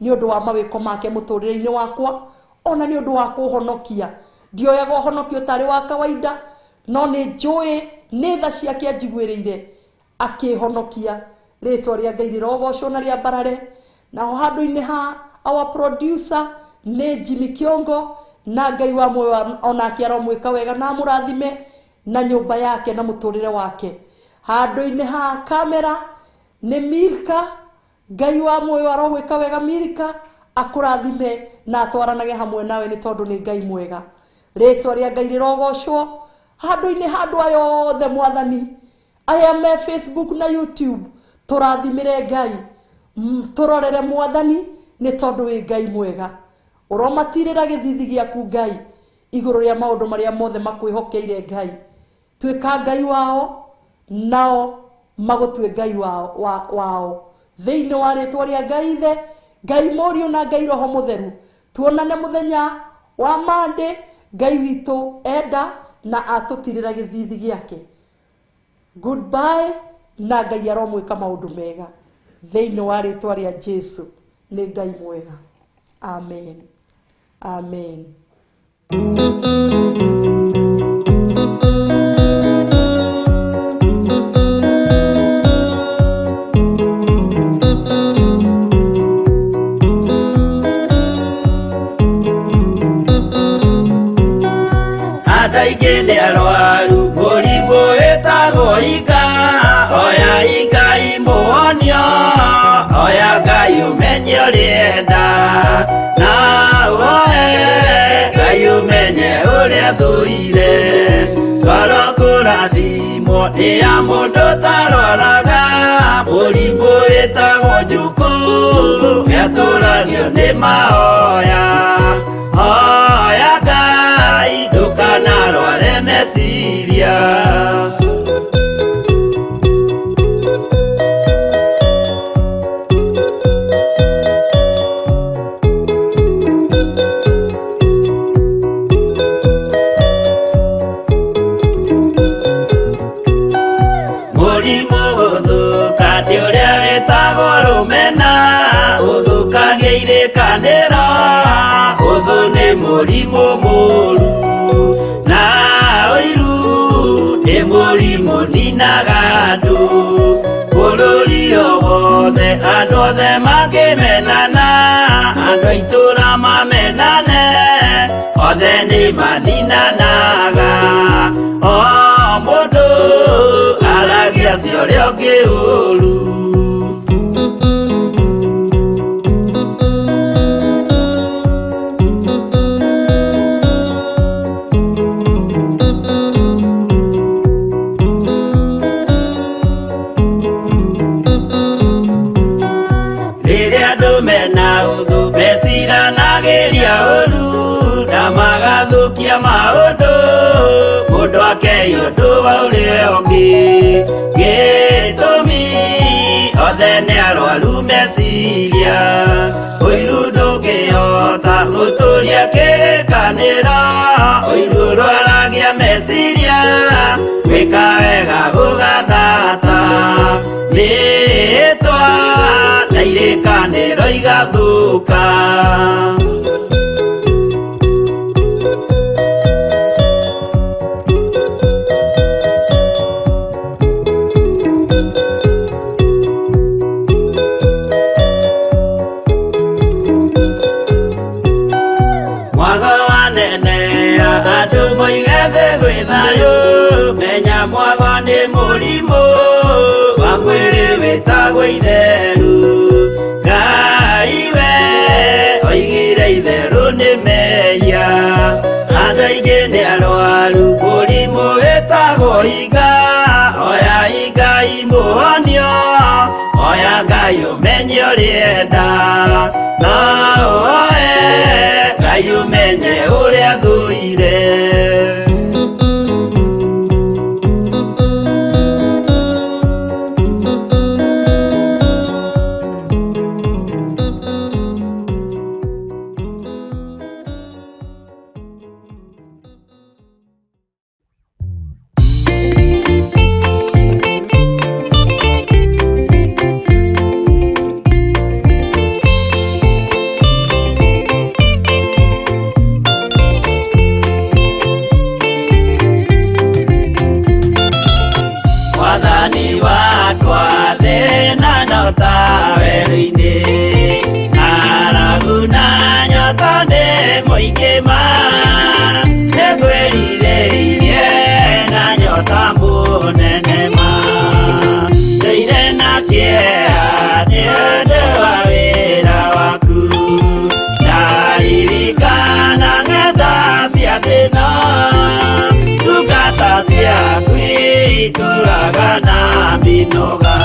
nĩ ũndũ wa mawĩko make mũtũrĩre-inĩ wakwa, ona nĩ ũndũ wa kũhonokia. Ndioyaga ũhonokio ũtarĩ wa kawaida, no nĩ njũĩ nĩ tha ciake anjiguĩrĩire akĩhonokia. Rĩtwa rĩa Ngai rĩrogocwo na rĩambarare. Naho handũ-inĩ ha our producer nĩ Jimmy Kiongo, na Ngai wa muoyo onake aromwĩka wega na amũrathime na nyũmba yake na mũtũrĩre wake. Handũ-inĩ ha kamera nĩ Milka. Ngai wa muoyo arogwĩka wega, Milka, akũrathime na atwaranage hamwe nawe, nĩ tondũ nĩ Ngai mwega. Rĩtwa rĩa Ngai rĩrogocwo. Handũ-inĩ ha andũ aya othe, Mwathani, aya me Facebook na YouTube, tũrathimĩre Ngai, tũrorere Mwathani, nĩ tondũ wĩ Ngai mwega. Ũromatirĩra gĩthithi gĩaku, Ngai, igũrũ rĩa maũndũ marĩa mothe makwĩhokeire. Ngai, tuĩka Ngai wao, nao magũtue Ngai wao, wao. Thĩinĩ wa rĩtwa rĩa Ngai Ithe, Ngai Mũriũ na Ngai Roho Mũtheru, tuonane mũthenya wa Mande, Ngai witũ enda na atũtirĩra gĩthithi gĩake. Goodbye, na Ngai aromwĩka maũndũ mega thĩinĩ wa rĩtwa rĩa Jesu. Nĩ Ngai mwega. Amen, amen. Andũ aingĩ nĩ arwaru mũrimũ wĩtagwo inga. Oya Ngai mũhonio, oya Ngai ũmenye ũrĩenda, na ũhoe Ngai ũmenye ũrĩa thũire. Ngoro kũrathimwo nĩ ya mũndũ tarwaraga mũrimũ wĩtagwo njukũ, nĩatũragio nĩ mahoya. Hoya Ngai ndũkanarware meciria. Mũrimũ gũthũka nĩ ũrĩa wĩtagwo rũmena, ũthũkagia irĩkanĩro. Ũthũ nĩ mũrimũ mũru, na ũiru nĩ mũrimũ ninaga andũ. Bũrũri o wothe andũ othe mangĩmenana, andũ a itũũra mamenane, othe nĩ maninanaga. O mũndũ aragia cia ũrĩa ũngĩ ũru. Rĩrĩa andũ me Mena ũthũ meciranagĩria ũru na magathũkia maũndũ mũndũ akei ũndũ wa ũrĩa ũngĩ gĩtũmi othe nĩ arwaru meciria ũiru ndũngĩhota gũtũria kĩrĩkanĩro ũiru ũrwaragia meciria gwĩka wega gũgathata mĩĩtwa na irĩkanĩro igathũka. Mwago wanenea andũ moige thĩ gwĩ thayũ menya mwago nĩ mũrimũ wa mwĩrĩ wĩtagwo itheru Ngai we oigire itherũ nĩ mehia andũ aingĩ nĩ arwaru mũrimũ wĩtagwo iga oya Ngai mũhonio oya Ngai ũmenye ũrĩenda no oe Ngai ũmenye ũrĩa thũire. Mwathani wakwa thĩna no ta werũ-inĩ ng'aragu na nyota nĩ mũingĩ ma nĩngwĩrirĩirie na nyota mũnene ma ndũire na kĩeha nĩ ũndũ wa wĩra waku ndaririkana ng'enda cia thĩna ndungata ciaku itũraga na mĩnoga.